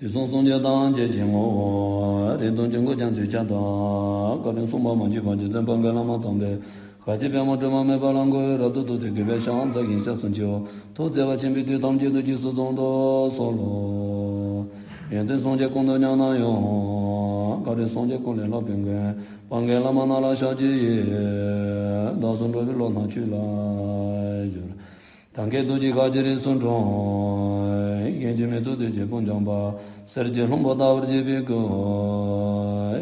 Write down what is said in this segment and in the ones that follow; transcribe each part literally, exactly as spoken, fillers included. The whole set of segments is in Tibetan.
དུས་གསུམ་སངས་རྒྱས་ཐམས་ཅད་ཀྱི་ངོ་བོ། རིགས་དང་དཀྱིལ་འཁོར་རྒྱ་མཚོའི་ཁྱབ་བདག་བཀའ་དྲིན་གསུམ་པ་མ་བཅོས་པ་རྗེ་བཙུན་དཔལ་མགོན་བླ་མ་དམ་པས། ཤཱཀྱའི་པདྨོ་དྲི་མ་མེད་པ་ལ་མགོ་བོས་རབ་ཏུ་བཏུད་དེ་གུས་པས་ཕྱག་འཚལ་ཞིང་སྐྱབས་སུ་མཆིའོ། ཐུགས་བརྩེ་བ་ཆེན་པོས་དུས་ཐམས་ཅད་དུ་རྗེས་སུ་བཟུང་དུ་གསོལ་ལོ། ཡོན་ཏན་སངས་རྒྱས་ཀུན་ཏུ་མཉམ་ན་ཡང་། བཀའ་དྲིན་སངས་རྒྱས་ཀུན་ལས་ལྷག་པའི་མགོན། དཔལ་མགོན་བླ་མ་རྣམས་ལ་ཕྱག་བགྱི་ཡི། བདག་སོགས་འགྲོ་བའི་བློ་སྣ་ཆོས་ལ་སྦྱོར། དམ་བཅའ་ཐུགས་ཀྱི་བཀའ་ཀྱི་རིགས་སུ་འཁྲུངས། གཞན་གྱིས་མི་ཐུབ་དེ་ཆོས་དཔུང་འཇོམས་པ། གསེར་གྱི་ལྷུན་པོ་ལྟ་བུར་བརྗིད་པའི་སྐུ།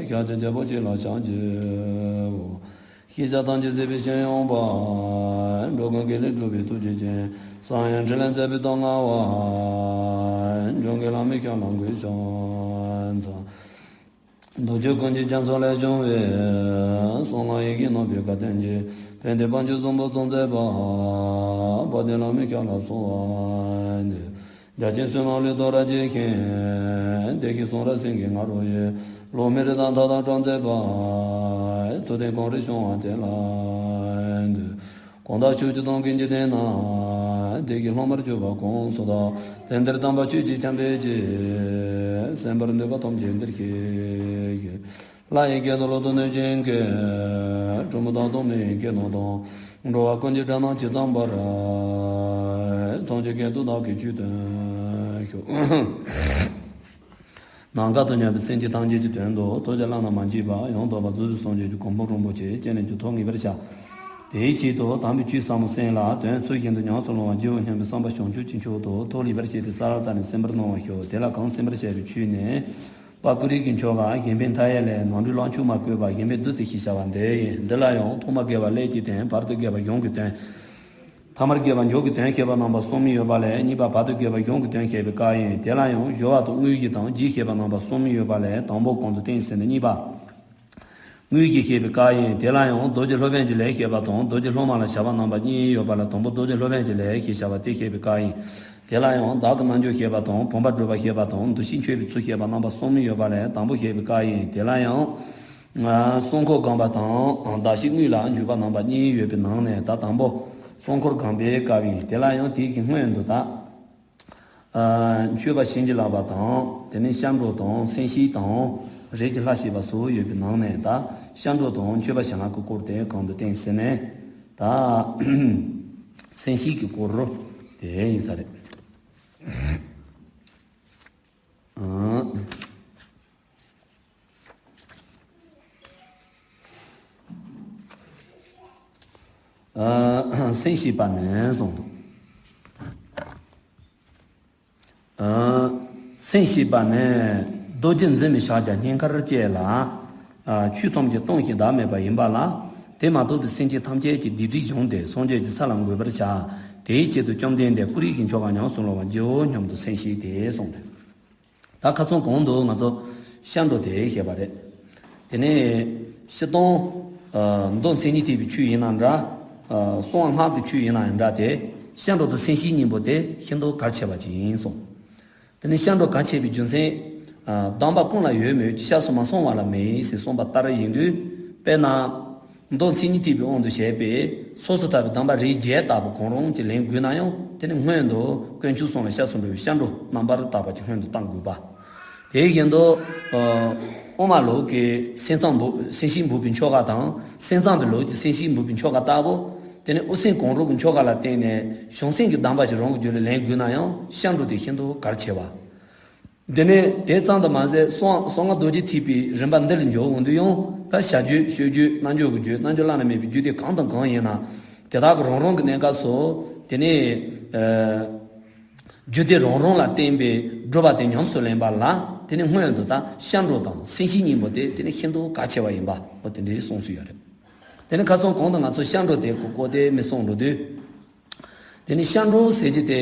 ཤཱཀྱའི་རྒྱལ་པོ་ཁྱེད་ལ་ཕྱག་བགྱིའོ། ཤེས་བྱ་ཐམས་ཅད་གཟིགས་པའི་ཞིང་ཡངས་པ། འགྲོ་ཀུན་དགེ་ལེགས་སྒྲུབ་པའི་ཐུགས་རྗེ་ཅན། གསང་ཡང་ཕྲིན་ལས་མཛད་པའི་སྟོབས་མངའ་བ། འཇམ་མགོན་བླ་མའི་ཞབས་ལ་གུས་ཕྱག་འཚལ། རྡོ་རྗེ་ཀུན་གྱི་རྒྱ་མཚོ་ལས་བྱུང་བའི། གསང་སྔགས་ཡི་གེ་རྣམ་པའི་བཀའ་བསྟན་གྱི། ཕན་བདེ་དཔལ་འབྱོར་བཟང་པོ་ཚོགས་མཛད་པ། དཔལ་ལྡན་བླ་མའི་ཞབས་ལ་གསོལ་བ་འདེབས། རྒྱ་ཆེན་བསོད་ནམས་ལུས་རྟོགས་རབ་རྒྱས་ཤིང་། བདེ་གཤེགས་གསུང་རབ་སེང་གེའི་ང་རོ་ཡི། ལོ་མི་རེ་དང་མཐའ་དག་གྲངས་མཛད་པ། ཐུབ་བསྟན་གངས་རིའི་བྱུང་བ་དེ་ལ་འདུད། གང་དག་ཕྱོགས་བཅུ་དང་ཀུན་གྱི་སྟེང་ན། བདེ་གཤེགས་སློབ་མར་གྱུར་པ་གང་སུ་དག། དེང་འདིར་དམ་པ་ཆོས་ཀྱི་ཆར་འབེབས་ཀྱིས། གསན་པར་འདོད་པ་ཐམས་ཅད་འདིར་གཤེགས་ཤིག། ལྷ་ཡི་སྐད་དང་ཀླུ་དང་གནོད་སྦྱིན་སྐད། གྲུལ་བུམ་དག་དང་མི་ཡི་སྐད་རྣམས་དང་། འགྲོ་བ་ཀུན་གྱི་སྒྲ་རྣམས་ཇི་ཙམ་པར། ཐམས་ཅད་སྐད་དུ་བདག་གིས་ཆོས་བསྟན་ཞུ། ནམ་མཁའ་དང་མཉམ་པའི་སེམས་ཅན་ཐམས་ཅད་ཀྱི་དོན་དུ་ཐུགས་ཀྱི་བླ་ན་མ་མཆིས་པ་ཡང་དག་པར་རྫོགས་པའི་སངས་རྒྱས་ཀྱི་གོ་འཕང་རིན་པོ་ཆེ་སྤྱན་རས་གཟིགས་ཐོབ་ངེས་པར་བྱ། དེའི་ཆེད་དུ་དམ་པའི་ཆོས་ཟབ་མོ་གསན་ལ་དོན་ཚུལ་བཞིན་དུ་ཉམས་སུ་བླང་བར་བགྱིའོ་སྙམ་པའི་བསམ་པ་བྱང་ཆུབ་ཀྱི་མཆོག་ཏུ་ཐུགས་ལེགས་པར་བཞེས་ཏེ་ས་ལ་བལྟ་ནས་གསན་པར་གནང་བར་ཞུ། དེ་ལ་གང་གསན་པར་བྱ་བའི་ཆོས་ནི། དཔལ་ཀུན་རིག་གི་མཆོག་ག་གཞན་ཕན་མཐའ་ཡས་ལས་ནང་ཁྲོལ་ལྷག་མཆོག་མ་བཀོད་པ་གཞན་ཕན་བདུད་རྩི་ཞེས་བྱ་བ་འདི་ཡིན། འདི་ལ་ཡང་ཐོག་མར་དགེ་བ་ཀླད་ཀྱི་དོན། བར་དུ་དགེ་བ་གཞུང་གི་དོན། ཐ་མར་དགེ་བ་མཇུག་གི་དོན་བཤད་པ་རྣམ་པ་གསུམ་ཡོད་པ་ལས། གཉིས་པ་བར་དུ་དགེ་བ་གཞུང་གི་དོན་བཤད་པའི་སྐབས་ཡིན། དེ་ལ་ཡང་སྦྱོར་བ་དང་དངོས་གཞི་དང་རྗེས་བཤད་པ་རྣམ་པ་གསུམ་ཡོད་པ་ལས། དང་པོ་གོང་དུ་བསྟན་ཟིན་ནས་གཉིས་པ་དངོས་གཞི་བཤད་པའི་སྐབས་ཡིན། དེ་ལ་ཡང་རྡོ་རྗེ་སློབ་དཔོན་གྱི་ལས་བཤད་པ་དང་རྡོ་རྗེ་སློབ་མ་ལ་བྱ་བ་རྣམ་པ་གཉིས་ཡོད་པ་ལ། དང་པོ་རྡོ་རྗེ་སློབ་དཔོན་གྱི་ལས་ཞེས་བྱ་བ་དེ་བཤད་པའི་སྐབས་ཡིན། དེ་ལ་ཡང་བདག་གི་རྣལ་འབྱོར་བཤད་པ་དང་བུམ་པ་སྒྲུབ་པ་བཤད་པ་དང་འདུ་ཤེས་འཆོལ་བའི་ཚུལ་བཤད་པ་རྣམ་པ་གསུམ་ཡོད་པ་ལས། དང་པོ་བཤད་པའི་སྐབས་ཡིན། དེ་ལ་ཡང་། སྲུང་འཁོར་སྒོམ་པ་དང་གདགས་གཞི་དངོས་ལ་འཇུག་པ་རྣམ་པ་གཉིས་ཡོད་པའི་ནང་ནས། ད་དང་པོ་སྲུང་འཁོར་སྒོམ་པའི་སྐབས་ཡིན། དེ་ལ་ཡང་དེའི་གི་སྔོན་དུ་ད། མཆོད་པ་བྱིན་གྱིས་བརླབས་པ་དང་། དེ་ནས་སྐྱབས་འགྲོ་དང་། སེམས་བསྐྱེད་དང་། རིགས་ཀྱི་ལྷ་བསྐྱེད་པ་སོགས་ཡོད་པའི་ནང་ནས། ད་སྐྱབས་འགྲོ་དང་མཆོད་པ་བྱིན་རླབས་ཀྱི་སྐོར་དེ་གོང་དུ་བསྟན་ཟིན་ནས། ད་སེམས་བསྐྱེད་ཀྱི་སྐོར་དེ་ཡིན་ས་རེད། སེམས་བསྐྱེད་པ་ནི་གསུངས་འདུག་སེམས་བསྐྱེད་པ་ནི་རྡོ་རྗེ་འཛིན་མའི་ཕྱག་རྒྱ་སྙིང་ཁར་བཅས་ལ། ཆོས་ཐམས་ཅད་སྟོང་ཞིང་བདག་མེད་པ་ཡིན་པ་ལ། དེ་མ་ཐོབ་པའི་སེམས་ཅན་ཐམས་ཅད་ཀྱི་སྡིག་སྒྲིབ་སྦྱངས་ཏེ་སངས་རྒྱས་ཀྱི་ས་ལ་འགོད་པར་བྱ། དེའི་ཆེད་དུ་བཅོམ་ལྡན་འདས་ཀུན་རིག་གི་མཆོག་ག་ཉམས་སུ་བླང་བར་བགྱིའོ་སྙམ་དུ་སེམས་བསྐྱེད་དེ་གསུངས་ཏེ། ད་ཁ་སང་གོང་དུ་ང་ཚོ་སྐྱབས་འགྲོ་དེ་བཤད་པ་རེད། དེ་ནས་སྤྱིར་བཏང་། མདོ་མཚན་ཉིད་ཐེག་པའི་ཆོས་ཡིན་ན་འདྲ། གསང་སྔགས་ཀྱི་ཆོས་ཡིན་ན་ཡང་འདྲ་སྟེ། སྐྱབས་འགྲོ་དང་སེམས་བསྐྱེད་གཉིས་པོ་དེ་ཤིན་ཏུ་གལ་ཆེ་བ་ཅིག་ཡིན་གསུངས། དེ་ནས་སྐྱབས་འགྲོ་གལ་ཆེ་བའི་རྒྱུ་མཚན། གདམས་པ་ཀུན་ལ་ཡོད་མོད་ཀྱི་སྐྱབས་སུ་མ་སོང་བ་ལ་མེད་ཟེར་གསུངས་པ་ལྟར་ཡིན་དུས། དཔེར་ན། མདོ་མཚན་ཉིད་ཐེག་པའི་དབང་དུ་བྱས་པའི་སོ་སོར་ཐར་པའི་གདམས་པ་རིགས་བརྒྱད་ལྟ་བུ་གང་རུང་གི་ལེན་དགོས་ན་ཡང་། དེ་ནི་སྔོན་དུ་དཀོན་མཆོག་གསུམ་ལ་སྐྱབས་སུ་འགྲོ་བའི་སྐྱབས་འགྲོ་རྣམ་པར་དག་པ་ཅིག་སྔོན་དུ་བཏང་དགོས་པ། དེ་བཞིན་དུ། དབུ་མ་ལུགས་ཀྱི་སེམས་ཙམ་འབུ་སེམས་བསྐྱེད་འབུལ་བའི་ཆོ་ག་དང་། སེམས་ཙམ་པའི་ལུགས་ཀྱི་སེམས་བསྐྱེད་འབུལ་བའི་ཆོ་ག་ལྟ་བུ། དེ་ནི་དབུ་སེམས་གང་རུང་གི་ཆོ་ག་ལ་བརྟེན་ནས་བྱང་སེམས་ཀྱི་གདམས་པ་ཞིག་རང་གི་རྒྱུད་ལ་ལེན་དགོས་ན་ཡང་སྐྱབས་འགྲོ་དེ་ཤིན་ཏུ་གལ་ཆེ་བ། དེ་ནས་དེ་ཙམ་དུ་མ་ཟད། གསང་གསང་སྔགས་རྡོ་རྗེ་ཐེག་པའི་རིམ་པ་འདི་ལ་འཇོག་འོང་དུས་ཡང་། ད་བྱ་རྒྱུད་སྤྱོད་རྒྱུད་རྣལ་འབྱོར་གྱི་རྒྱུད། རྣལ་འབྱོར་བླ་ན་མེད་པའི་རྒྱུད་སྡེ་གང་དང་གང་ཡིན་ན། དེ་དག་གི་རང་རང་གི་གནས་སྐབས་སུ། དེ་ནས་རྒྱུད་སྡེ་རང་རང་ལ་བརྟེན་པའི་སྒྲུབ་པ་དེ་ཉམས་སུ་ལེན་པ་ལ། དེ་ནས་སྔོན་དུ་ད་སྐྱབས་འགྲོ་དང་སེམས་བསྐྱེད་གཉིས་པོ་དེ་དེ་ནས་ཤིན་ཏུ་གལ་ཆེ་བ་ཡིན་པ། འོ་དེ་འདྲའི་གསུངས་སྲོལ་ཡོད་རེད། དེ་ནི་ཁ་སང་གོང་དུ་ང་ཚོ་ཤར་འགྲོ་དེ་གོ་གོ་དེ་མི་སོང་འགྲོ་དུས། དེ་ནི་ཤར་འགྲོ་ཟེར་གྱི་དེ།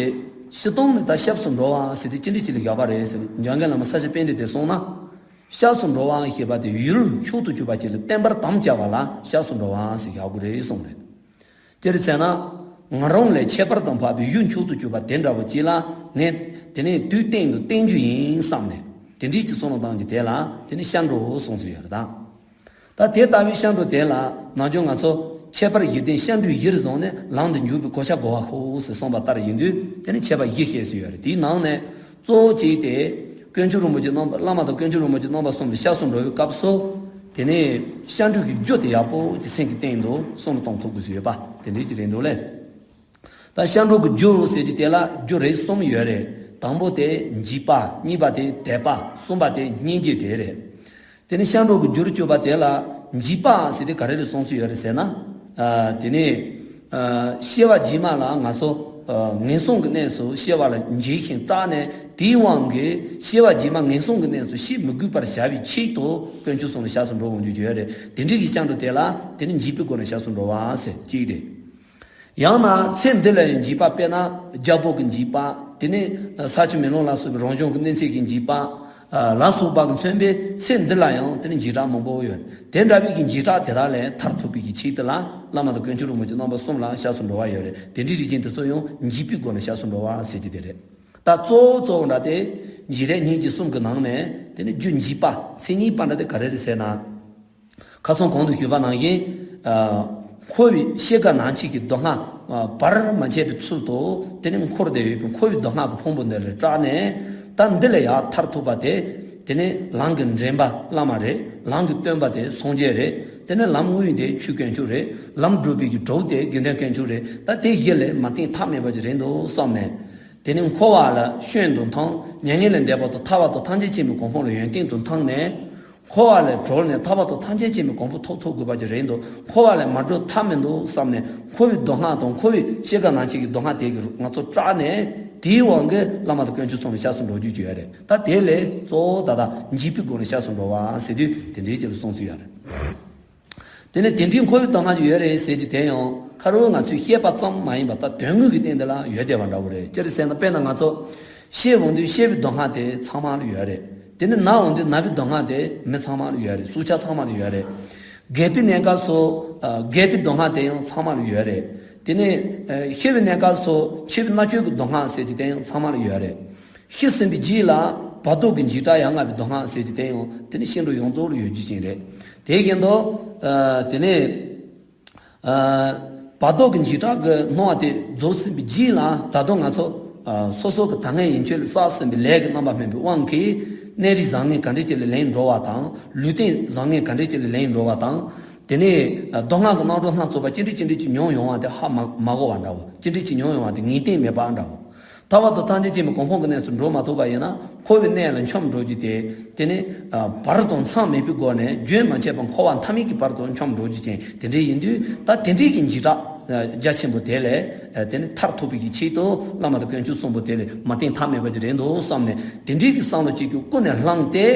སྤྱིར་བཏང་ནི་ད་ཞབས་སུ་འགྲོ་བ་ཟེར་དེ་ཅི་འདྲ་ཅིག་ལ་བཞག་པ་རེད་ཟེར་ན། འཇམ་མགོན་བླ་མ་ས་སྐྱ་པཎྜི་ཏས་གསུངས་ན། ཞབས་སུ་འགྲོ་བ་ཞེས་པ་དེ་ཡུལ་མཆོག་ཏུ་གྱུར་པ་ཅིག་ལ་བརྟན་པར་དམ་བཅའ་བ་ལ་ཞབས་སུ་འགྲོ་བ་ཟེར་བཞག་དགོས་རེད་གསུངས་རེད། དེར་བྱས་ན། ང་རང་ལས་ཁྱད་པར་དུ་འཕགས་པའི་ཡུལ་མཆོག་ཏུ་གྱུར་པ་དེ་འདྲ་བོ་ཅིག་ལ་ངས་དེ་ནས་དུས་གཏན་དུ་བརྟེན་རྒྱུ་ཡིན་བསམ་ནས། དེ་འདྲའི་ཅིག་བསམ་བློ་བཏང་རྒྱུ་དེ་ལ་དེ་ནི་ཤར་འགྲོ་གསུངས་སུ་ཡོད་རེད་ད། ད་དེ་ལྟ་བུའི་ཤར་འགྲོ་དེ་ལ་ནམ་རྒྱུན་ང་ཚོ་ཁྱད་པར་བཞི་ལྡན་ཤར་འགྲོའི་གཞིར་བཟུང་ནས་ལམ་དུ་འཇུག་པའི་གོ་ཆ་བགོ་བ་ཤོག་ཟེར་གསུངས་པ་ལྟར་ཡིན་དུས། དེ་ནི་ཁྱད་པར་བཞི་བཤད་སུ་ཡོད་རེད། དེའི་ནང་ནས་གཙོ་བོ་གཅིག་དེ། དཀོན་མཆོག་རིན་པོ་ཆེ་རྣམ་པ། བླ་མ་དང་དཀོན་མཆོག་རིན་པོ་ཆེ་རྣམ་པ་གསུམ་ལ་ཞབས་སུ་འགྲོ་བའི་སྐབས་སུ། དེ་ནས་ཤར་འགྲོ་གི་རྒྱུ་དེ་ཡག་པོ་ཅིག་སེམས་ཀྱི་སྟེང་དུ་བསམ་བློ་གཏོང་ཐུབ་དགོས་སུ་ཡོད་པ་དེ་འདྲའི་ཅིག་རེད་འདུག་ལེ། ད་ཤར་འགྲོ་གི་རྒྱུ་ཟེར་གྱི་དེ་ལ་རྒྱུ་རིགས་གསུམ་ཡོད་རེད། དང་པོ་དེ་འཇིགས་པ། གཉིས་པ་དེ་དད་པ། གསུམ་པ་དེ་སྙིང་རྗེ་དེ་རེད། དེ་ནི་ཤར་འགྲོ་གི་རྒྱུར་གྱུར་པ་དེ་ལ་འཇིགས་པ་ཟེར་དེ་ག་རེ་ལ་གསུངས་སུ་ཡོད་རེད་ཟེར་ན། ཨ། དེ་ནི། ཨ། སྐྱེ་བ་རྗེས་མ་ལ་ང་ཚོ། ཨ། ངན་སོང་གི་གནས་སུ་སྐྱེ་བ་ལ་འཇིགས་ཤིང་སྐྲག་ནས། དེའི་དབང་གིས་སྐྱེ་བ་རྗེས་མ་ངན་སོང་གི་གནས་སུ་སྐྱེ་མི་དགོས་པར་བྱ་བའི་ཆེད་དུ་དཀོན་མཆོག་གསུམ་ལ་ཞབས་སུ་འགྲོ་འོང་རྒྱུ་ཡོད་རེད། དེ་འདྲའི་གི་ཤར་འགྲོ་དེ་ལ་དེ་ནི་འཇིགས་པའི་སྒོ་ནས་ཞབས་སུ་འགྲོ་བ་ཟེར་གཅིག་རེད། ཡང་ན་ཚེ་འདི་ལ་ཡང་འཇིགས་པ། དཔེར་ན་རྒྱལ་པོ་གི་འཇིགས་པ། དེ་ནས་ས་ཆུ་མེ་རླུང་ལ་སོགས་པའི་རང་བྱུང་གི་གནོད་འཚེ་གི་འཇིགས་པ། ཨ། ལ་སོགས་པ་གི་མཚོན་པའི་ཚེ་འདི་ལ་ཡང་དེ་ནི་འཇིགས་སྐྲག་མང་པོ་ཡོད། དེ་འདྲ་བའི་གི་འཇིགས་སྐྲག་དེ་དག་ལས་ཐར་ཐུབ་པའི་གི་ཆེད་དུ་ལ་བླ་མ་དང་དཀོན་མཆོག་རིན་པོ་ཆེ་རྣམ་པ་གསུམ་ལ་ཞབས་སུ་འགྲོ་བ་ཡོད་རེད། དེ་འདྲའི་རིགས་ཅན་དེ་ཚོ་ཡང་འཇིགས་པའི་སྒོ་ནས་ཞབས་སུ་འགྲོ་བ་ཟེར་གྱི་དེ་རེད། ད་གཙོ་བོ་གཙོ་བོ་འདྲ་དེ་འཇིགས་རྟེན་སྙིང་རྗེ་གསུམ་གྱི་ནང་ནས་དེ་ནི་རྒྱུ་འཇིགས་པ། མཚན་ཉིད་པ་འདྲ་དེ་ག་རེ་རེད་ཟེར་ན། ཁ་སང་གོང་དུ་ཞུས་པ་ནང་བཞིན། ཨ། འཁོར་བའི་ཤེལ་དཀར་ནང་བཞིན་གྱི་སྡུག་བསྔལ། ཨ། བར་མ་ཆད་པའི་ཚུལ་དུ་དེ་ནི་འཁོར་བསྡད་ཡོད་པའི་འཁོར་བའི་སྡུག་བསྔལ་གྱི་ཕུང་པོ་འདི་ལས་སྐྲག་ནས། ད་འདི་ལས་ཡར་ཐར་ཐུབ་པ་དེ། དེ་ནི་ལམ་གྱི་འདྲེན་པ་བླ་མ་རེད། ལམ་གྱི་སྟོན་པ་དེ་སངས་རྒྱས་རེད། དེ་ནི་ལམ་དངོས་དེ་ཆོས་དཀོན་མཆོག་རེད། ལམ་སྒྲུབ་པའི་གི་གྲོགས་དེ་དགེ་འདུན་དཀོན་མཆོག་རེད། ད་དེ་བཞི་ལས་མ་བརྟེན་ཐབས་མེད་པ་ཅིག་རེད་འདུག་བསམ་ནས། དེ་ནི་འཁོར་བ་ལ་སྐྱོན་དུ་མཐོང་། མྱ་ངན་ལས་འདས་པ་དང་ཐར་པ་དང་ཐམས་ཅད་མཁྱེན་པའི་གོ་འཕང་ལ་ཡོན་ཏན་དུ་མཐོང་ནས། འཁོར་བ་ལས་གྲོལ་ནས་ཐར་པ་དང་ཐམས་ཅད་མཁྱེན་པའི་གོ་འཕང་ཐོབ་ཐུབ་དགོས་པ་ཅིག་རེད་འདུག་འཁོར་བ་ལས་མ་གྲོལ་ཐབས་མི་འདུག་བསམ་ནས། འཁོར་བའི་སྡུག་བསྔལ་དང་འཁོར་བའི་ཤེལ་དཀར་ནང་བཞིན་གྱི་སྡུག་བསྔལ་དེ་གིས་ང་ཚོ་སྐྲག་ནས། དེའི་དབང་གིས་བླ་མ་དང་དཀོན་མཆོག་གསུམ་ལ་ཞབས་སུ་འགྲོ་རྒྱུ་ཅིག་ཡོད་རེད། ད་དེ་ལས་གཙོ་བོ་ད་ལྟ་འཇིགས་པའི་སྒོ་ནས་ཞབས་སུ་འགྲོ་བ་ཟེར་དུས་དེ་འདྲའི་ཅིག་ལ་གསུངས་སུ་ཡོད་རེད། དེ་ནས་དེ་འདྲའི་འཁོར་བའི་སྡུག་བསྔལ་ཅིག་ཡོད་རེད་ཟེར་གྱི་དེ་ཡང་ཁ་རོག་ང་ཚོས་བཤད་པ་ཙམ་མ་ཡིན་པ། ད་དོན་དངོས་ཀྱི་སྟེང་དེ་ལ་ཡོད་བསྡད་པ་འདྲ་བོ་རེད། ཅི་རེད་ཟེར་ན། དཔེར་ན་ང་ཚོ་སྐྱེ་འོང་དུས་སྐྱེ་བའི་སྡུག་བསྔལ་དེ་ཚང་མ་ལ་ཡོད་རེད། དེ་ནས་ན་འོང་དུས་ན་བའི་སྡུག་བསྔལ་དེ་མི་ཚང་མ་ལ་ཡོད་རེད། སྲོག་ཆགས་ཚང་མ་ལ་ཡོད་རེད། རྒས་པའི་གནས་སྐབས་སུ། ཨ། རྒས་པའི་སྡུག་བསྔལ་དེ་ཡང་ཚང་མ་ལ་ཡོད་རེད། དེ་ནས། ཨ། ཤི་བའི་གནས་སྐབས་སུ་འཆི་བའི་མནར་གཅོད་ཀྱི་སྡུག་བསྔལ་ཟེར་གྱི་དེ་ཡང་ཚང་མ་ལ་ཡོད་རེད། ཤི་ཟིན་པའི་རྗེས་ལ་བར་དོ་གི་འཇིགས་སྐྲག་ཡ་ང་བའི་སྡུག་བསྔལ་ཟེར་གྱི་དེ་ཡང་དེ་ནི་ཤི་འགྲོ་ཡོངས་རྫོགས་ལ་ཡོད་རྒྱུ་ཅན་རེད། དེ་བཞིན་དུ། ཨ། དེ་ནས། ཨ། བར་དོ་གི་འཇིགས་སྐྲག་གི་སྣང་བ་དེ་རྫོགས་ཟིན་པའི་རྗེས་ལ་ད་དུང་ང་ཚོ། ཨ། སོ་སོ་གི་ད་སྔའི་ཡན་ཆད་ལ་བསགས་ཟིན་པའི་ལས་ཀྱི་རྣམ་པ་སྨིན་པའི་དབང་གིས་གནས་རིས་བཟང་ངན་ག་འདྲ་ཅིག་ལ་ལེན་འགྲོ་བ་དང་། ལུས་རྟེན་བཟང་ངན་ག་འདྲ་ཅིག་ལ་ལེན་འགྲོ་བ་དང་། དེ་ནས། ཨ། སྡུག་བསྔལ་གྱི་རྣམ་གྲངས་སྣ་ཚོགས་པ་ཅི་འདྲ་ཅི་འདྲ་ཅིག་མྱོང་ཡོང་བ་དེ་ཧ་མ་མ་གོ་བ་འདྲ་བོ། ཅི་འདྲ་ཅིག་མྱོང་ཡོང་བ་དེ་ངེས་གཏན་མེད་པ་འདྲ་བོ། ཐར་པ་དང་ཐམས་ཅད་མཁྱེན་པའི་གོ་འཕང་གི་གནས་སུ་འགྲོ་མ་ཐུབ་པ་ཡིན་ན། འཁོར་བའི་གནས་ལ་འཁྱམས་འགྲོ་རྒྱུ་དེ། དེ་ནི། ཨ། བར་དང་མཚམས་མེད་པའི་སྒོ་ནས་རྒྱུན་མ་ཆད་པར་འཁོར་བ་མཐའ་མེད་ཀྱི་བར་དུ་འཁྱམས་འགྲོ་རྒྱུ་ཅན་དེ་འདྲ་ཡིན་དུས། ད་དེ་འདྲའི་གི་འཇིགས་སྐྲག། ཨ། རྒྱ་ཆེན་པོ་དེ་ལས། ཨ། དེ་ནི་ཐར་ཐུབ་པའི་གི་ཆེད་དུ་བླ་མ་དང་དཀོན་མཆོག་གསུམ་པོ་དེ་ལས་མ་བརྟེན་ཐབས་མེད་པ་ཅིག་རེད་འདུག་བསམ་ནས། དེ་འདྲའི་གི་བསམ་བློ་གཅིག་གི་ཀུན་ནས་བསླངས་ཏེ།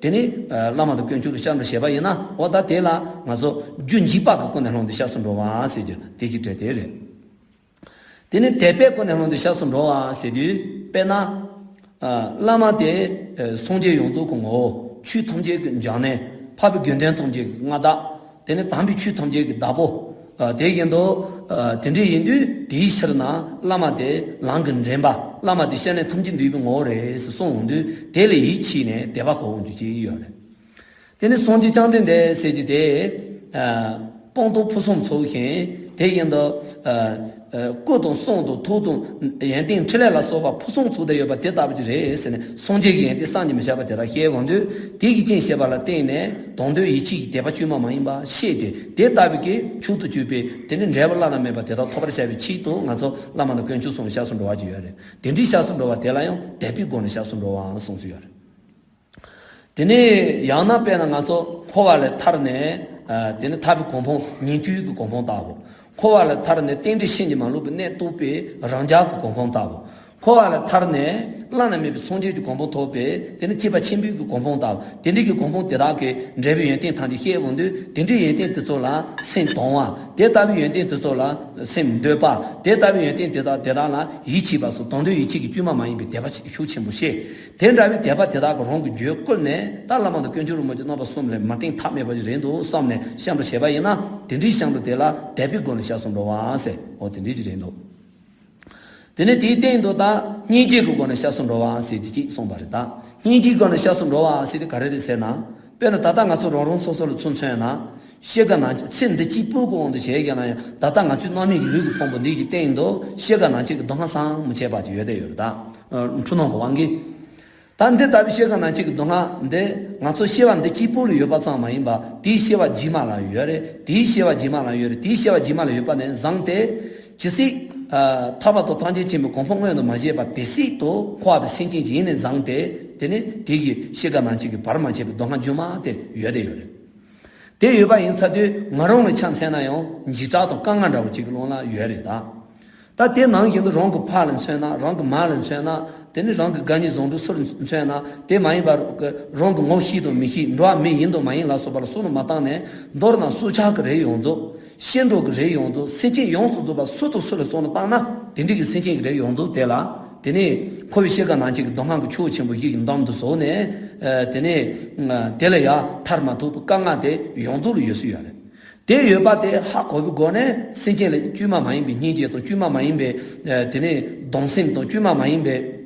དེ་ནི། ཨ། བླ་མ་དང་དཀོན་མཆོག་ལ་ཞབས་འདྲ་བྱས་པ་ཡིན་ན། འོ་ད་དེ་ལ་ང་ཚོ་རྒྱུ་འཇིགས་པ་གི་ཀུན་ནས་བསླངས་ཏེ་ཞབས་སུ་འགྲོ་བ་ཟེར་རྒྱུ་དེ་གི་གྲས་དེ་རེད། དེ་ནས་དད་པའི་སྒོ་ནས་བསླངས་ཏེ་ཞབས་སུ་འགྲོ་བ་ཟེར་དུས། དཔེར་ན། ཨ། བླ་མ་དེ། ཨ། སངས་རྒྱས་ཡོངས་རྫོགས་ཀྱི་ངོ་བོ། ཆོས་ཐམས་ཅད་ཀྱི་འབྱུང་གནས། འཕགས་པའི་དགེ་འདུན་ཐམས་ཅད་ཀྱི་མངའ་བདག། དེ་ནས་དམ་པའི་ཆོས་ཐམས་ཅད་ཀྱི་བདག་པོ། ཨ། དེ་བཞིན་དུ། ཨ། དེ་འདྲ་ཡིན་དུས་དེའི་ཕྱིར་ན་བླ་མ་དེ་ལམ་གྱི་འདྲེན་པ། བླ་མ་དེ་སྐྱེ་གནས་ཐམས་ཅད་འདུལ་བའི་ངོ་བོ་རེད་ཟེར་གསུངས་འོང་དུས། དེ་ལ་ཡིད་ཆེས་ནས་དད་པ་ཁོ་འོང་རྒྱུ་ཅིག་ཡོད་རེད། དེ་ནི་སངས་རྒྱས་བཅོམ་ལྡན་འདས་ཟེར་གྱི་དེ། ཨ། སྤངས་རྟོགས་ཕུན་སུམ་ཚོགས་ཤིང་། དེ་བཞིན་དུ། ཨ། ཨ། སྐུ་དང་གསུང་དང་ཐུགས་དང་ཡོན་ཏན་ཕྲིན་ལས་ལ་སོགས་པ་ཕུན་སུམ་ཚོགས་ཏེ་ཡོད་པ་དེ་ལྟ་བུ་ཅིག་རེད་ཟེར་ནས། སངས་རྒྱས་ཀྱི་ཡོན་ཏན་བསམ་གྱིས་མི་ཁྱབ་པ་དེ་དག་བཤད་འོང་དུས། དེ་གི་རྐྱེན་བྱས་པ་ལ་བརྟེན་ནས་དང་དོན་ཡིད་ཆེས་ཀྱི་དད་པ་བཅོས་མ་མ་ཡིན་པ་ཤེས་ཏེ། དེ་ལྟ་བུ་གི་མཆོག་ཏུ་གྱུར་པའི་དེ་ནི་འབྲས་བུ་བླ་ན་མེད་པ་དེ་དག་ཐོབ་པར་བྱ་བའི་ཆེད་དུ་ང་ཚོ་བླ་མ་དང་དཀོན་མཆོག་གསུམ་ལ་ཞབས་སུ་འགྲོ་བ་ཅིག་ཡོད་རེད། དེ་འདྲའི་ཞབས་སུ་འགྲོ་བ་དེ་ལ་ཡང་དད་པའི་སྒོ་ནས་ཞབས་སུ་འགྲོ་བའང་གསུངས་སུ་ཡོད་རེད། དེ་ནས་ཡང་ན་དཔེར་ན་ང་ཚོ་འཁོར་བ་ལས་ཐར་ནས། ཨ། དེ་ནི་ཐར་པའི་གོ་འཕང་ཉན་ཐོས་ཀྱི་གོ་འཕང་ལྟ་བུ། འཁོར་བ་ལས་ཐར་ནས་རྟེན་འབྲེལ་ཕྱིན་ཅི་མ་ལོག་པའི་གནས་རྟོགས་པའི་རང་རྒྱལ་གྱི་གོ་འཕང་ལྟ་བུ། འཁོར་བ་ལས་ཐར་ནས་ བླ་ན་མེད་པའི་སངས་རྒྱས་ཀྱི་གོ་འཕང་ཐོབ་པའི་དེ་ནི་ཐེག་པ་ཆེན་པོའི་གི་གོ་འཕང་དང་དེ་འདྲའི་གི་གོ་འཕང་དེ་དག་གི་འབྲས་བུའི་ཡོན་ཏན་ཐམས་ཅད་བཤད་འོང་དུས་དེ་འདྲའི་ཡོན་ཏན་དེ་ཚོ་ལ་སེམས་དང་བ། དེ་ལྟ་བུའི་ཡོན་ཏན་དེ་ཚོ་ལ་སེམས་འདོད་པ། དེ་ལྟ་བུའི་ཡོན་ཏན་དེ་དག་དེ་དག་ལ་ཡིད་ཆེས་པ་སོགས་དོན་དམ་ཡིད་ཆེས་ཀྱི་བཅོས་མ་མ་ཡིན་པའི་དད་པ་ཤུགས་ཆེན་པོ་བཤད། དེ་འདྲ་བའི་དད་པ་དེ་དག་གི་རང་གི་རྒྱུད་བསྐུལ་ནས་ད་བླ་མ་དང་དཀོན་མཆོག་རིན་པོ་ཆེ་རྣམ་པ་གསུམ་ལས་མ་བརྟེན་ཐབས་མེད་པ་ཞིག་རེད་འདུག་བསམ་ནས་སྐྱབས་འགྲོ་བྱས་པ་ཡིན་ན་དེ་འདྲའི་སྐྱབས་འགྲོ་དེ་ལ་དད་པའི་སྒོ་ནས་སྐྱབས་སུ་འགྲོ་བ་ཟེར། འོ་དེ་འདྲའི་ཅིག་རེད་འདུག་དེ་ནས་དེའི་སྟེང་དུ་ད་སྙིང་རྗེ་གི་སྒོ་ནས་སྐྱབས་སུ་འགྲོ་བ་ཟེར་གྱི་ཅིག་གསུངས་པ་རེད། ད་སྙིང་རྗེའི་སྒོ་ནས་སྐྱབས་སུ་འགྲོ་བ་ཟེར་དེ་ག་རེ་རེད་ཟེར་ན། དཔེར་ན་ད་ལྟ་ང་ཚོ་རང་རང་སོ་སོ་ལ་ཚུར་མཚོན་ན། ཤེལ་དཀར་ནང་ཚིག་ཚེ་འདི་གཅིག་པུའི་དབང་དུ་བྱས་ཀྱང་ན་ཡང་ད་ལྟ་ང་ཚོའི་རྣམ་སྨིན་གྱི་ལུས་ཀྱི་ཕུང་པོ་འདི་གི་སྟེང་དུ་ཤེལ་དཀར་ནང་ཚིག་གི་སྡུག་བསྔལ་བསམ་མི་ཁྱབ་པ་ཅིག་ཡོད་དེ་ཡོད་རེད་ད། འཁྲུལ་སྣང་གི་དབང་གིས། ད་འདི་ལྟ་བུའི་ཤེལ་དཀར་ནང་ཚིག་གི་སྡུག་བསྔལ་འདི་ང་ཚོ་ཤེས་པ་འདི་གཅིག་པུ་ལ་ཡོད་པ་ཙམ་མ་ཡིན་པ་དེའི་ཤེས་པ་རྗེས་མ་ལ་ཡོད་རེད། དེའི་ཤེས་པ་རྗེས་མ་ལ་ཡོད་རེད། དེའི་ཤེས་པ་རྗེས་མ་ལ་ཡོད་པ་ནས་བཟུང་སྟེ། ཇི་སྲིད། ཐར་པ་དང་ཐམས་ཅད་མཁྱེན་པའི་གོ་འཕང་མངོན་དུ་མ་བྱས་པ་དེ་སྲིད་དུ་འཁོར་བ་པའི་སེམས་ཅན་ཅིག་ཡིན་ནས་བཟུང་སྟེ་དེ་ནི་དེ་གི་ཤེལ་དཀར་ནང་ཚིག་གི་བར་མ་ཆད་པའི་སྡུག་བསྔལ་རྒྱུན་མ་དེ་ཡོད་དེ་ཡོད་རེད། དེ་ཡོད་པ་ཡིན་ཚ་དུས་ང་རང་ལ་ཆ་མཚོན་ན་ཡང་འཇིགས་སྐྲག་དང་དཀའ་ངལ་འདྲ་བོ་ཅིག་གི་ཀློང་ལ་ཡོད་རེད་ད། ད་དེ་ནང་བཞིན་དུ་རང་གི་ཕ་ལ་མཚོན་ན། རང་གི་མ་ལ་མཚོན་ན། དེ་ནི་རང་གི་དགའ་ཉེ་བཟང་དྲག་སུ་ལ་མཚོན་ན། དེ་མ་ཡིན་པར་རང་གི་ངོ་ཤེས་དང་མི་ཤེས། འགྲོ་བ་མི་ཡིན་དང་མ་ཡིན་ལ་སོགས་པ་ལ་སུ་ལ་མ་བཏང་ནས། མདོར་ན་སྲོག་ཆགས་ཀྱི་རིགས་ཡོངས་རྫོགས། ཤི་འགྲོ་གི་རིགས་ཡོངས་རྫོགས། སེམས་ཅན་ཡོངས་སུ་རྫོགས་པ་སུ་དང་སུ་ལ་སོང་ནས་བཏང་ན་དེ་འདྲ་གི་སེམས་ཅན་གྱི་རིགས་ཡོངས་རྫོགས་དེ་ལ། དེ་ནས་འཁོར་བའི་ཤེལ་དཀར་ནང་ཚིག་གི་སྡུག་བསྔལ་གྱི་ཆུ་ཆེན་པོ་ཞིག་གི་འདམ་དུ་བཟོས་ནས། དེ་ནས་དེ་ལ་ཡང་ཐར་མ་ཐུབ་པའི་དཀའ་ངལ་དེ་ཡོངས་རྫོགས་ལ་ཡོད་སྲོལ་ཡོད་རེད། དེ་ཡོད་པ་དེ་ཧ་གོ་བའི་སྒོ་ནས་སེམས་ཅན་ལ་བཅོས་མ་མ་ཡིན་པའི་སྙིང་རྗེ་དང་། བཅོས་མ་མ་ཡིན་པའི་དེ་ནས་སྡང་སེམས་དང་། བཅོས་མ་མ་ཡིན་པའི་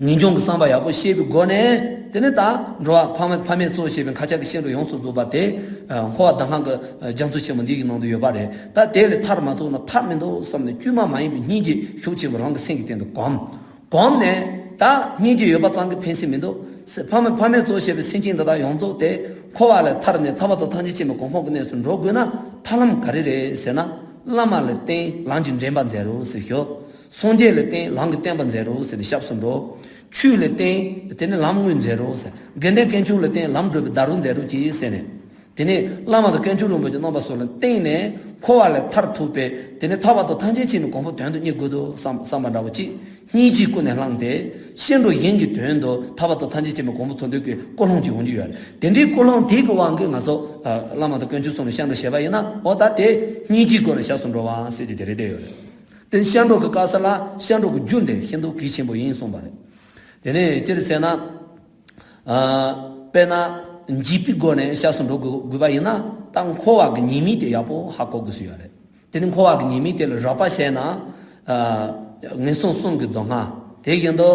ངེས་འབྱུང་གི་བསམ་པ་ཡག་པོ་ཤེས་པའི་སྒོ་ནས། དེ་ནས་ད་འགྲོ་བ་ཕ་མ་ཕ་མས་གཙོ་བྱས་པའི་མཁའ་ཁྱབ་ཀྱི་ཤིང་འབྲས་ཡོངས་སུ་རྫོགས་པ་དེ་འཁོར་བ་སྡུག་བསྔལ་གྱི་རྒྱ་མཚོ་ཆེན་པོ་འདི་གི་ནང་དུ་ཡོད་པ་རེད། ད་དེ་ལས་ཐར་མ་ཐུབ་ན་ཐབས་མི་འདུག་བསམ་ནས་བཅོས་མ་མ་ཡིན་པའི་སྙིང་རྗེ་ཤུགས་ཆེན་པོ་རང་གི་སེམས་ཀྱི་སྟེང་དུ་བསྒོམ། བསྒོམས་ནས། ད་སྙིང་རྗེ་ཡོད་པ་ཙམ་གྱིས་ཕན་སེམས་མི་འདུག་ཕ་མ་ཕ་མས་གཙོ་བྱས་པའི་སེམས་ཅན་འདི་དག་ཡོངས་རྫོགས་དེ་འཁོར་བ་ལས་ཐར་ནས་ཐར་པ་དང་ཐམས་ཅད་མཁྱེན་པའི་གོ་འཕང་གི་གནས་སུ་འགྲོ་དགོས་ན་ཐར་ལམ་ག་རེ་རེད་ཟེར་ན། བླ་མ་ལ་བརྟེན་ལམ་གྱི་འདྲེན་པ་མཛད་རོགས་ཟེར་ཞུ། སངས་རྒྱས་ལ་བརྟེན་ལམ་གྱི་བསྟན་པ་མཛད་རོགས་ཟེར་ནས་སྐྱབས་སུ་འགྲོ། ཆོས་ལ་བརྟེན་དེ་ནི་ལམ་དངོས་མཛད་རོགས་ཟེར། དགེ་འདུན་དཀོན་མཆོག་ལ་བརྟེན་ལམ་བགྲོད་པའི་བརྡ་རོ་མཛད་རོགས་གྱིས་ཟེར་ནས། དེ་ནས་བླ་མ་དང་དཀོན་མཆོག་རིན་པོ་ཆེ་རྣམ་པ་སོགས་ལ་བརྟེན་ནས་འཁོར་བ་ལས་ཐར་ཐུབ་པའི། དེ་ནས་ཐར་པ་དང་ཐམས་ཅད་མཁྱེན་པའི་གོ་འཕང་དོན་དུ་གཉེར་དགོས་འདུག་བསམ་བསམ་པ་འདྲ་བོ་ཅིག་སྙིང་རྗེ་ཀུན་ནས་བསླངས་ཏེ། ཤི་འགྲོ་གཞན་གྱི་དོན་དུ་ཐར་པ་དང་ཐམས་ཅད་མཁྱེན་པའི་གོ་འཕང་ཐོབ་འདོད་ཀྱི་ཀུན་སློང་ཅིག་འོང་རྒྱུ་ཡོད་རེད། དེ་འདྲའི་ཀུན་སློང་དེ་གི་དབང་གིས་ང་ཚོ་བླ་མ་དང་དཀོན་མཆོག་གསུམ་ལ་སྐྱབས་འགྲོ་བྱས་པ་ཡིན་ན། འོ་ད་དེ་སྙིང་རྗེའི་སྒོ་ནས་སྐྱབས་སུ་འགྲོ་བ་ཟེར་གྱི་དེ་རེད་བསྡད་ཡོད་རེད། དེ་ནས་སྐྱབས་འགྲོ་གི་དཀའ་ས་ལ་སྐྱབས་འགྲོ་གི་རྒྱུ་འདི་ཤིན་ཏུ་གལ་ཆེན་པོ་ཡིན་གསུངས་པ་རེད། དེ་ནས་ཅི་རེད་ཟེར་ན། དཔེར་ན། འཇིགས་པའི་སྒོ་ནས་སྐྱབས་སུ་འགྲོ་དགོས་དགོས་པ་ཡིན་ན། ད་འཁོར་བ་གི་ཉེས་དམིགས་དེ་ཡག་པོ་ཧ་གོ་དགོས་སུ་ཡོད་རེད། དེ་ནི་འཁོར་བ་གི་ཉེས་དམིགས་དེ་ལ་རོགས་པ་བྱས་ན། ངན་སོང་གསུམ་གྱི་སྡུག་བསྔལ། དེ་བཞིན་དུ།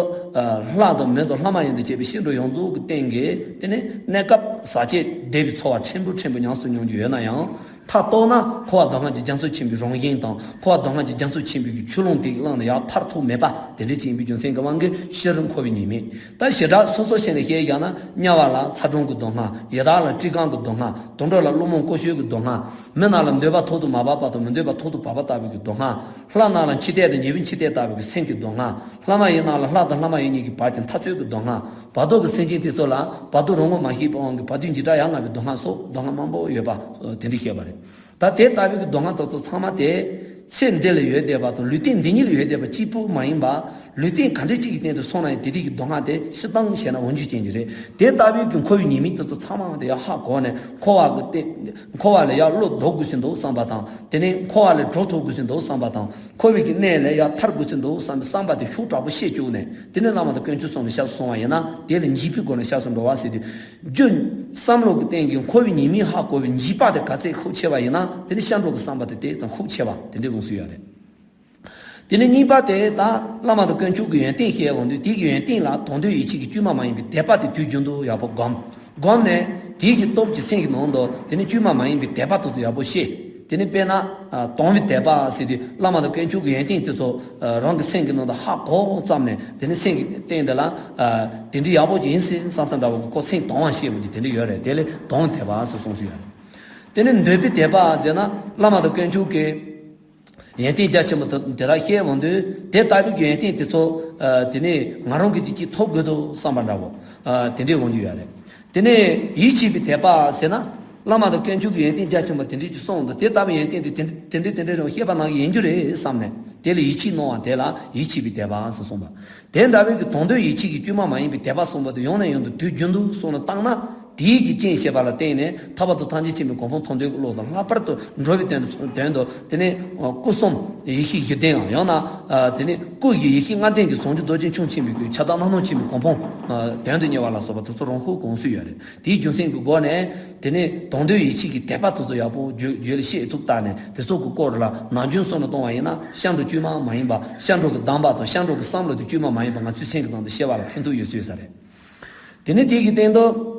ལྷ་དང་མི་དང་ལྷ་མ་ཡིན་དང་བཅས་པའི་ཤི་འགྲོ་ཡོངས་རྫོགས་ཀྱི་སྟེང་གི་དེ་ནི་གནས་སྐབས་ཟག་བཅས་བདེ་བའི་ཚོར་བ་ཕྲན་བུ་ཕྲན་བུ་ཉམས་སུ་མྱོང་རྒྱུ་ཡོད་ན་ཡང་། མཐའ་གཏུགས་ན་འཁོར་བ་སྡུག་བསྔལ་གྱི་རྒྱ་མཚོ་ཆེན་པོའི་རང་བཞིན་དང་། འཁོར་བ་སྡུག་བསྔལ་གྱི་རྒྱ་མཚོ་ཆེན་པོའི་ཆུ་ཀླུང་དེ་བླངས་ནས་ཡར་ཐར་ཐུབ་མེད་པ་དེ་འདྲ་ཅིག་ཡིན་པའི་རྒྱུ་མཚན་གྱི་དབང་གིས་སྤྱིར་འཁོར་བའི་ཉེས་དམིགས། ད་བྱེ་བྲག་སོ་སོ་བྱས་ནས་བཤད་ཡག་ན་དམྱལ་བ་ལ་ཚ་གྲང་གི་སྡུག་བསྔལ། ཡི་དྭགས་ལ་བཀྲེས་སྐོམ་གྱི་སྡུག་བསྔལ། དུད་འགྲོ་ལ་བླུན་རྨོངས་ཀུ་ཤུ་གི་སྡུག་བསྔལ། མི་རྣམས་ལ་འདོད་པ་ཐོག་ཏུ་མ་བབས་པ་དང་མི་འདོད་པ་ཐོག་ཏུ་བབས་པ་ལྟ་བུའི་གི་སྡུག་བསྔལ། ལྷ་རྣམས་ལ་འཆི་ལྟས་དང་ཉེ་བའི་འཆི་ལྟས་ལྟ་བུའི་གི་སེམས་ཀྱི་སྡུག་བསྔལ། ལྷ་མ་ཡིན་རྣམས་ལ་ལྷ་དང་ལྷ་མ་ཡིན་གཉིས་ཀྱི་བར་གྱི་འཐབ་རྩོད་ཀྱི་སྡུག་བསྔལ། བར་དོ་གི་སེམས་ཅན་དེ་ཚོ་ལ་བར་དོ་རང་ངོ་མ་ཤེས་པའི་དབང་གིས་བར་དོའི་འཇིགས་སྐྲག་ཡ་ང་བའི་སྡུག་བསྔལ་སོགས་སྡུག་བསྔལ་མང་པོ་ཡོད་པ་དེ་འདྲ་བཤད་པ་རེད། ད་དེ་ལྟ་བུའི་གི་སྡུག་བསྔལ་དེ་ཚོ་ཚང་མ་དེ་ཚེ་འདི་ལ་ཡོད་བསྡད་པ་དང་ལུས་རྟེན་འདི་ཉིད་ལ་ཡོད་བསྡད་པ་གཅིག་པུ་མ་ཡིན་པ། ལུས་རྟེན་ག་འདྲ་ཅིག་གི་སྟེང་དུ་སོང་ན་ཡང་དེ་འདྲའི་གི་སྡུག་བསྔལ་དེ་སྤྱིར་བཏང་བཤད་ན་འོ་འཇུ་ཅན་གྱི་རེད། དེ་ལྟ་བུའི་གི་འཁོར་བའི་ཉེས་དམིགས་དེ་ཚོ་ཚང་མ་དེ་ཡང་ཧ་གོ་ནས་འཁོར་བ་གི་སྟེང་འཁོར་བ་ལས་ཡར་བློ་ལྡོག་དགོས་སུ་འདུག་བསམ་པ་དང་། དེ་ནས་འཁོར་བ་ལས་གྲོལ་ཐུབ་དགོས་སུ་འདུག་བསམ་པ་དང་། འཁོར་བའི་གི་གནས་ལས་ཡར་ཐར་དགོས་སུ་འདུག་བསམ་པའི་བསམ་པ་དེ་ཤུགས་དྲག་པོ་བཤད་བཅུག་ནས། དེ་ནས་བླ་མ་དང་དཀོན་མཆོག་གསུམ་ལ་སྐྱབས་སུ་སོང་བ་ཡིན་ན། དེ་ལ་འཇིགས་པའི་སྒོ་ནས་སྐྱབས་སུ་འགྲོ་བ་ཟེར་དུས། རྒྱུ། བསམ་བློ་གི་སྟེང་གི་འཁོར་བའི་ཉེས་དམིགས་ཧ་གོ་བའི་འཇིགས་པ་དེ་ག་ཚད་ཤུགས་ཆེ་བ་ཡིན་ན། དེ་ནི་སྐྱབས་འགྲོ་གི་བསམ་པ་དེ་དེ་ཙམ་ཤུགས་ཆེ་བ་དེ་འདྲའི་དགོངས་སུ་ཡོད་རེད། དེ་ནས་གཉིས་པ་དེ་ད་བླ་མ་དང་དཀོན་མཆོག་གི་ཡོན་ཏན་བཤད་འོང་དུས། དེ་གི་ཡོན་ཏན་ལ་དོན་དམ་ཡིད་ཆེས་ཀྱི་བཅོས་མ་མ་ཡིན་པའི་དད་པ་དེ་དུས་རྒྱུན་དུ་ཡག་པོ་བསྒོམ། བསྒོམས་ནས་དེ་གི་སྟོབས་ཀྱིས་སེམས་ཀྱི་ནང་དུ་དེ་ནི་བཅོས་མ་མ་ཡིན་པའི་དད་པ་དེ་ཚོ་ཡག་པོ་བཤད། དེ་ནི་དཔེར་ན། དང་བའི་དད་པ་ཟེར་དུས་བླ་མ་དང་དཀོན་མཆོག་གི་ཡོན་ཏན་དེ་ཚོ་རང་གི་སེམས་ཀྱི་ནང་དུ་ཧ་གོ་ཙམ་ནས། དེ་ནི་སེམས་ཀྱི་སྟེང་དེ་ལ་དེ་འདྲའི་ཡག་པོ་ཅིག་ཡིན་སྲིད་བསམ་བསམ་འདྲ་བོ་གི་ཁོ་སེམས་དང་བ་བཤད་འོང་དུས་དེ་འདྲ་ཡོད་རེད། དེ་ལས་དང་བའི་དད་པ་ཟེར་གསུངས་སུ་ཡོད་རེད། དེ་ནི་འདོད་པའི་དད་པ་ཟེར་ན་བླ་མ་དང་དཀོན་མཆོག་གི་ཡོན་ཏན་རྒྱ་ཆེན་པོ་དེ་དག་བཤད་འོང་དུས། དེ་ལྟ་བུའི་གི་ཡོན་ཏན་དེ་ཚོ་དེ་ནས་ང་རང་གིས་ཅིག་ཅིག་ཐོབ་དགོས་འདུག་བསམ་པ་འདྲ་བོ་དེ་འདྲའི་འོང་རྒྱུ་ཡོད་རེད། དེ་ནས་ཡིད་ཆེས་པའི་དད་པ་ཟེར་ན། བླ་མ་དང་དཀོན་མཆོག་གི་ཡོན་ཏན་རྒྱ་ཆེན་པོ་དེ་འདྲའི་ཅིག་གསུངས་འདུག་དེ་ལྟ་བུའི་ཡོན་ཏན་དེ་དེ་འདྲ་དེ་འདྲ་དེ་འདྲ་རང་བཤད་པ་ནང་གི་ཡིན་རྒྱུ་རེད་བསམ་ནས། དེ་ལ་ཡིད་ཆེས་གནང་བ་དེ་ལ་ཡིད་ཆེས་པའི་དད་པ་ཟེར་གསུངས་པ། དེ་འདྲ་བའི་གི་དོན་དུ་ཡིད་ཆེས་ཀྱི་དཀྱུས་མ་མ་ཡིན་པའི་དད་པ་གསུངས་པ་དེ་ཡང་ནས་ཡང་དུ་དུས་རྒྱུན་དུ་གསུངས་ལ་བཏང་ན། དེའི་གི་རྐྱེན་བྱས་པ་ལ་བརྟེན་ནས་ཐར་པ་དང་ཐམས་ཅད་མཁྱེན་པའི་གོ་འཕང་ཐོབ་འདོད་ཀྱི་བློ་དང་ལྷག་པར་དུ་འགྲོ་བའི་དོན་དུ་དོན་དུ་དེ་ནས་སྐུ་གསུམ་ཡེ་ཤེས་བཞི་ལྡན་ཡང་ཡང་ན་དེ་ནས་སྐུ་བཞི་ཡེ་ཤེས་ལྔ་ལྡན་གྱི་ཟུང་འཇུག་རྡོ་རྗེ་འཆང་ཆེན་པོའི་གི་ཁྱབ་བདག་རྣམ་སྣང་ཆེན་པོའི་གོ་འཕང་དོན་དུ་གཉེར་བ་ལ་སོགས་པ་དེ་ཚོ་རང་ཤུགས་གང་སུ་ཡོད་རེད། དེའི་རྒྱུ་མཚན་གྱི་སྒོ་ནས། དེ་ནས་དོན་དུ་ཡིད་ཆེས་ཀྱི་དད་པ་དེ་ཚོ་ཡག་པོ་བརྗོད་བརྗོད་ལ་ཤེས་ཐུབ་ལྟ་ནས་དེ་ཚོ་གི་སྐོར་ལ་ནམ་རྒྱུན་གསུངས་ནས་གཏོང་བ་ཡིན་ན། སྐྱབས་འགྲོ་དཀྱུས་མ་མ་ཡིན་པ། སྐྱབས་འགྲོ་གི་གདམས་པ་དང་སྐྱབས་འགྲོ་གི་བསམ་བློ་དེ་དཀྱུས་མ་མ་ཡིན་པ་ང་ཚོའི་སེམས་ཀྱི་ནང་དུ་སྐྱེ་བ་ལ་ཕན་ཐོགས་ཡོད་ས་ཡོད་ས་རེད། དེ་ནས་དེ་གི་སྟེང་དུ།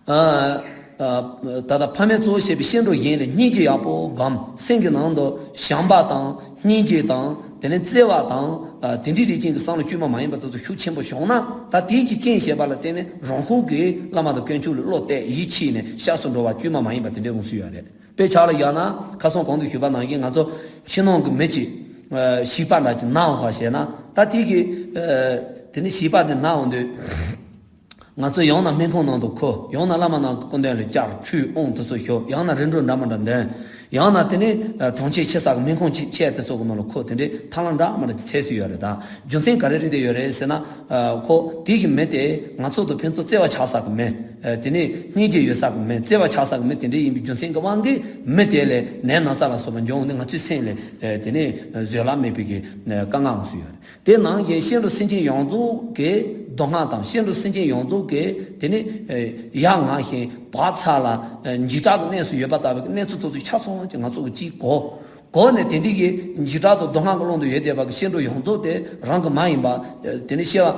ཨ་ཨ་ད་ལྟ་ཕ་མས་གཙོ་བོ་བྱས་པའི་སྐྱབས་འགྲོ་གཞན་ལ་སྙིང་རྗེ་ཡག་པོ་སྒོམ། སེམས་ཀྱི་ནང་དུ་བྱམས་པ་དང་སྙིང་རྗེ་དང་། དེ་ནས་བརྩེ་བ་དང་། ཨ་དེ་འདྲའི་རིགས་ཅན་གྱི་བསམ་བློ་དཀྱུས་མ་མ་ཡིན་པ་དེ་ཚོ་ཤུགས་ཆེན་པོ་བྱུང་ན། ད་དེའི་གི་རྐྱེན་བྱས་པ་ལ་བརྟེན་ནས་རང་ཤུགས་ཀྱིས་བླ་མ་དང་དཀོན་མཆོག་ལ་བློ་གཏད་ཡིད་ཆེས་ནས་སྐྱབས་སུ་འགྲོ་བ་དཀྱུས་མ་མ་ཡིན་པ་དེ་འདྲའི་འོང་སྲིད་ཡོད་རེད། དཔེ་ཆ་ལ་བཞག་ན་ཁ་སང་གོང་དུ་ཞུས་པ་ནང་བཞིན་ང་ཚོ་ཕྱི་ནང་གི་མི་གཅིག་ཨ་བྱིས་པ་འདྲ་ཅིག་ན་འོང་བ་བྱས་ན། ད་དེའི་གི་ཨ་དེ་ནས་བྱིས་པ་དེ་ན་འོང་དུས། ང་ཚོ་ཡང་ན་སྨན་ཁང་ནང་དུ་འཁུར། ཡང་ན་བླ་མ་ནང་གི་སྐུ་མདུན་ལ་བཅར། ཁྲུས་དབང་དེ་ཚོ་ཞུ། ཡང་ན་རིམ་གྲོ་འདྲ་མི་འདྲ་འདོན། ཡང་ན་དེ་ནས་ཨ་གྲོང་ཁྱེར་ཆེ་ས་གི་སྨན་ཁང་ཆེ་ཆེ་དེ་ཚོ་གི་ནང་ལ་འཁུར། དེ་འདྲའི་ཐབས་ལམ་འདྲ་མི་འདྲ་ཅིག་འཚོལ་སྲིད་ཡོད་རེད། ད་རྒྱུ་མཚན་ག་རེ་རེད་དེ་ཡོད་རེད་ཟེར་ན། ཨ་ཁོ་དེ་གི་མི་དེ་ང་ཚོ་དང་ཕན་ཚུན་བརྩེ་བ་ཆགས་ས་གི་མི། ཨ་དེ་ནས་སྙིང་རྗེ་ཡོད་ས་གི་མི། བརྩེ་བ་ཆགས་ས་གི་མི་དེ་འདྲ་ཡིན་པའི་རྒྱུ་མཚན་གྱི་དབང་གིས་མི་དེ་ལ་ནད་ན་ཚ་ལ་སོགས་པ་འབྱུང་ནས་ང་ཚོའི་སེམས་ལ་ཨ་དེ་ནས་བཟོད་གླགས་མེད་པའི་གི་དཀའ་ངལ་འོང་སྲིད་ཡོད་རེད། དེ་ནང་བཞིན་སྐྱབས་འགྲོ་སེམས་ཅན་ཡོངས་རྫོགས་ཀྱི་སྡུག་བསྔལ་དང་། སྐྱབས་འགྲོ་སེམས་ཅན་ཡོངས་རྫོགས་ཀྱི་དེ་ནི་ཡ་ང་ཞིང་བག་ཚ་ལ་འཇིགས་སྐྲག་གི་གནས་སུ་ཡོད་པ་ལྟ་བུའི་གནས་ཚུལ་དེ་ཚོ་ཆ་ཚང་ཅིག་ང་ཚོ་གིས་ཅིག་གོ་གོ་ནས། དེ་འདྲའི་གི་འཇིགས་སྐྲག་དང་སྡུག་བསྔལ་གྱི་ཀློང་དུ་ཡོད་བསྡད་པ་གི་སྐྱབས་འགྲོ་ཡོངས་རྫོགས་དེ་རང་གི་མ་ཡིན་པ། དེ་ནི་སྐྱེ་བ་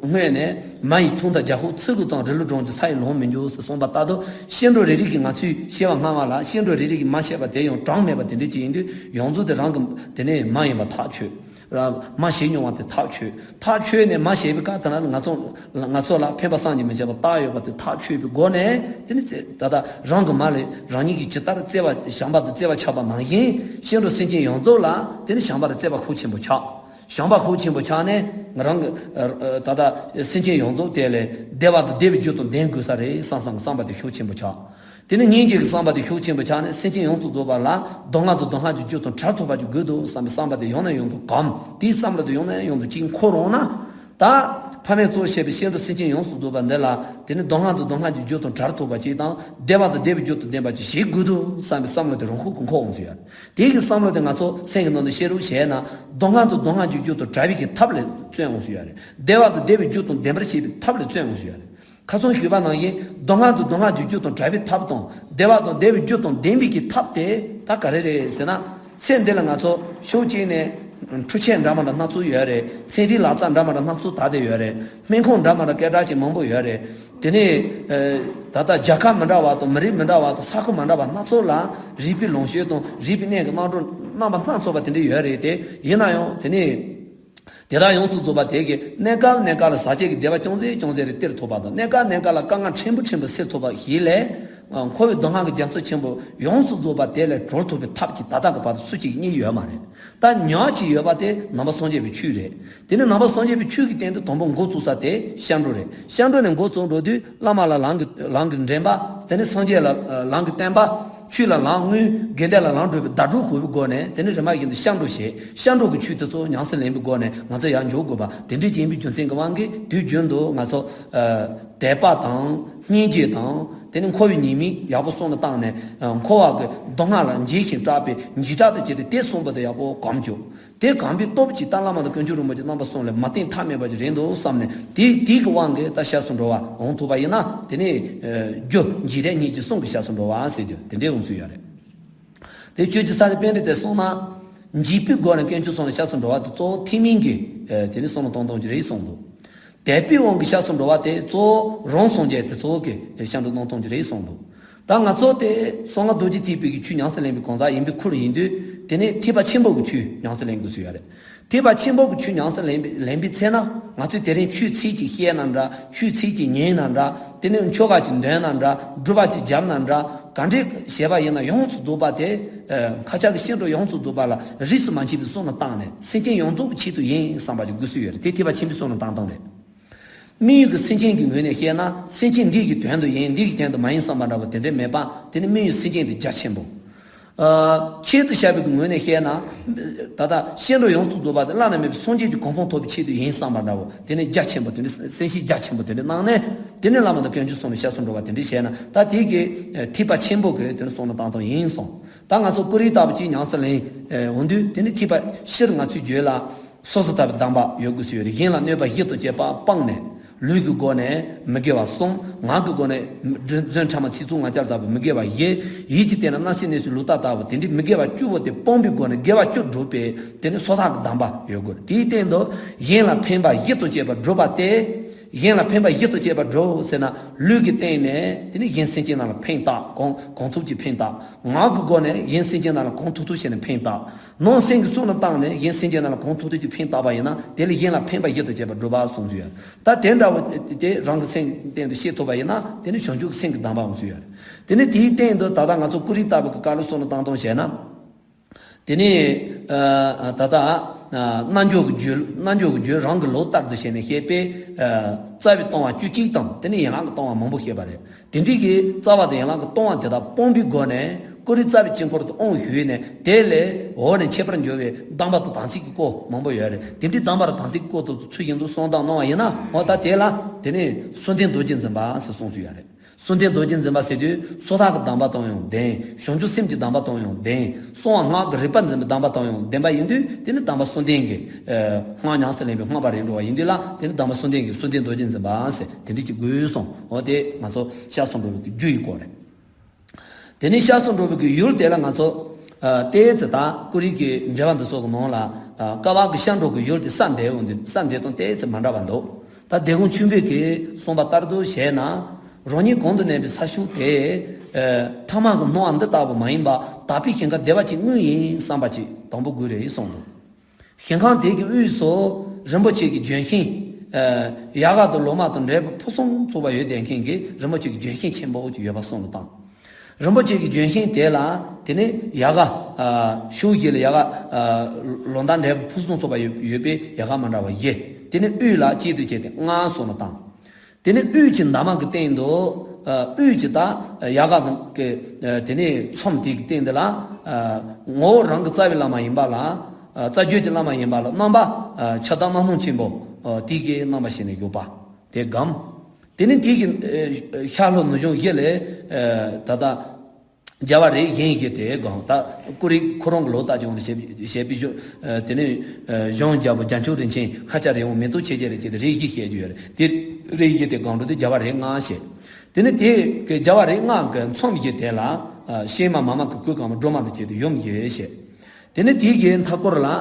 སྔོན་ནས་མ་ཡི་ཐུང་མཐའ་རྒྱ་ཤུག་ཚིག་གི་ཙམ་རི་ལུ་སྒྲོན་གྱི་ས་ཡི་ལོང་མི་འགྱུར་ཟེར་གསུངས་པ་ལྟར་དུ། སྐྱབས་འགྲོ་རེ་རེ་གིས་ང་ཚོའི་སྐྱེ་བ་སྔ་མ་ལ། སྐྱབས་འགྲོ་རེ་རེ་གིས་མ་བྱས་པ་དེ་ཡང་གྲངས་མེད་པ་དེ་འདྲ་ཅིག་ཡིན་དུས། ཡོངས་རྫོགས་དེ་རང་གི་དེ་ནས་མ་ཡིན་པ་ཐག་ཆོད། ར་མ་བྱས་མྱོང་བ་དེ་ཐག་ཆོད། ཐག་ཆོད་ནས་མ་བྱས་པའི་སྐབས་དེ་ན་ང་ཚོ་ང་ཚོ་ལ་ཕན་པ་བསམ་གྱིས་མི་ཁྱབ་པ་བཏགས་ཡོད་པ་དེ་ཐག་ཆོད་པའི་སྒོ་ནས། དེ་ནི་ད་ལྟ་རང་གི་མ་ལས་རང་ཉིད་ཀྱིས་ཇི་ལྟར་བརྩེ་བ་བྱམས་པ་དང་བརྩེ་བ་ཆགས་པ་ནང་བཞིན། སྐྱབས་འགྲོ་སེམས་ཅན་ཡོངས་རྫོགས་ལ་དེ་ནི་བྱམས་པ་དང་བརྩེ་བ་ཤུགས་ཆེན་པོ་ཆགས། བྱམས་པ་ཤུགས་ཆེན་པོ་ཆགས་ནས་རང་གི་ཨ་ཨ་ད་ལྟ་སེམས་ཅན་ཡོངས་རྫོགས་དེ་ལས་བདེ་བ་དང་བདེ་བའི་རྒྱུ་དང་ལྡན་དགོས་ས་རེད་བསམ་བསམ་བསམ་པ་དེ་ཤུགས་ཆེན་པོ་ཆགས། དེ་ནས་སྙིང་རྗེ་གི་བསམ་པ་དེ་ཤུགས་ཆེན་པོ་ཆགས་ནས། སེམས་ཅན་ཡོངས་སུ་རྫོགས་པ་ལ་སྡུག་བསྔལ་དང་སྡུག་བསྔལ་གྱི་རྒྱུ་དང་བྲལ་ཐུབ་པ་ཅིག་དགོས་འདུག་བསམ་པའི་བསམ་པ་དེ་ཡང་ནས་ཡང་དུ་གོམས། དེའི་བསམ་བློ་དེ་ཡང་ནས་ཡང་དུ་ཅིག་འཁོར་འོང་ན། ད་ཕ་མས་གཙོ་བྱས་པའི་སྐྱབས་འགྲོ་སེམས་ཅན་ཡོངས་སུ་རྫོགས་པ་འདི་ལ་དེ་ནི་སྡུག་བསྔལ་དང་སྡུག་བསྔལ་གྱི་རྒྱུ་དང་བྲལ་ཐུབ་པ་ཅིག་དང་། བདེ་བ་དང་བདེ་བའི་རྒྱུ་དང་ལྡན་པ་ཅིག་བྱེད་དགོས་འདུག་བསམ་པའི་བསམ་བློ་དེ་རང་ཤུགས་ཀྱིས་འཁོར་འོང་སྲིད་ཡ་རེད། དེའི་གི་བསམ་བློ་དེ་ང་ཚོ་སེམས་ཀྱི་ནང་དུ་ཤེས་རོགས་བྱས་ན། སྡུག་བསྔལ་དང་སྡུག་བསྔལ་གྱི་རྒྱུ་དང་བྲལ་བའི་གི་ཐབས་ལ་བརྩོན་འོང་སྲིད་ཡ་རེད། བདེ་བ་དང་བདེ་བའི་རྒྱུ་དང་ལྡན་པར་བྱེད་པའི་ཐབས་ལ་བརྩོན་འོང་སྲིད་ཡ་རེད། ཁ་སང་ཞུས་པ་ནང་བཞིན་སྡུག་བསྔལ་དང་སྡུག་བསྔལ་གྱི་རྒྱུ་དང་བྲལ་བའི་ཐབས་དང་། བདེ་བ་དང་བདེ་བའི་རྒྱུ་དང་ལྡན་པའི་གི་ཐབས་དེ་ད་ག་རེ་རེད་ཟེར་ན། ཚེ་འདི་ལ་ང་ཚོ་ཕྱོགས་གཅིག་ནས་འཕྲུལ་ཆས་འདྲ་མི་འདྲ་སྣ་ཚོགས་ཡོད་རེད། ཚན་རིག་ལག་རྩལ་འདྲ་མི་འདྲ་སྣ་ཚོགས་དར་བསྡད་ཡོད་རེད། སྨན་ཁང་འདྲ་མི་འདྲ་སྐད་གྲགས་ཅན་མང་པོ་ཡོད་རེད། དེ་ནས་ཨ་ད་ལྟ་རྒྱལ་ཁབ་མི་འདྲ་བ་དང་མི་རིགས་མི་འདྲ་བ་དང་ས་ཁུལ་མི་འདྲ་བ་སྣ་ཚོགས་ལ་རིག་པའི་ལུང་བཤད་དང་རིག་པའི་གནས་ཀྱི་རྣམ་གྲངས་རྣམ་པ་སྣ་ཚོགས་པ་དེ་འདྲ་ཡོད་རེད་དེ། ཡིན་ན་ཡང་དེ་ནས། དེ་དག་ཡོངས་སུ་རྫོགས་པ་དེ་གའི་གནས་སྐབས་གནས་སྐབས་ལ་ཟག་བཅས་ཀྱི་བདེ་བ་ཅུང་ཟད་ཅུང་ཟད་རེ་སྟེར་ཐུབ་པ་དང་། གནས་སྐབས་གནས་སྐབས་ལ་དཀའ་ངལ་ཕྲན་བུ་ཕྲན་བུ་སེལ་ཐུབ་པ་ཞིག་ལས། འཁོར་བའི་སྡུག་བསྔལ་གྱི་རྒྱ་མཚོ་ཆེན་པོ་ཡོངས་སུ་རྫོགས་པ་དེ་ལས་གྲོལ་ཐུབ་པའི་ཐབས་ཀྱིས་ད་ལྟ་གི་བར་དུ་སུ་གཅིག་རྙེད་ཡོད་མ་རེད། ད་ཉག་གཅིག་ཡོད་པ་དེ་ནང་པ་སངས་རྒྱས་པའི་ཆོས་རེད། དེ་ནི་ནང་པ་སངས་རྒྱས་པའི་ཆོས་ཀྱི་སྟེང་དུ་དང་པོ་འགོ་བཙུགས་ས་དེ་སྐྱབས་འགྲོ་རེད། སྐྱབས་འགྲོ་ནས་འགོ་བཙུགས་འགྲོ་དུས། བླ་མ་ལ་ལམ་གྱི་ལམ་གྱི་འདྲེན་པ། དེ་ནས་སངས་རྒྱས་ལ་ལམ་གྱི་བསྟན་པ། ཆོས་ལ་ལམ་དངོས། དགེ་འདུན་ལ་ལམ་སྒྲུབ་པའི་ཟླ་གྲོགས་ཞུ་བའི་སྒོ་ནས། དེ་ནས་རིམ་པ་བཞིན་དུ་སྐྱབས་འགྲོ་བྱེད། སྐྱབས་འགྲོ་གི་ཆོས་དེ་ཚོ་ཉམས་སུ་ལེན་པའི་སྒོ་ནས་ང་ཚོ་ཡར་འཇུག་དགོས་པ་དེ་འདྲ་ཅིག་ཡིན་པའི་རྒྱུ་མཚན་གྱི་དབང་གིས། དུས་རྒྱུན་དུ་ང་ཚོ་ཨ་དད་པ་དང་སྙིང་རྗེ་དང་། དེ་ནས་འཁོར་བའི་ཉེས་དམིགས་ཡག་པོ་བསམ་བློ་བཏང་ནས། ཨ་འཁོར་བ་གི་སྡུག་བསྔལ་ལ་འཇིགས་ཤིང་སྐྲག་པའི་འཇིགས་སྐྲག་དང་བཅས་ཏེ་དེ་གསུམ་པོ་དེ་ཡག་པོ་གོམས་བཅུག་དེ་གོམས་པའི་སྟོབས་ཀྱིས་ད་བླ་མ་དང་དཀོན་མཆོག་རིན་པོ་ཆེ་རྣམ་པ་གསུམ་ལས་མ་བརྟེན་ཐབས་མེད་པ་ཅིག་རེད་འདུག་བསམ་ནས། དེ་དེ་གི་དབང་གིས་ད་སྐྱབས་སུ་འགྲོ་བ་འོང་ཐུབ་པ་ཡིན་ན། དེ་ནས་ཨ་རྒྱུ་འཇིགས་བྲལ་གཉིས་ཀྱིས་གསུམ་གྱིས་སྐྱབས་སུ་འགྲོ་བ་ཟེར་རྒྱུ་དེ་འདྲའི་འོང་སྲིད་ཡོད་རེད། དེ་ཆོས་ཀྱི་ས་ཆ་པཎྜི་ཏས་གསུངས་ན། འཇིགས་པའི་སྒོ་ནས་དཀོན་མཆོག་གསུམ་ལ་སྐྱབས་སུ་འགྲོ་བ་དེ་གཙོ་བོ་ཐེག་དམན་གྱི་ཨ་དེ་ནི་བསམ་བློ་གཏོང་སྟངས་ཅིག་རེད་གསུངས་འདུག་དད་པའི་དབང་གིས་སྐྱབས་སུ་འགྲོ་བ་དེ་གཙོ་བོ་རང་སངས་རྒྱས་དེ་ཚོ་གི་སྐྱབས་འགྲོ་གནང་སྟངས་ཅིག་རེད་གསུངས་འདུག་ད་ང་ཚོ་དེ་གསང་སྔགས་རྡོ་རྗེ་ཐེག་པའི་གི་ཆོས་ཉམས་སུ་ལེན་པའི་གང་ཟག་ཡིན་པའི་ཁུལ་ཡིན་དུས། དེ་ནས་ཐེག་པ་ཆེན་པོ་གི་ཆོས་ཉམས་སུ་ལེན་དགོས་སྲིད་ཡོད་རེད། ཐེག་པ་ཆེན་པོ་གི་ཆོས་ཉམས་སུ་ལེན་པའི་ལེན་པའི་ཚེ་ན། ང་ཚོས་དེ་རིང་ཆོས་ཚིག་ཅིག་བཤད་ན་འདྲ། ཆོས་ཚིག་ཅིག་ཉན་ན་འདྲ། དེ་ནས་ཆོ་ག་ཅིག་འདོན་ན་འདྲ། སྒྲུབ་པ་ཅིག་བརྒྱབ་ན་འདྲ། ག་འདྲའི་བྱས་པ་ཡིན་ན་ཡོངས་སུ་རྫོགས་པ་དེ། ཨ་མཁའ་ཁྱབ་ཀྱི་སྐྱབས་འགྲོ་ཡོངས་སུ་རྫོགས་པ་ལ་རིས་སུ་མ་ཆད་པའི་བསམ་བློ་བཏང་ནས། སེམས་ཅན་ཡོངས་རྫོགས་ཀྱི་ཆེད་དུ་ཡིན་བསམ་པ་ཅིག་དགོས་སྲིད་ཡོད་རེད། དེ་ཐེག་པ་ཆེན་པོའི་བསམ་བློ་བཏང་སྟངས་རེད། དམིགས་ཡུལ་གྱི་སེམས་ཅན་གྱི་ངོས་ནས་བཤད་ན། སེམས་ཅན་འདི་གི་དོན་དུ་ཡིན། འདི་གི་དོན་དུ་མ་ཡིན་བསམ་པ་འདྲ་བོ་དེ་འདྲ་མེད་པ། དེ་ནི་དམིགས་ཡུལ་སེམས་ཅན་དེ་རྒྱ་ཆེན་པོ། ཆེད་དུ་བཤད་པའི་ངོས་ནས་བཤད་ན། ད་ལྟ་སྐྱེ་འགྲོ་ཡོངས་སུ་རྫོགས་པ་དེ་བླ་ན་མེད་པའི་སངས་རྒྱས་ཀྱི་གོ་འཕང་ཐོབ་པའི་ཆེད་དུ་ཡིན་བསམ་པ་འདྲ་བོ། དེ་ནས་རྒྱ་ཆེན་པོ་དེ་འདྲ། སེམས་བསྐྱེད་རྒྱ་ཆེན་པོ་དེ་འདྲ་གནང་ནས། དེ་ནས་བླ་མ་དང་དཀོན་མཆོག་གསུམ་ལ་སྐྱབས་སུ་འགྲོ་བ་དེ་འདྲ་བྱས་ན། ད་དེ་གི་ཐེག་པ་ཆེན་པོ་གི་དེ་ནས་བསམ་བློ་བཏང་སྟངས་ཡིན་གསུངས། ད་ང་ཚོ་ཀུ་རེ་ལྟ་བུ་ཅིག་ཉམས་སུ་ལེན་འོང་དུས། དེ་ནས་ཐེག་པ་སྤྱིར་ང་ཚོའི་རྒྱུད་ལ། སོ་སོ་ལྟ་བུའི་གདམས་པ་ཡོད་དགོས་སུ་ཡོད་རེད། གཞན་ལ་གནོད་པ་བཞི་དང་བཅས་པ་སྤངས་ནས། ལུས་ཀྱི་སྒོ་ནས་མི་དགེ་བ་གསུམ། ངག་གི་སྒོ་ནས་རྫུན་ཕྲ་མ་ཚིག་རྩུབ་ངག་འཁྱལ་ལྟ་བུ་མི་དགེ་བ་བཞི། ཡིད་ཀྱི་སྟེང་ནས་སྣང་སྲིད་གནས་སུ་ལུག་ལྟ་ལྟ་བུ་དེ་འདྲའི་མི་དགེ་བ་བཅུ་པོ་དེ་སྤོང་བའི་སྒོ་ནས་དགེ་བ་བཅུ་བསྒྲུབ་པའི་དེ་ནི་སོ་ཐར་གྱི་གདམས་པ་ཡོད་དགོས་རེད། དེའི་སྟེང་དུ་གཞན་ལ་ཕན་པ་བཞི་དང་བཅས་པ་བསྒྲུབ་པ་སྟེ། གཞན་ལ་ཕན་པ་བཞི་དང་བཅས་པ་བསྒྲུབ་ཟེར་ན། ལུས་ཀྱི་སྟེང་ནས་དེ་ནི་གཞན་སེམས་ཅན་རྣམས་ལ་ཕན་བཏགས། གང་གང་ཐུབ་ཀྱིས་ཕན་བཏགས། ངག་གི་སྒོ་ནས་གཞན་སེམས་ཅན་རྣམས་ལ་གང་ཐུབ་ཐུབ་བྱས་ནས་ཕན་བཏགས། ནང་སེམས་ཀྱི་གསུང་ལ་བཏང་ནས་གཞན་སེམས་ཅན་རྣམས་ལ་གང་ཐུབ་ཐུབ་ཀྱིས་ཕན་བཏགས་པ་ཡིན་ན། དེ་ལ་གཞན་ལ་ཕན་པ་བཞི་དང་བཅས་པ་བསྒྲུབ་པ་གསུངས་སུ་ཡོད། ད་དེ་འདྲ་བོ་དེ་རང་གི་སེམས་སྟེང་དུ་ཤེས་ཐུབ་པ་ཡིན་ན། དེ་ནི་བྱང་ཆུབ་ཀྱི་སེམས་ཀྱི་གདམས་པ་འོང་སུ་ཡོད། དེ་ནི་དེའི་སྟེང་དུ་ད་ལྟ་ང་ཚོ་ཀུ་རེ་ལྟ་བུ་གི་བཀའ་སློབ་བསམ་བློ་བཏང་སྟངས་བྱས་ན། དེ་ནས་ཨ་ད་ལྟ་ཨ་རྣལ་འབྱོར་གྱི་རྒྱུད། རྣལ་འབྱོར་གྱི་རྒྱུད་རང་གི་ལུགས་ལྟར་དུ་བྱས་ནས་བཤད་པའི་ཨ་རྩ་བའི་ལྟུང་བ་བཅུ་གཅིག་དང་། དེ་ནས་ཡན་ལག་གི་ལྟུང་བ་མང་པོ་བཤད་པ་རེད། དེ་འདྲའི་གི་རྩ་བ་དང་ཡན་ལག་གི་ལྟུང་བ་དེ་དག་སྤོང་བའི་སྒོ་ནས། ཀུ་རེ་རྩ་བའི་དཀྱིལ་འཁོར་དུ་དབང་ཞུས་ནས། དེ་ལས་འོག་ནས་འཆད་པར་འགྱུར་བའི་གདམས་པ་དང་དམ་ཚིག་གི་སྐོར་མང་པོ་ཡོད་རེད། དེ་འདྲའི་གདམས་པ་དང་དམ་ཚིག་གི་སྐོར་དུ་ཚུལ་བཞིན་དུ་གསུང་གདམས་གནང་བ་ཡིན་ན། འོ་ད་དེ་ལ་དེ་ནས་གསུམ་ལྡན་རྡོ་རྗེ་འཛིན་པ་ཟེར་གསུངས་སུ་ཡོད་རེད། གསུམ་ལྡན་རྡོ་རྗེ་འཛིན་པ་ཟེར་དུས། སོ་ཐར་གྱི་གདམས་པ་དང་ཡང་ལྡན། བྱང་ཆུབ་སེམས་ཀྱི་གདམས་པ་དང་ཡང་ལྡན། གསང་བ་སྔགས་ཀྱི་རིག་པ་འཛིན་པའི་གདམས་པ་དང་ཡང་ལྡན་པ་ཡིན་དུས། དེ་ནི་གདམས་པ་གསུམ་ལྡན་གྱི་ཨ་སྔགས་ཉམས་སུ་ལེན་པའི་སྔགས་པ་རེད་འགྲོ་བ་ཡིན་དུས་ལ། དེ་ནི་གདམས་པ་གསུམ་ལྡན་གྱི་གསུམ་ལྡན་རྡོ་རྗེ་འཛིན་པ་ཟེར་དེ་འདྲ་ཅིག་དགོས་གསུངས། འོ་དེ་ང་ཚོ་སྐྱབས་སུ་འགྲོ་བའི་རྒྱུ་ཡི་སྐོར་རེད། དེ་ནས་སྐྱབས་སུ་འགྲོ་བའི་གི་ཡུལ་དེ་ལ་ང་ཚོ་ཨ་ཏོག་ཙམ་ད་ཀུ་རེ་གི་འགྲེལ་པ་འདི་ཚོ་གི་ནང་ལ། ཨ་བསྐལ་པ་གི་སྐྱབས་འགྲོ་གི་ཡུལ་དེ་ས་འདས་འོང་དུས། ས་འདས་དང་ཏོག་ཙམ་མ་འདྲ་བ་འདུག་ད་དེ་ཀོང་ཆེན་པོའི་གི་གསུངས་པ་ལྟར་དུ་བྱས་ན། རང་ཉིད་གོང་དུ་གནས་པའི་ས་ཕྱོགས་དེ་ཨ་ཐ་མལ་གྱི་སྣང་བ་འདི་ལྟ་བུ་མ་ཡིན་པ། དག་པའི་ཞིང་ཁམས་བདེ་བ་ཅན་དངོས་ཡིན་བསམ་པ་ཅིག་དང་པོ་དགོས་རེད་གསུངས་འདུག་ཞིང་ཁམས་དེ་གི་དབུས་སུ་རིན་པོ་ཆེ་གི་ལྗོན་ཤིང་། ཨ་ཡལ་ག་དང་ལོ་མ་དང་འབྲས་བུ་ཕུན་སུམ་ཚོགས་པ་ཡོད་བསྡད་མཁན་གྱི་རིན་པོ་ཆེ་གི་ལྗོན་ཤིང་ཆེན་པོ་ཅིག་ཡོད་པ་གསུངས་ལ་བཏང་། རིན་པོ་ཆེ་གི་ལྗོན་ཤིང་དེ་ལ་དེ་ནས་ཡལ་ག་ཨ་ཕྱོགས་བཞི་ལ་ཡལ་ག་ཨ་ལོ་འདབ་འབྲས་བུ་ཕུན་སུམ་ཚོགས་པ་ཡོད་ཡོད་པའི་ཡལ་ག་མ་འདྲ་བ་བཞི། དེ་ནས་དབུས་ལ་གཅིག་ཏུ་བྱས་ཏེ་ལྔ་གསུངས་ལ་བཏང་། དེ་ནས་དབུས་ཀྱི་འདབ་མ་གི་སྟེང་དུ། ཨ་དབུས་ཀྱི་ད་ཡལ་ག་གི་ཨ་དེ་ནས་ཚོམས་དེ་གི་སྟེང་དེ་ལ། ཨ་ངོ་བོ་རང་གི་རྩ་བའི་བླ་མ་ཡིན་པ་ལ། ཨ་རྩ་བརྒྱུད་ཀྱི་བླ་མ་ཡིན་པ་ལ་རྣམ་པ། ཨ་ཁྱབ་བདག་རྣམ་སྣང་ཆེན་པོ། ཨ་དེ་གི་རྣམ་པ་བྱས་ནས་བཞུགས་པ་དེ་བསྒོམ། དེ་ནས་དེ་གི་ཨ་ཤར་ལྷོ་ནུབ་བྱང་བཞི་ལས། ཨ་ད་ལྟ་རྒྱལ་བ་རིགས་བཞི་ཡི་དེ་སྒང་ད་ཀུ་རེ་ཁོ་རང་གི་ལོ་རྟགས་ཀྱི་དབང་དུ་བྱས་པའི་བྱས་པའི་གཞུང་། དེ་ནས་གཞུང་རྒྱལ་པོ་རྒྱ་མཚོ་རིན་ཆེན། ཤཱཀྱ་རིགས་དབང་མེ་ཏོག་ཆོས་རྒྱལ་རིགས་བརྒྱད་དེ་རིགས་བཞི་བཤད་རྒྱུ་ཡོད་རེད། དེ་རིགས་བཞི་དེ་སྒང་དྲུག་དེ་རྒྱལ་བ་རིགས་ལྔ་བཤད། དེ་ནས་དེ་གི་རྒྱལ་བ་རིགས་ལྔ་གི་མཚམས་བཞི་དེ་ལ་ཨ་ཤེས་མ་མ་མ་གི་གོས་གང་མ་སྒྲོལ་མ་དང་བཅས་ཏེ་ཡུམ་བཞི་བཤད། དེ་ནས་དེའི་གི་མཐའ་སྐོར་ལ་ཨ་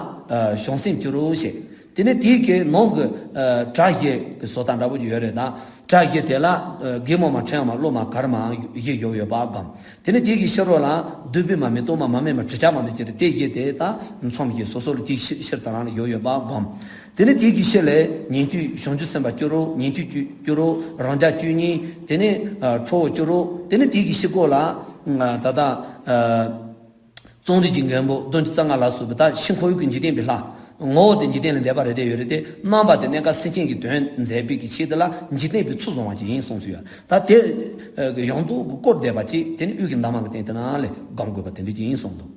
བྱང་སེམས་བཅུ་དྲུག་བཤད། དེ་ནས་དེའི་གི་ནང་གི་ཨ་གྲྭ་བཞི་གི་བཟོ་ལྟ་འདྲ་པོ་ཅིག་ཡོད་རེད་ད། གྲྭ་བཞི་དེ་ལ་ཨ་རྒན་མོ་མ་ཕྲེང་བ་མ་སློབ་མ་གར་མ་བཞི་བཞུགས་ཡོད་པ་བསྒོམ། དེ་ནས་དེའི་གི་ཕྱི་རོལ་ལ་བདུད་བྷེ་མ་མེ་ཏོག་མ་མ་སྨད་མ་དྲི་ཆབ་མ་དང་བཅས་ཏེ་དེ་བཞི་དེ་ད་མཚམས་བཞི་སོ་སོ་ལ་དེའི་ཕྱི་ཕྱིར་དང་རང་ལ་བཞུགས་ཡོད་པ་བསྒོམ། དེ་ནས་དེའི་གི་ཕྱི་ལ་ཉན་ཐོས་བྱང་ཆུབ་སེམས་དཔའ་བཅུ་དྲུག་ཉན་ཐོས་བཅུ་བཅུ་དྲུག་རང་རྒྱལ་བཅུ་གཉིས། དེ་ནས་ཨ་ཁྲོ་བོ་བཅུ་དྲུག་དེ་ནས་དེའི་གི་ཕྱི་སྐོར་ལ་ཨ་ད་ལྟ་ཨ་རྩོམ་རིག་གི་མགོན་པོ་བདུན་ཅུ་རྩ་ལྔ་ལ་སོགས་པའི་ད་ཕྱི་ཁོར་ཡུག་གི་འཇིག་རྟེན་པའི་ལྷ། ངོ་བོ་དེ་འཇིག་རྟེན་ལས་འདས་པ་རེད་དེ་ཡོད་རེད་དེ། རྣམ་པ་དེ་གནས་སྐབས་སེམས་ཅན་གྱི་དོན་མཛད་པའི་གི་ཆེད་དུ་ལ་འཇིག་རྟེན་པའི་ཚུལ་བཟུང་བ་ཅིག་ཡིན་གསུངས་སུ་ཡོད། ད་དེ་ཡོངས་རྫོགས་ཀྱི་བསྐོར་བསྡད་པ་ཅིག་དེ་ནི་དབུས་ཀྱི་འདབ་མ་གི་སྟེང་དེ་ན་ལས་སྒོམ་དགོས་པ་དེ་འདྲ་ཅིག་ཡིན་གསུངས་འདུག་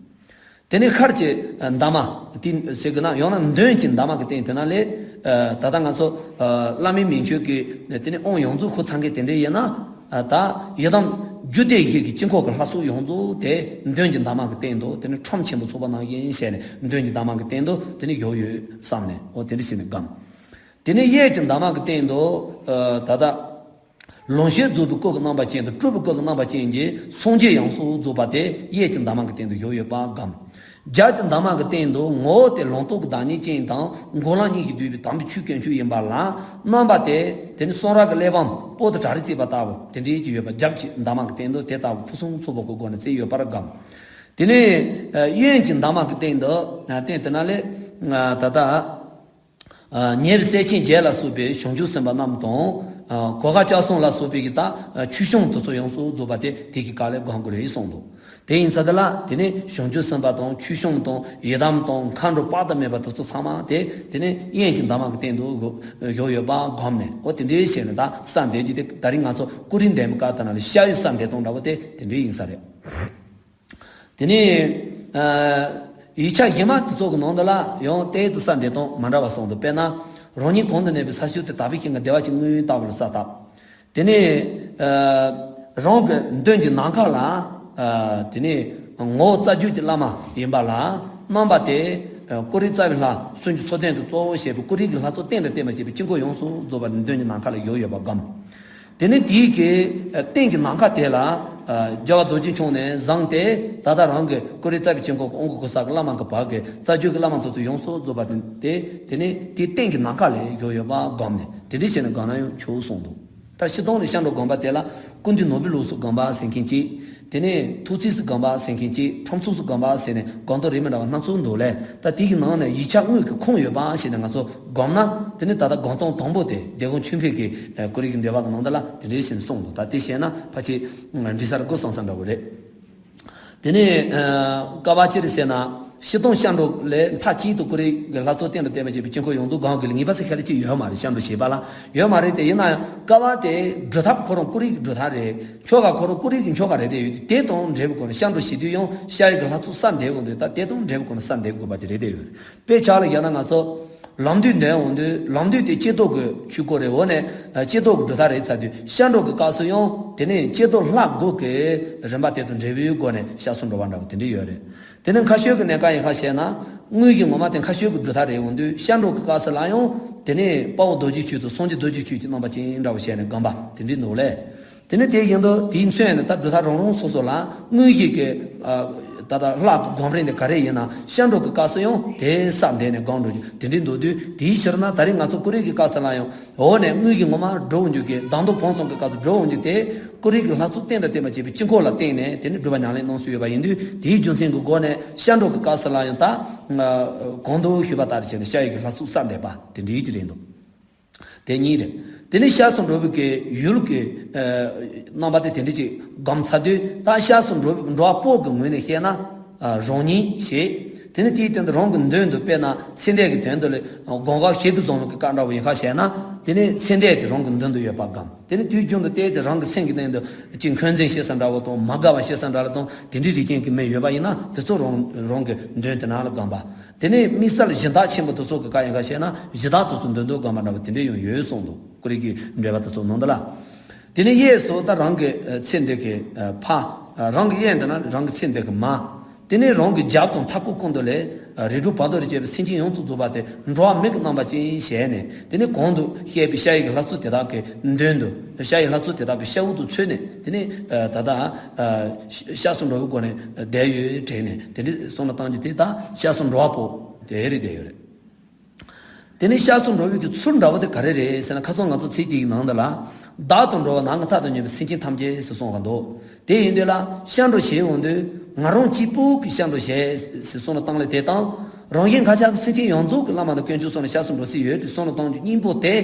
དེ་ནས་ཤར་གྱི་འདབ་མ་དེ་ཟེར་གི་ན། ཡང་ན་མདུན་གྱི་འདབ་མ་གི་སྟེང་དེ་ན་ལས། ད་ལྟ་ང་ཚོ་བླ་མའི་མིང་བརྗོད་ཀྱི་དེ་ནས་དབང་ཡོངས་རྫོགས་ཁུར་ཚང་མཁན་དེ་འདྲ་ཡིན་ན། ད་ཡི་དམ་རྒྱུད་སྡེ་བཞི་གི་དཀྱིལ་འཁོར་གྱི་ལྷ་ཚོགས་ཡོངས་རྫོགས་དེ་མདུན་གྱི་འདབ་མ་གི་སྟེང་དུ་དེ་ནས་ཁྲོམ་ཆེན་པོ་ཚོགས་པ་ནང་བཞིན་བྱས་ནས་མདུན་གྱི་འདབ་མ་གི་སྟེང་དུ་དེ་ནས་བཞུགས་ཡོད་བསམ་ནས། འོ་དེ་འདྲ་བྱས་ནས་སྒོམ། དེ་ནས་གཡས་ཀྱི་འདབ་མ་གི་སྟེང་དུ་ད་ལྟ་ལོངས་སྤྱོད་རྫོགས་པའི་སྐུ་གི་རྣམ་པ་ཅན་དང་སྤྲུལ་པའི་སྐུ་གི་རྣམ་པ་ཅན་གྱི་སངས་རྒྱས་ཡོངས་སུ་རྫོགས་པ་དེ་གཡས་ཀྱི་འདབ་མ་གི་སྟེང་དུ་བཞུགས་ཡོད་པ་སྒོམ། རྒྱབ་ཀྱི་འདབ་མ་གི་སྟེང་དུ་ངོ་བོ་དེ་ལུང་རྟོགས་ཀྱི་བདག་ཉིད་ཅན་དང་འགོག་ལམ་གཉིས་ཀྱིས་བསྡུས་པའི་དམ་པའི་ཆོས་དཀོན་མཆོག་ཡིན་པ་ལ། རྣམ་པ་དེ་དེ་ནི་གསང་རབ་ཀྱི་གླེགས་བམ་པོ་ཏི་བྲག་རི་བརྩིགས་པ་ལྟ་བུ་དེ་འདྲའི་ཅིག་ཡོད་པ། རྒྱབ་ཀྱི་འདབ་མ་གི་སྟེང་དུ་དེ་ལྟ་བུ་ཕུན་སུམ་ཚོགས་པ་གི་སྒོ་ནས་བརྩིགས་ཡོད་པར་སྒོམ། དེ་ནས་གཡོན་གྱི་འདབ་མ་གི་སྟེང་དུ་སྟེང་དེ་ན་ལས་ད་ལྟ། ཉེ་བའི་སྲས་ཆེན་བརྒྱད་ལ་སོགས་པའི་བྱང་ཆུབ་སེམས་དཔའ་རྣམས་དང་། གོ་འཕང་སྐྱབས་གསུམ་ལ་སོགས་པའི་གི་ད་ཆོས་སྐྱོང་དེ་ཚོ་ཡོངས་སུ་རྫོགས་པ་དེ་དེ་གི་ཀ་ལས་སྒོམ་དགོས་རེད་གསུངས་འདུག་དེ་ཡིན་ཙང་དེ་ལ་དེ་ནས་བྱང་ཆུབ་སེམས་དཔའ་དང་ཆོས་སྐྱོང་དང་ཡི་དམ་དང་མཁའ་འགྲོ་དཔལ་དུ་མེད་པ་དེ་ཚོ་ཚང་མ་དེ་དེ་ནས་གཡོན་གྱི་འདབ་མ་གི་སྟེང་དུ་བཞུགས་ཡོད་པ་སྒོམ་ནས། འོ་དེ་འདྲའི་བྱས་ནས་ད་ས་འདེབས་ཀྱི་དེ་ད་རིང་ང་ཚོ་ཀུ་རེ་འདེབས་པའི་སྐབས་དེ་ན་ལས་ཤར་བའི་ས་འདེབས་སྟངས་འདྲ་བོ་དེ་དེ་འདྲའི་ཡིན་ས་རེད། དེ་ནས་ཡིག་ཆ་གཞན་མ་དེ་ཚོ་གི་ནང་དུ་ལ་ཡང་ཏོག་ཙམ་ས་འདེབས་སྟངས་མ་འདྲ་བ་གསུངས་འདུག་དཔེར་ན། རང་ཉིད་གང་དུ་གནས་པའི་ས་ཕྱོགས་དེ་དག་པའི་ཞིང་ཁམས་བདེ་བ་ཅན་མངོན་ཡོད་ལྟ་བུ་ལ་ས་བཏགས། དེ་ནས་རང་གི་མདུན་གྱི་ནམ་མཁའ་ལ། དེ་ནས་ངོ་བོ་རྩ་བརྒྱུད་ཀྱི་བླ་མ་ཡིན་པ་ལ། རྣམ་པ་དེ་ཀུ་རེ་རྩ་བའི་ལྷ་སུམ་ཅུ་ཚོགས་ལྡན་དུ་གཙོ་བོ་བྱས་པའི་ཀུ་རེ་གི་ལྷ་ཚོགས་སྟེང་དང་བརྟེན་པར་བཅས་པའི་དཀྱིལ་འཁོར་ཡོངས་སུ་རྫོགས་པ་མདུན་གྱི་ནམ་མཁའ་ལ་བཞུགས་ཡོད་པ་བསྒོམ། དེ་ནས་དེའི་གི་སྟེང་གི་ནམ་མཁའ་དེ་ལ་རྒྱལ་བ་རྡོ་རྗེ་འཆང་ནས་བཟུང་སྟེ། ད་ལྟ་རང་གི་ཀུ་རེ་རྩ་བའི་དཀྱིལ་འཁོར་གྱི་དབང་བསྐུར་གོ་ས་གི་བླ་མ་གི་བར་གྱི་རྩ་བརྒྱུད་ཀྱི་བླ་མ་ཚོ་ཚོ་ཡོངས་སུ་རྫོགས་པ་དེ། དེ་ནས་དེའི་སྟེང་གི་ནམ་མཁའ་ལ་བཞུགས་ཡོད་པ་བསྒོམ་ནས་དེ་འདྲ་བྱས་ནས་བསྒོམ་ན་ཡང་ཆོག་གསུངས་འདུག་ད་སྤྱིར་བཏང་ནས་སྐྱབས་འགྲོ་སྒོམ་པ་དེ་ལ་ཀུན་འདུས་ནོར་བུའི་ལུགས་སུ་སྒོམ་པ་ཟེར་མཁན་གཅིག་དེ་ནས་ཐུགས་རྩིས་སུ་སྒོམ་པ་ཟེར་མཁན་གཅིག་ཁྲོམ་ཚུགས་སུ་སྒོམ་པ་ཟེར་ནས་སྒོམ་སྟངས་རིགས་མི་འདྲ་བ་སྣ་ཚོགས་འདུག་ལས། ད་དེ་གི་ནང་ནས་ཡིག་ཆ་དངོས་ཀྱི་ཁུངས་ཡོད་པ་ཞིག་ནས་ང་ཚོ་སྒོམ་ན། དེ་ནས་ད་ལྟ་སྒོམ་སྟངས་དང་པོ་དེ་སྡེ་དགོན་ཆོས་འཕེལ་གྱི་ཀུ་རེ་གི་འགྲེལ་པ་གི་ནང་དུ་ལ་དེ་འདྲའི་ཞིག་གསུངས་འདུག་ད་དེ་བཤད་ན་ཕལ་ཆེར་འགྲིག་ས་རེད་དགོས་བསམ་ས་འདྲ་བོ་རེད། དེ་ནས་ཀ་བ་ཅི་རེད་ཟེར་ན། སྤྱིར་བཏང་སྐྱབས་འགྲོ་ལས་མཐའ་གཅིག་ཏུ་ཀུ་རེ་གི་ལྷ་ཚོགས་སྟེང་དུ་བརྟེན་པར་བཅས་པའི་དཀྱིལ་འཁོར་ཡོངས་རྫོགས་སྒོམ་དགོས་ལ་ངེས་པ་ཟེར་མཁན་ལ་ཅིག་ཡོད་མ་རེད། སྐྱབས་འགྲོ་བྱེད་པ་ལ་ཡོད་མ་རེད་དེ། ཡིན་ན་ཡང་ཀ་བ་དེ་སྒྲུབ་ཐབས་ཁོ་རང་ཀུ་རེ་གི་སྒྲུབ་ཐབས་རེད། ཆོ་ག་ཁོ་རང་ཀུ་རེ་གི་ཆོ་ག་རེད་དེ་ཡོད་དེ། དེ་དང་འབྲེལ་བའི་སྒོ་ནས་སྐྱབས་འགྲོ་བྱེད་དུས་ཡང་ཤ་ཡི་གི་ལྷ་ཚོགས་ས་འདེབས་དགོས་འདུག་ད་དེ་དང་འབྲེལ་བའི་སྒོ་ནས་ས་འདེབས་དགོས་པ་ཅིག་རེད་དེ་ཡོད། དཔེ་ཆ་ལ་ཡང་ན་ང་ཚོ་ལམ་བདུད་འདོན་འོང་དུས། ལམ་བདུད་དེ་ཀྱེ་རྡོར་གྱི་ཆོས་སྐོར་རེད། འོ་ནས་ཀྱེ་རྡོར་གྱི་སྒྲུབ་ཐབས་རེད་ཚར་དུས། སྐྱབས་འགྲོ་གི་སྐབས་སུ་ཡང་དེ་ནས་ཀྱེ་རྡོར་ལྷ་དགུ་གི་རིམ་པ་དེ་དང་འབྲེལ་བའི་སྒོ་ནས་སྐྱབས་སུ་འགྲོ་བ་འདྲ་བོ་དེ་འདྲ་ཡོད་རེད། དེ་ནས་མཁའ་སྤྱོད་ཀྱི་གནས་སྐབས་ཡིན་ཁ་བཤད་ན། དངོས་གཞི་ངོ་མ་དེ་མཁའ་སྤྱོད་ཀྱི་སྒྲུབ་ཐབས་རེད། འོང་དུས་སྐྱབས་འགྲོ་གི་སྐབས་སུ་ལ་ཡང་དེ་ནས་དཔའ་བོ་རྡོ་རྗེ་ཆོས་དང་སངས་རྒྱས་རྡོ་རྗེ་ཆོས་ཀྱི་རྣམ་པ་ཅན་འདྲ་བོ་བྱས་ནས་སྒོམ་པ་དེ་འདྲ་འདུག་ལས། དེ་ནས་དེ་བཞིན་དུ་དེའི་མཚོན་ནས་ད་སྒྲུབ་ཐབས་རང་རང་སོ་སོ་ལ་དངོས་གཞི་གི་ཨ། ད་ལྟ་ལྷ་གི་སྒོམ་རིམ་དེ་ག་རེ་ཡིན་ན། སྐྱབས་འགྲོ་གི་སྐབས་སུ་ཡང་དེ་ས་འདེབས་ནས་སྒོམ་འགྲོ་རྒྱུ་དེ་འདྲའི་འདུག་དུས། དེའི་ཕྱིར་ན་ད་རེས་ང་ཚོ་ཀུ་རེ་གི་སྐབས་སུ་ལ་ཡང་འོ་ནས་དངོས་གཞི་ངོ་མ་སྒྲུབ་འོང་རྒྱུ་གི་གདམས་ཐོབ་བོན་གསང་གི་སྐབས་སུ་སྒྲུབ་འོང་རྒྱུ་དེ་ཀུ་རེ་གི་ལྷ་ཚོགས་སྟེང་དང་བརྟེན་པར་བཅས་པའི་དཀྱིལ་འཁོར་ལ་བརྟེན་ནས་དེ་ནས་སྒྲུབ་པ་ཉམས་ལེན་གནང་སྲོལ་ཡོད་པ་ཡིན་དུས། དེའི་རྒྱུ་མཚན་གྱི་སྒོ་ནས་སྐྱབས་འགྲོ་གི་སྐབས་སུ་ལ་ཡང་ད་གོང་དུ་ཞུས་པ་ལྟར་བྱས་ནས་ཤ་ཡི་གི་ལྷ་ཚོགས་ས་འདེབས་པ་དེ་འདྲའི་ཅིག་རེད་འདུག་དེ་གཉིས་རེད། དེ་ནས་སྐྱབས་སུ་འགྲོ་བའི་གི་ཡུལ་གྱི་ཨ་རྣམ་པ་དེ་དེ་འདྲ་ཅིག་སྒོམ་ཚར་དུས། ད་སྐྱབས་སུ་འགྲོ་འགྲོ་བ་པོ་གི་ངོས་ནས་བཤད་ན་ཨ་རང་ཉིད་བྱེད། དེ་ནས་དེའི་སྟེང་དུ་རང་གི་མདུན་དུ་དཔེར་ན་ཚེ་འདས་ཀྱི་དོན་དུ་ལས་སྒོམ་ཁ་ཞེ་གི་བཟང་ལུགས་ཀྱི་བཀའ་འདྲ་བོ་ཡིན་ཁ་བཤད་ན། དེ་ནས་ཚེ་འདས་དེ་རང་གི་མདུན་དུ་ཡོད་པ་སྒོམ། དེ་ནས་དུས་རྒྱུན་དུ་བལྟས་ཚེ་རང་གི་སེམས་ཀྱི་སྟེང་དུ་ཅིག་འཁོན་འཛིན་བྱེད་ས་འདྲ་བོ་དང་། མ་དགའ་བ་བྱེད་ས་འདྲ་བོ་དང་དེ་འདྲའི་རིགས་ཅན་གྱི་མི་ཡོད་པ་ཡིན་ན་དེ་ཚོ་རང་རང་གི་མདུན་དེ་ནང་ལ་སྒོམ་པ། དེ་ནས་དམིགས་བསལ་སྦྱིན་བདག་ཆེན་པོ་དེ་ཚོ་གི་བཀའ་ཡིན་ཁ་བཤད་ན་སྦྱིན་བདག་དེ་ཚོ་མདུན་དུ་སྒོམ་པ་འདྲ་བ་དེ་འདྲ་ཡང་ཡོད་གསུངས་འདུག་ཀུ་རེ་གི་འགྲེལ་པ་དེ་ཚོ་ནང་དུ་ལ། དེ་ནས་གཡས་སུ་ད་རང་གི་ཚེ་འདས་ཀྱི་ཕ། རང་གི་གཡས་འདི་ན་རང་གི་ཚེ་འདས་ཀྱི་མ། དེ་ནས་རང་གི་རྒྱབ་དང་མཐའ་སྐོར་ཀུན་ཏུ་ལས་རིགས་དྲུག་བར་དོ་རུ་བཅས་པའི་སེམས་ཅན་ཡོངས་སུ་རྫོགས་པ་དེ་འགྲོ་བ་མིག་གི་རྣམ་པ་ཅན་བྱས་ནས། དེ་ནས་གོང་དུ་བཤད་པའི་ཤ་ཡི་གི་ལྷ་ཚོགས་དེ་དག་གི་མདུན་དུ། ཤ་ཡི་ལྷ་ཚོགས་དེ་དག་གི་ཤ་འུར་དུ་ཚུད་ནས། དེ་ནས་ད་ལྟ་སྐྱབས་སུ་འགྲོ་བའི་སྒོ་ནས་བསྡད་ཡོད་དྲན་ནས་དེ་འདྲའི་གསུང་ལ་བཏང་རྒྱུ་དེ་ད་སྐྱབས་སུ་འགྲོ་བ་པོ་དེ་རེད་བསྡད་ཡོད་རེད། དེ་ནས་སྐྱབས་སུ་འགྲོ་བའི་གི་ཚུལ་འདྲ་བོ་དེ་ག་རེ་རེད་ཟེར་ན། ཁ་སང་ང་ཚོ་ཚིག་དེ་གི་ནང་དུ་ལ། བདག་དང་འགྲོ་བ་ནམ་མཁའ་མཐའ་དང་མཉམ་པའི་སེམས་ཅན་ཐམས་ཅད་ཟེར་གསུངས་པ་འདུག་དེ་ཡིན་དུས་ལ་སྐྱབས་འགྲོ་བྱེད་འོང་དུས་ང་རང་གཅིག་པུ་གི་སྐྱབས་འགྲོ་བྱེད་ཟེར་གསུངས་ལ་བཏང་ལས་དེ་དང་། རང་གཞན་མཁའ་ཁྱབ་ཀྱི་སེམས་ཅན་ཡོངས་རྫོགས་ཀྱི་བླ་མ་དང་དཀོན་མཆོག་གསུམ་ལ་སྐྱབས་སུ་འགྲོ་སྲིད་ཡོད་དེ་གསུངས་ལ་བཏང་རྒྱུ་གཉིས་པོ་དེ།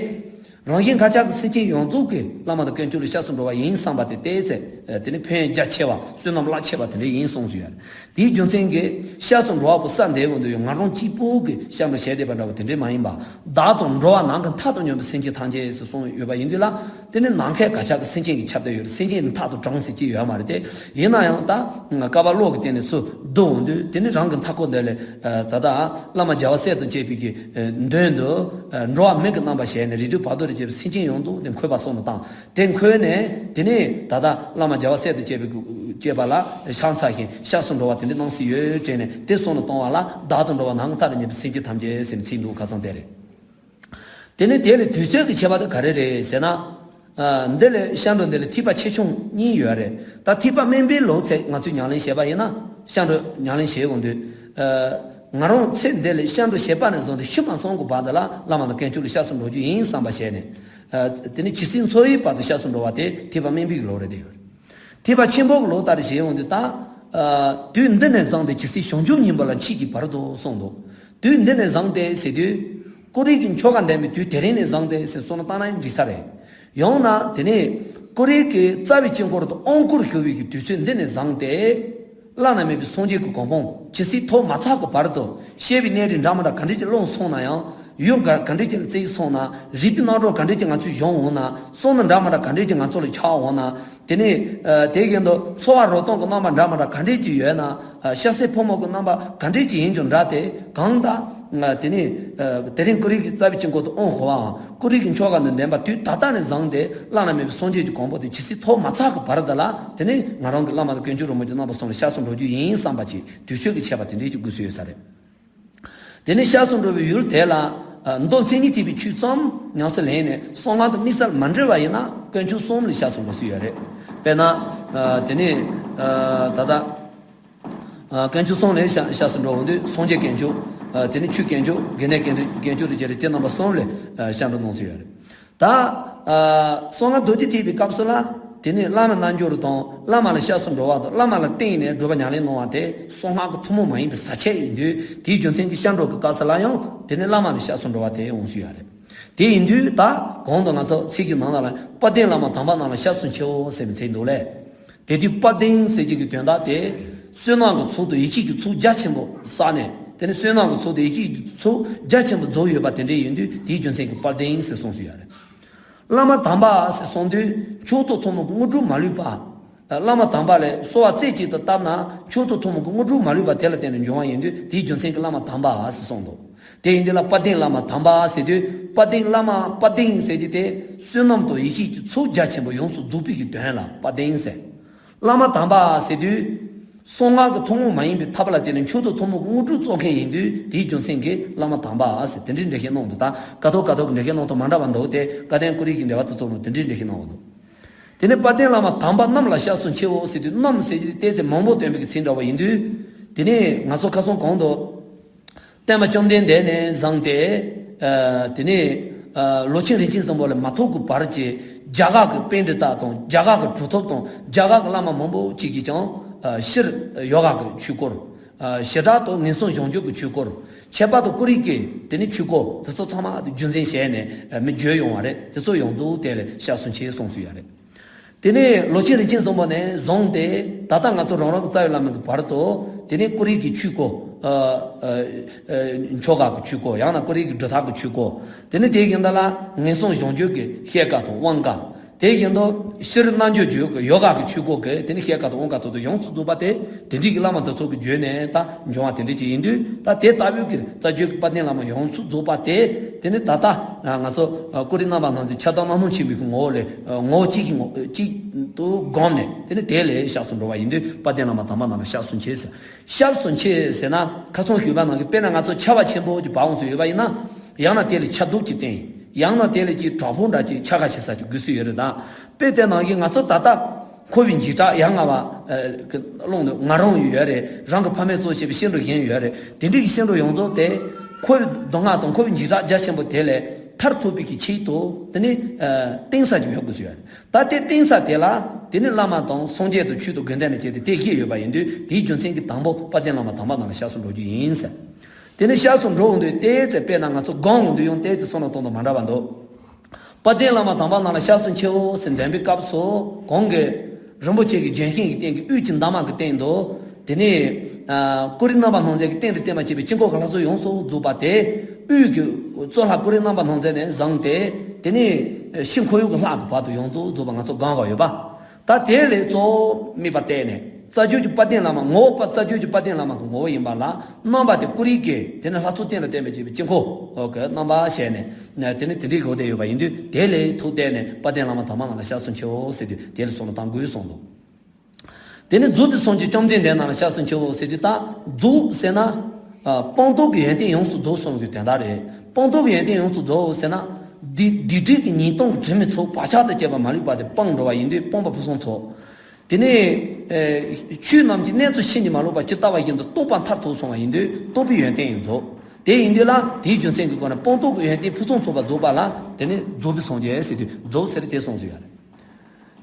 རང་གཞན་མཁའ་ཁྱབ་ཀྱི་སེམས་ཅན་ཡོངས་རྫོགས་ཀྱི་བླ་མ་དང་དཀོན་མཆོག་ལ་སྐྱབས་སུ་འགྲོ་བ་ཡིན་བསམ་པ་དེ་བལྟས་ཚེ། དེ་ནི་ཕན་ཡོན་རྒྱ་ཆེ་བ་བསོད་ནམས་རླབས་ཆེ་བ་དེ་འདྲ་ཡིན་གསུངས་སུ་ཡོད། དེའི་རྒྱུ་མཚན་གྱིས་སྐྱབས་སུ་འགྲོ་བ་པོ་ས་འདས་འོང་དུས་ཡང་ང་རང་གཅིག་པུ་གི་སྐྱབས་འགྲོ་བྱས་བསྡད་པ་འདྲ་བ་དེ་འདྲ་མ་ཡིན་པ། བདག་དང་འགྲོ་བ་ནམ་མཁའ་མཐའ་དང་མཉམ་པའི་སེམས་ཅན་ཐམས་ཅད་ཟེར་གསུངས་ཡོད་པ་ཡིན་དུས་ལ། དེ་ནི་ནམ་མཁའི་མཁའ་ཁྱབ་ཀྱི་སེམས་ཅན་གྱི་ཁྱབ་བསྡད་ཡོད་རེད། སེམས་ཅན་མཐའ་དང་གྲངས་ཟེར་གྱི་ཡོད་མ་རེད་དེ། ཡིན་ན་ཡང་ད་ཀ་བ་གློག་གི་སྟེང་ནས་ཚུར་བསྡུ་འོང་དུས་དེ་ནི་རང་གི་མཐའ་འཁོར་འདི་ལས་ད་ལྟ་བླ་མ་རྒྱལ་བ་སྲས་དང་བཅས་པའི་གི་མདུན་དུ་འགྲོ་བ་མིག་གི་རྣམ་པ་བྱས་ནས་རིགས་དྲུག་བར་དོ་རུ་བཅས་པའི་སེམས་ཅན་ཡོངས་རྫོགས་དེ་འཁོད་པ་སོང་ནས་བཏང་། དེ་འཁོད་ནས་དེ་ནས་ད་ལྟ་བླ་མ་རྒྱལ་བ་སྲས་དང་བཅས་པའི་བཅས་པ་ལ་ཕྱག་འཚལ་ཞིང་སྐྱབས་སུ་འགྲོ་བ་དེ་འདྲ་གནང་སྲིད་ཡོད་དྲན་ནས་དེ་གསུངས་ནས་བཏང་བ་ལ། བདག་དང་འགྲོ་བ་ནམ་མཁའ་མཐའ་དང་མཉམ་པའི་སེམས་ཅན་ཐམས་ཅད་ཟེར་ནས་ཚིག་འདུག་ཁ་སང་དེ་རེད། དེ་ནས་དེ་ལས་དུས་ཚོད་ཀྱི་ཁྱད་པར་དེ་ག་རེ་རེད་ཟེར་ན། ཨ། འདི་ལས་སྐྱབས་འགྲོ་འདི་ལས་ཐེག་པ་ཆེ་ཆུང་གཉིས་ཡོད་རེད། ད་ཐེག་པ་དམན་པའི་ལོ་ཚད་ང་ཚོས་ཉམས་ལེན་བྱས་པ་ཡིན་ན། སྐྱབས་འགྲོ་ཉམས་ལེན་བྱེད་འོང་དུས། ཨ། ང་རང་ཚེ་འདི་ལས་སྐྱབས་འགྲོ་བྱེད་པ་ནས་བཟུང་སྟེ་ཤི་མ་སོང་གི་བར་དུ་ལ་བླ་མ་དང་དཀོན་མཆོག་ལ་སྐྱབས་སུ་འགྲོ་རྒྱུ་ཡིན་བསམ་པ་བྱས་ནས། ཨ། དེ་ནས་ཇི་སྲིད་འཚོ་བའི་བར་དུ་སྐྱབས་སུ་འགྲོ་བ་དེ་ཐེག་པ་དམན་པའི་ལོ་རེད་དེ་ཡོད་རེད། ཐེག་པ་ཆེན་པོ་གི་ལོ་ལྟར་བྱེད་འོང་དུས་ད། ཨ། དུས་འདི་ནས་བཟུང་སྟེ་ཇི་སྲིད་བྱང་ཆུབ་སྙིང་པོ་ལ་མཆིས་ཀྱི་བར་དུ་གསུངས་འདུག་དུས་འདི་ནས་བཟུང་སྟེ་ཟེར་དུས། ཀུ་རེ་གི་ཆོ་ག་འདོན་པའི་དུས་དེ་རིང་ནས་བཟུང་སྟེ་ཟེར་གསུངས་ན་བཏང་ན་འགྲིག་ས་རེད། ཡང་ན་དེ་ནས་ཀུ་རེ་གི་རྩ་བའི་དཀྱིལ་འཁོར་དུ་དབང་བསྐུར་ཞུ་བའི་གི་དུས་ཚོད་འདི་ནས་བཟུང་སྟེ། བླ་ན་མེད་པའི་སངས་རྒྱས་ཀྱི་གོ་འཕང་ཇི་སྲིད་ཐོབ་མ་ཚར་གི་བར་དུ་བཤད་པའི་གནས་རིགས་འདྲ་མི་འདྲ་ག་འདྲ་ཅིག་སློང་སོང་ན་ཡང་ ཡུལ་ག་ག་འདྲས་ཅིག་ལ་བརྩིས་སོང་ན། རིག་པའི་རྣམ་གྲངས་ག་འདྲས་ཅིག་ང་ཚོས་སྦྱོང་འོང་ན། བསམ་བློ་འདྲ་མི་འདྲ་ག་འདྲས་ཅིག་ང་ཚོ་ལ་འཆར་འོང་ན། དེ་ནས་ཨ་དེ་བཞིན་དུ་འཚོ་བ་རོལ་སྟངས་ཀྱི་རྣམ་པ་འདྲ་མི་འདྲ་ག་འདྲས་ཅིག་ཡོད་ན། ཨ་ཤ་ཟའི་ཕོ་མོ་གི་རྣམ་པ་ག་འདྲས་ཅིག་ཡིན་ཀྱང་འདྲ། དེ་གང་ལྟར་ཨ་དེ་ནས་ཨ་དེ་རིང་ཀུ་རེ་གི་རྩ་བའི་དཀྱིལ་འཁོར་དུ་དབང་བསྐུར་བའམ། ཀུ་རེ་གི་ཆོ་ག་འདི་འདོན་པ་དུས་ད་ལྟ་ནས་བཟུང་སྟེ་བླ་ན་མེད་པའི་སངས་རྒྱས་ཀྱི་གོ་འཕང་དེ་ཇི་སྲིད་ཐོབ་མ་ཚར་གི་བར་དུ་ལ། དེ་ནས་ང་རང་གི་བླ་མ་དང་དཀོན་མཆོག་རིན་པོ་ཆེ་རྣམ་པ་གསུམ་ལ་སྐྱབས་སུ་འགྲོ་རྒྱུ་ཡིན་བསམ་པ་ཅིག་དུས་ཚོད་ཀྱི་ཆད་པ་དེ་འདྲས་ཀྱི་དགོས་སྲོལ་ཡོད་ས་རེད། དེ་ནས་སྐྱབས་སུ་འགྲོ་བའི་ཡུལ་དེ་ལ་ཨ་མདོ་མཚན་ཉིད་ཐེག་པའི་ཆོས་ཙམ་ཉམས་སུ་ལེན་ནས། གསང་སྔགས་དང་དམིགས་བསལ་མ་འབྲེལ་བ་ཡིན་ན་དཀོན་མཆོག་གསུམ་ལ་སྐྱབས་སུ་འགྲོ་སྲོལ་ཡོད་རེད། དཔེར་ན་ཨ་དེ་ནས་ཨ་ད་ལྟ་ཨ་དཀོན་མཆོག་གསུམ་ལ་སྐྱབས་སྐྱབས་སུ་འགྲོ་འོང་དུས། སངས་རྒྱས་དཀོན་མཆོག་ཨ་དེ་ནས་ཆོས་དཀོན་མཆོག་དགེ་འདུན་དཀོན་མཆོག་དཀོན་མཆོག་དེ་བཅས་རེད། དེ་རྣམ་པ་གསུམ་ལ་ཨ་སྐྱབས་འགྲོ་གནང་སྲོལ་ཡོད་རེད། ད་ཨ་གསང་སྔགས་རྡོ་རྗེ་ཐེག་པའི་སྐབས་སུ་ལ། དེ་ནས་བླ་མའི་རྣལ་འབྱོར་དང་བླ་མ་ལ་སྐྱབས་སུ་འགྲོ་བ་དང་། བླ་མ་ལ་བརྟེན་ནས་སྒྲུབ་པ་ཉམས་ལེན་གནང་བ་དེ་གསང་སྔགས་ཀྱི་ཐུན་མོང་མ་ཡིན་པའི་ཟབ་ཁྱད་ཡིན་དུས། དེའི་རྒྱུ་མཚན་གྱིས་སྐྱབས་འགྲོ་གི་སྐབས་སུ་ལ་ཡང་དེ་ནས་བླ་མ་ལ་སྐྱབས་སུ་འགྲོ་བ་དེ་འོང་སྲོལ་ཡོད་རེད། དེ་ཡིན་དུས་ད་གོང་དུ་ང་ཚོ་ཚིག་གི་ནང་ལ་དཔལ་ལྡན་བླ་མ་དམ་པ་རྣམས་ལ་སྐྱབས་སུ་མཆིའོ་ཟེར་བའི་ཚིག་འདུག་ལེ། དེ་དུས་དཔལ་ལྡན་ཟེར་གྱི་གི་དོན་དག་དེ། བསོད་ནམས་ཀྱི་ཚོགས་དང་ཡེ་ཤེས་ཀྱི་ཚོགས་རྒྱ་ཆེན་པོ་བསགས་ནས། དེ་ནས་བསོད་ནམས་ཀྱི་ཚོགས་དང་ཡེ་ཤེས་ཀྱི་ཚོགས་རྒྱ་ཆེན་པོ་རྫོགས་ཡོད་པ་དེ་འདྲ་ཡིན་དུས། དེའི་རྒྱུ་མཚན་གྱིས་དཔལ་ལྡན་ཟེར་གསུངས་སུ་ཡོད་རེད། བླ་མ་དམ་པ་ཟེར་གསུངས་དུས། མཆོག་ཏུ་ཐུན་མོང་གི་དངོས་གྲུབ་མ་ལུས་པ། བླ་མ་དམ་པ་ལ་གསོལ་བ་རྩེ་གཅིག་ཏུ་བཏབ་ན། མཆོག་ཏུ་ཐུན་མོང་གི་དངོས་གྲུབ་མ་ལུས་པ་དེ་ལ་བརྟེན་ནས་འབྱུང་བ་ཡིན་དུས། དེའི་རྒྱུ་མཚན་གྱིས་བླ་མ་དམ་པ་ཟེར་གསུངས་འདུག་དེ་ཡིན་དུས་ལ་དཔལ་ལྡན་བླ་མ་དམ་པ་ཟེར་དུས། དཔལ་ལྡན་བླ་མ། དཔལ་ལྡན་ཟེར་གྱི་དེ་བསོད་ནམས་དང་ཡེ་ཤེས་ཀྱི་ཚོགས་རྒྱ་ཆེན་པོ་ཡོངས་སུ་རྫོགས་པའི་གི་དོན་ལ་དཔལ་ལྡན་ཟེར། བླ་མ་དམ་པ་ཟེར་དུས། གསང་སྔགས་ཀྱི་ཐུན་མོང་མ་ཡིན་པའི་ཐབས་ལ་བརྟེན་ནས་མཆོག་ཏུ་ཐུན་མོང་གི་དངོས་གྲུབ་སྩོལ་མཁན་ཡིན་དུས། དེའི་རྒྱུ་མཚན་གྱིས་བླ་མ་དམ་པ་ཟེར་དེ་འདྲའི་འགྲེལ་བཤད་གནང་འདུག་ད་ཀཿཐོག་ཀཿཐོག་གི་འགྲེལ་བཤད་གནང་སྟངས་མ་འདྲ་བ་འདུག་དེ་བཀའ་བསྟན་ཀུ་རེ་གི་འགྲེལ་པ་དེ་ཚོ་ནང་དེ་འདྲའི་འགྲེལ་བཤད་གནང་བ་འདུག་དེ་ནས་དཔལ་ལྡན་བླ་མ་དམ་པ་རྣམས་ལ་སྐྱབས་སུ་མཆིའོ་ཟེར་དུས། རྣམས་ཟེར་དུས་ཏེ་ཟེར་མང་པོ་སྟོན་པའི་གི་ཚིག་འདྲ་བ་ཡིན་དུས། དེ་ནས་ང་ཚོ་ཁ་སང་གོང་དུ་སྟོན་པ་བཅོམ་ལྡན་འདས་ནས་བཟུང་སྟེ། ཨ་དེ་ནས་ཨ་ལོ་ཆེན་རིན་ཆེན་བཟང་པོ་ལས་མ་ཐོན་གྱི་བར་གྱི་རྒྱ་གར་གྱི་པཎྜི་ཏ་དང་། རྒྱ་གར་གྱི་གྲུབ་ཐོབ་དང་། རྒྱ་གར་གྱི་བླ་མ་མང་པོ་ཅིག་གིས་ཀྱང་ཨ་སྤྱིར་ཡོ་ག་གི་ཆོས་སྐོར། ཨ་བྱེ་བྲག་ཏུ་ངན་སོང་གཞོམ་འཇུག་གི་ཆོས་སྐོར། ཁྱད་པར་དུ་ཀུ་རེ་གི་དེ་ནས་ཆོས་སྐོར་དེ་ཚོ་ཚང་མ་རྒྱུ་མཚན་བྱས་ནས་ཨ་མི་བརྗོད་ཡོང་བ་རེད། དེ་ཚོ་ཡོངས་རྫོགས་དེ་ལ་སྐྱབས་སུ་མཆི་གསུངས་སུ་ཡོད་རེད། དེ་ནས་ལོ་ཆེན་རིན་ཆེན་བཟང་པོ་ནས་བཟུང་སྟེ། ད་ལྟ་ང་ཚོ་རང་རང་གི་རྩ་བའི་བླ་མ་གི་བར་དུ། དེ་ནས་ཀུ་རེ་གི་ཆོས་སྐོར། ཨ་ཨ་ཨ་ཆོ་ག་གི་ཆོས་སྐོར། ཡང་ན་ཀུ་རེ་གི་སྒྲུབ་ཐབས་ཀྱི་ཆོས་སྐོར། དེ་ནས་དེ་བཞིན་དུ་ལ་ངན་སོང་གཞོམ་འཇུག་གི་བཤད་བཀའ་དང་དབང་བཀའ། དེ་བཞིན་དུ་སྤྱིར་རྣལ་འབྱོར་རྒྱུད་ཀྱི་ཡོ་ག་གི་ཆོས་སྐོར་གྱི་དེ་ནས་བཤད་བཀའ་དང་དབང་བཀའ་དེ་ཚོ་ཡོངས་སུ་རྫོགས་པ་དེ། དེ་འདྲའི་གི་བླ་མ་དེ་ཚོ་གི་བརྒྱུད་ནས་ད་འབྱུང་བ་དེ་འདྲ་ཅིག་ཡིན་དུས། ད་དེ་ལྟ་བུའི་གི་རྩ་རྒྱུད་ཀྱི་དཔལ་ལྡན་བླ་མ་ཡོངས་སུ་རྫོགས་པ་དེ། དེ་ནི་ད་ལྟ་ང་ཚོ་ཀུ་རེ་རྣམ་པ་སྣང་མཛད་ཁྱབ་བདག་རྣམ་སྣང་ཆེན་པོའི་གི་ངོ་བོ་ལས། ངོ་བོ་གཅིག་གི་ངོ་གཅིག་ཏུ་བསྒོམས་ནས། དེ་ནི་དེ་ལས་སྐྱབས་སུ་འགྲོ་བ་ཡིན་དུས། དཔལ་ལྡན་བླ་མ་དམ་པ་རྣམས་ལ་སྐྱབས་སུ་མཆི་ཟེར། སྐྱབས་སུ་མཆི་ཟེར་ན། ཁ་སང་ཞུས་པ་ནང་གི། དཔེར་ན་ང་ཚོ་ཆར་པ་ཆེན་པོ་ཅིག་བབས་འོང་ཟེར་ཡོད་པ་ཡིན་ན། ཡང་ན་དེ་ལས་ཆར་གདུགས་ཅིག་བསྟན། ཡང་ན་དེ་ལས་ཅིག་དྲག་པོ་འདྲ་ཅིག་འཁྱག་ཁ་ཆེ་ས་ཅིག་དགོས་སྲོལ་ཡོད་རེད་ད། དཔེ་དེ་ནང་གི་ང་ཚོ་ད་ལྟ་འཁོར་བའི་འཇིགས་སྐྲག་ཡ་ང་བ་ཨ་གི་ཀློང་དུ་ང་རང་ཡོད་རེད། རང་གི་ཕ་མས་གཙོ་བྱས་པའི་སྐྱེ་འགྲོ་གཞན་ཡོད་རེད། དེ་འདྲའི་སྐྱེ་འགྲོ་ཡོངས་རྫོགས་དེ་འཁོར་བའི་སྡུག་བསྔལ་དང་འཁོར་བའི་འཇིགས་སྐྲག་རྒྱ་ཆེན་པོ་དེ་ལས་ཐར་ཐུབ་པའི་གི་ཆེད་དུ། དེ་ནི་ཨ་བརྟེན་ས་ཅིག་ཡོད་དགོས་སྲོལ་ཡོད་རེད། ད་དེ་བརྟེན་ས་དེ་ལ་དེ་ནི་བླ་མ་དང་སངས་རྒྱས་དང་ཆོས་དང་དགེ་འདུན་ལ་བཅས་ཏེ་དེ་བཞེས་ཡོད་པ་ཡིན་དུས། དེའི་རྒྱུ་མཚན་གྱིས་དང་པོ་དཔལ་ལྡན་བླ་མ་དམ་པ་རྣམས་ལ་སྐྱབས་སུ་འགྲོ་རྒྱུ་ཡིན་ཟེར། དེ་ནས་སྐྱབས་སུ་འགྲོ་འོང་དུས། དེ་ཚེ་དཔེར་ན་ང་ཚོ་སྒོམ་འོང་དུས་ཡང་དེ་ཚེ་བསམ་བློ་གཏོང་སྟངས་མ་འདྲ་བ་འདུག་དཔལ་ལྡན་བླ་མ་དམ་པ་རྣམས་ལ་སྐྱབས་སུ་མཆིའོ་ཟེར་འདོན་པའི་སྐབས་སུ། གོང་གི་རིན་པོ་ཆེ་གི་ལྗོན་ཤིང་གི་སྟེང་གི་དབུས་ཀྱི་འདབ་མ་གི་སྟེང་དུ། དེ་ནས་ཨ་ཀུ་རེ་རྣམ་པར་སྣང་མཛད་ཀྱི་སྟེང་དུ་བརྟེན་པར་བཅས་པའི་དཀྱིལ་འཁོར་གྱི་ལྷ་ཚོགས་ཡོངས་སུ་རྫོགས་པ་དེ། དབུས་ཀྱི་གཙུག་ལག་ཀུ་རེ་རྣམ་པར་སྣང་མཛད་ནས་བཟུང་སྟེ། དེ་ནས་ཕྱི་འཁོར་ཡུག་གི་ལྷ་གི་བར་དུ་ཡོངས་སུ་རྫོགས་པ་ང་ཚོ་སྒོམ་ག་ཡོད་པ། ད་དེ་ལས་གཙོ་བོ་དམིགས་པ་གཏད་ནས། རྩ་རྒྱུད་ཀྱི་དཔལ་ལྡན་བླ་མ་ངོ་བོ་པ། རྩ་རྒྱུད་ཀྱི་དཔལ་ལྡན་བླ་མ་གི་ངོ་བོ་ཡིན་པ་ལ། རྣམ་པ་དེ་ཀུ་རེ་གི་དེ་ནི་ལྷ་ཚོགས་སྟེང་ལ་བརྟེན་པའི་བཅས་པའི་དཀྱིལ་འཁོར་གྱི་རྣམ་པ་བྱས་ནས། དེ་ནི་དེ་འདྲའི་སྒོ་དེ་ཡོད་པ་ཡིན་དུས། དེ་ལས་ཐུགས་གཏད་ནས་དཔལ་ལྡན་བླ་མ་དམ་པ་རྣམས་ལ་སྐྱབས་སུ་མཆིའོ་ཟེར་དུས། དེ་ལ་བསམ་བློ་གཏང་དགོས་གསུངས་འདུག་དེ་ནི་རྫོགས་པའི་སངས་རྒྱས་བཅོམ་ལྡན་འདས་རྣམས་ལ་སྐྱབས་སུ་མཆིའོ་ཟེར་དུས། ད་རྫོགས་ཟེར་ན། ཨ་སྤངས་རྟོགས་ཀྱི་ཡོན་ཏན་ཡོངས་སུ་རྫོགས་སོང་གི་དོན་དག་རེད། སྤངས་རྟོགས་ཀྱི་ཡོན་ཏན་ཡོངས་སུ་རྫོགས་ཟེར་ན། སྡིག་སྡིག་སྒྲིབ་ཀྱི་ཉེས་ལྟུང་གི་དྲི་མའི་ཚོགས་བག་ཆགས་དང་བཅས་པ་མ་ལུས་པ་དེ་སྤངས་འགྲོ་བ་ཡིན་དུས་སྤངས་པ་ཕུན་སུམ་ཚོགས། དེ་ནས་ཨེ་ཆོས་རྣམས་ཀྱི་གནས་ཚུལ་ཕྱིན་ཅི་མ་ལོག་པ་ཇི་ལྟ་བ་བཞིན་དུ་རྟོགས་པ་མཐར་ཐུག་སོང་བ་ཡིན་དུས་རྟོགས་པའི་ཡོན་ཏན་ཡང་རྫོགས། དེ་ཡིན་དུས་ལ་དེའི་རྒྱུ་མཚན་གྱི་སྒོ་ནས་སྤངས་རྟོགས་ཀྱི་ཡོན་ཏན་ཕུན་སུམ་ཚོགས་པ་རྫོགས་པ་ལ། དེ་ནི་རྫོགས་པའི་སངས་རྒྱས་ཟེར་དུས། རྫོགས་ཟེར་དེ་གསུངས་སུ་ཡོད་རེད།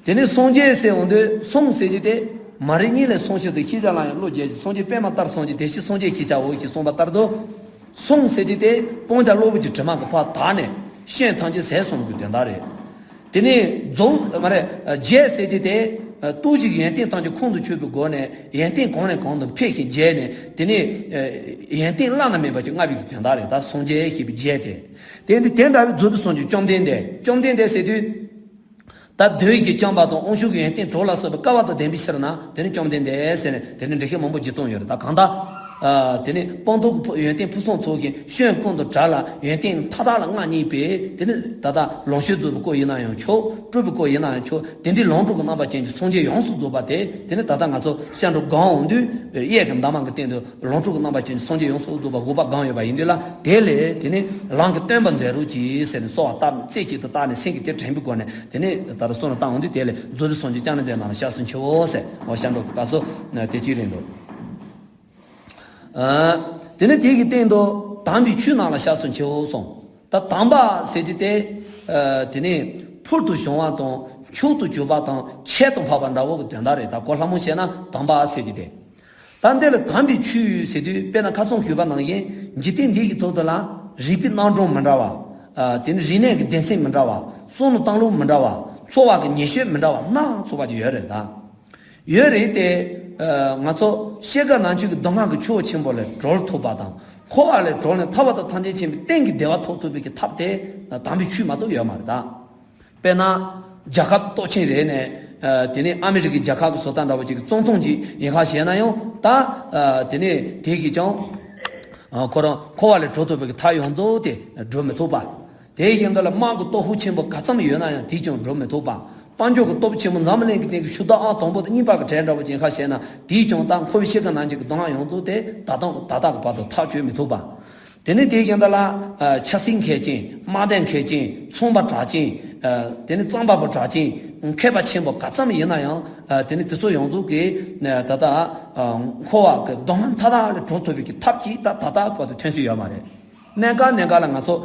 དེ་ནས་སངས་རྒྱས་ཟེར་འོང་དུས། སངས་ཟེར་གྱི་དེ་མ་རིག་གཉིད་ལས་སངས་ཕྱིར་དུ་ཤེས་བྱ་ལ་ཡང་བློ་རྒྱས་ཤིང་། སངས་རྒྱས་པདྨ་ལྟར་སངས་རྒྱས། དེ་ཕྱིར་སངས་རྒྱས་ཞེས་བྱའོ་ཞེས་གསུངས་པ་ལྟར་དུ། སངས་ཟེར་གྱི་དེ་སྤང་བྱ་གློ་བུར་གྱི་དྲི་མ་གི་ཕར་དག་ནས་སྐྱོན་ཐམས་ཅད་ཟད་སོང་གི་དོན་དག་རེད། དེ་ནས་རྫོགས་མ་རེད། རྒྱས་ཟེར་གྱི་དེ་ ལྟོས་ཤིག་ཡོན་ཏན་ཐམས་ཅད་ཁོང་དུ་ཆུད་པའི་སྒོ་ནས་ཡོན་ཏན་གང་ནས་གང་དུ་འཕེལ་ཞིང་རྒྱས་ནས་དེ་ནས་ཡོན་ཏན་བླ་ན་མེད་པ་ཅིག་བསྔགས་པའི་དོན་དག་རེད། ད་སངས་རྒྱས་ཞེས་པའི་རྒྱས་ཏེ། དེ་འདི་དེ་འདྲ་བའི་རྫོགས་པའི་སངས་རྒྱས་བཅོམ་ལྡན་འདས། བཅོམ་ལྡན་འདས་ཟེར་དུས། ད་གདོན་གྱིས་བཅོམ་པ་དང་དབང་ཕྱུག་གི་ཡོན་ཏན་གྲོགས་ལ་སོགས་པའི་སྐལ་བ་དང་ལྡན་པའི་ཕྱིར་ན་དེ་ནི་བཅོམ་ལྡན་འདས་ཟེར་ནས་དེ་ནི་འགྲེལ་བཤད་མང་པོ་བགྱིས་བཏང་ཡོད་རེད། ད་གང་ལྟར། ཨ། དེ་ནི་སྤངས་རྟོགས་ཀྱི་ཕུ་ཡོན་ཏན་ཕུན་སུམ་ཚོགས་ཤིང་སྐྱོན་ཀུན་ཏུ་བྲལ་ལ་ཡོན་ཏན་མཐའ་དག་ལ་མངའ་བརྙེས་པའི་དེ་ནི་ད་ལྟ་ལོངས་སྤྱོད་རྫོགས་པའི་སྐུ་ཡིན་ན་ཡང་ཆོག་སྤྲུལ་པའི་སྐུ་ཡིན་ན་ཡང་ཆོག་དེ་འདྲའི་ལོངས་སྤྲུལ་གྱི་རྣམ་པ་ཅན་གྱི་སངས་རྒྱས་ཡོངས་སུ་རྫོགས་པ་དེ་དེ་ནི་ད་ལྟ་ང་ཚོ་སྐྱབས་འགྲོ་སྒོམ་འོང་དུས་གཡས་ཀྱི་འདབ་མ་གི་སྟེང་དུ། ལོངས་སྤྲུལ་གྱི་རྣམ་པ་ཅན་སངས་རྒྱས་ཡོངས་སུ་རྫོགས་པ་འོད་དཔག་གང་ཡོད་པ་ཡིན་དུས་ལ། དེ་ལས་དེ་ནི་ལམ་གྱི་སྟོན་པ་མཛད་རོགས་གྱིས་ཟེར་ནས་གསོལ་བ་བཏབ་ནས་རྩེ་གཅིག་ཏུ་བཏབ་ནས་སེམས་ཀྱི་དེ་དྲན་པའི་སྒོ་ནས་དེ་ནི་ད་ལྟ་གསུང་ལ་བཏང་འོང་དུས་དེ་ལས་རྫོགས་པའི་སངས་རྒྱས་བཅོམ་ལྡན་འདས་རྣམས་ལ་སྐྱབས་སུ་མཆིའོ་ཟེར་འོ་སྐྱབས་འགྲོ་གི་སྐབས་སུ་དེ་གཅིག་རེད་འདུག་ཨ། དེ་ནི་དེ་གི་སྟེང་དུ་དམ་པའི་ཆོས་རྣམས་ལ་སྐྱབས་སུ་མཆིའོ་གསུངས། ད་དམ་པ་ཟེར་གྱི་དེ། ཨ། དེ་ནི་ཕུལ་དུ་བྱུང་བ་དང་མཆོག་ཏུ་གྱུར་པ་དང་ཁྱད་དུ་འཕགས་པ་འདྲ་བོ་གི་དོན་དག་རེད། ད་གོ་སླ་མོ་བྱས་ན་དམ་པ་ཟེར་གྱི་དེ། ད་འདི་ལ་དམ་པའི་ཆོས་ཟེར་དུས་དཔེར་ན་ཁ་སང་ཞུས་པ་ནང་བཞིན་འཇིག་རྟེན་འདི་གི་ཐོག་ཏུ་ལ་རིག་པའི་རྣམ་གྲངས་མི་འདྲ་བ། ཨ། དེ་ནི་རིག་གནས་ཀྱི་སྡེ་ཚན་མི་འདྲ་བ། བསམ་བློ་བཏང་ལུགས་མི་འདྲ་བ། འཚོ་བ་གི་ཉེར་སྤྱོད་མི་འདྲ་བ་སྣ་ཚོགས་པ་ཅིག་ཡོད་རེད་ད། ཡོད་རེད་དེ། ཨ། ང་ཚོ་ཤེས་དགའ་ནང་བཞིན་གྱི་མདོ་སྔགས་ཀྱི་ཆོས་ཆེན་པོ་ལས་གྲོལ་ཐུབ་པ་དང་འཁོར་བ་ལས་གྲོལ་ནས་ཐར་པ་དང་ཐམས་ཅད་མཁྱེན་པའི་གཏན་གྱི་བདེ་བ་ཐོབ་ཐུབ་པའི་གི་ཐབས་དེ་དམ་པའི་ཆོས་མ་གཏོགས་ཡོད་མ་རེད་ད། དཔེར་ན། རྒྱལ་ཁབ་སྟོབས་ཆེན་རེད་ནས། ཨ། དེ་ནས་ཨ་མི་རི་ཀའི་རྒྱལ་ཁབ་ཀྱི་བཟོ་ལྟ་འདྲ་བོ་ཅིག་གི་བཙོན་ཐོང་ཅིག་ཡིན་ཁ་བྱས་ན་ཡང་ད། ཨ། དེ་ནས་དེ་གིས་ཀྱང་། ཨ། ཁོ་རང་འཁོར་བ་ལས་གྲོལ་ཐུབ་པའི་གི་ཐབས་ཡོངས་རྫོགས་དེ་སྒྲུབ་མི་ཐུབ་པ། དེའི་རྒྱབ་འདི་ལ་དམག་གི་སྟོབས་ཤུགས་ཆེན་པོ་ག་ཙམ་ཡོད་ན་ཡང་དེས་ཀྱང་སྒྲུབ་མི་ཐུབ་པ། དཔལ་འབྱོར་གྱི་སྟོབས་ཆེན་པོ་འཛམ་གླིང་གི་སྟེང་གི་ཆུ་བདག་ཨང་དང་པོ་དང་གཉིས་པ་གི་གྲས་འདྲ་བོ་ཅིག་ཡིན་ཁ་བྱས་ན་དེས་ཀྱང་ད་འཁོར་བའི་ཤེས་དགའ་ནང་བཞིན་གྱི་མདོ་སྔགས་ཡོངས་རྫོགས་དེ་ད་ལྟ་ད་ལྟ་གི་བར་དུ་ཐག་གཅོད་མི་ཐུབ་པ། དེ་ནས་དེའི་རྒྱབ་འདི་ལ། ཨ། ཆབ་སྲིད་མཁས་ཅན། དམག་སྡེ་མཁས་ཅན། ཚོང་པ་གྲགས་ཅན། ཨ། དེ་ནས་རྩམ་པ་པོ་གྲགས་ཅན། མཁས་པ་ཆེན་པོ་ག་ཙམ་ཡིན་ན་ཡང་། ཨ། དེ་ནས་དེ་ཚོ་ཡོངས་རྫོགས་ཀྱིས། ཨ། ད་ལྟ། ཨ། འཁོར་བ་གི་སྡུག་བསྔལ་མཐའ་དག་ལས་གྲོལ་ཐུབ་པའི་གི་ཐབས་ཅིག་ད་ད་ལྟ་བར་དུ་ཐོན་སྲོལ་ཡོད་མ་རེད། གནད་འགག་གནད་འགག་ལ་ང་ཚོ་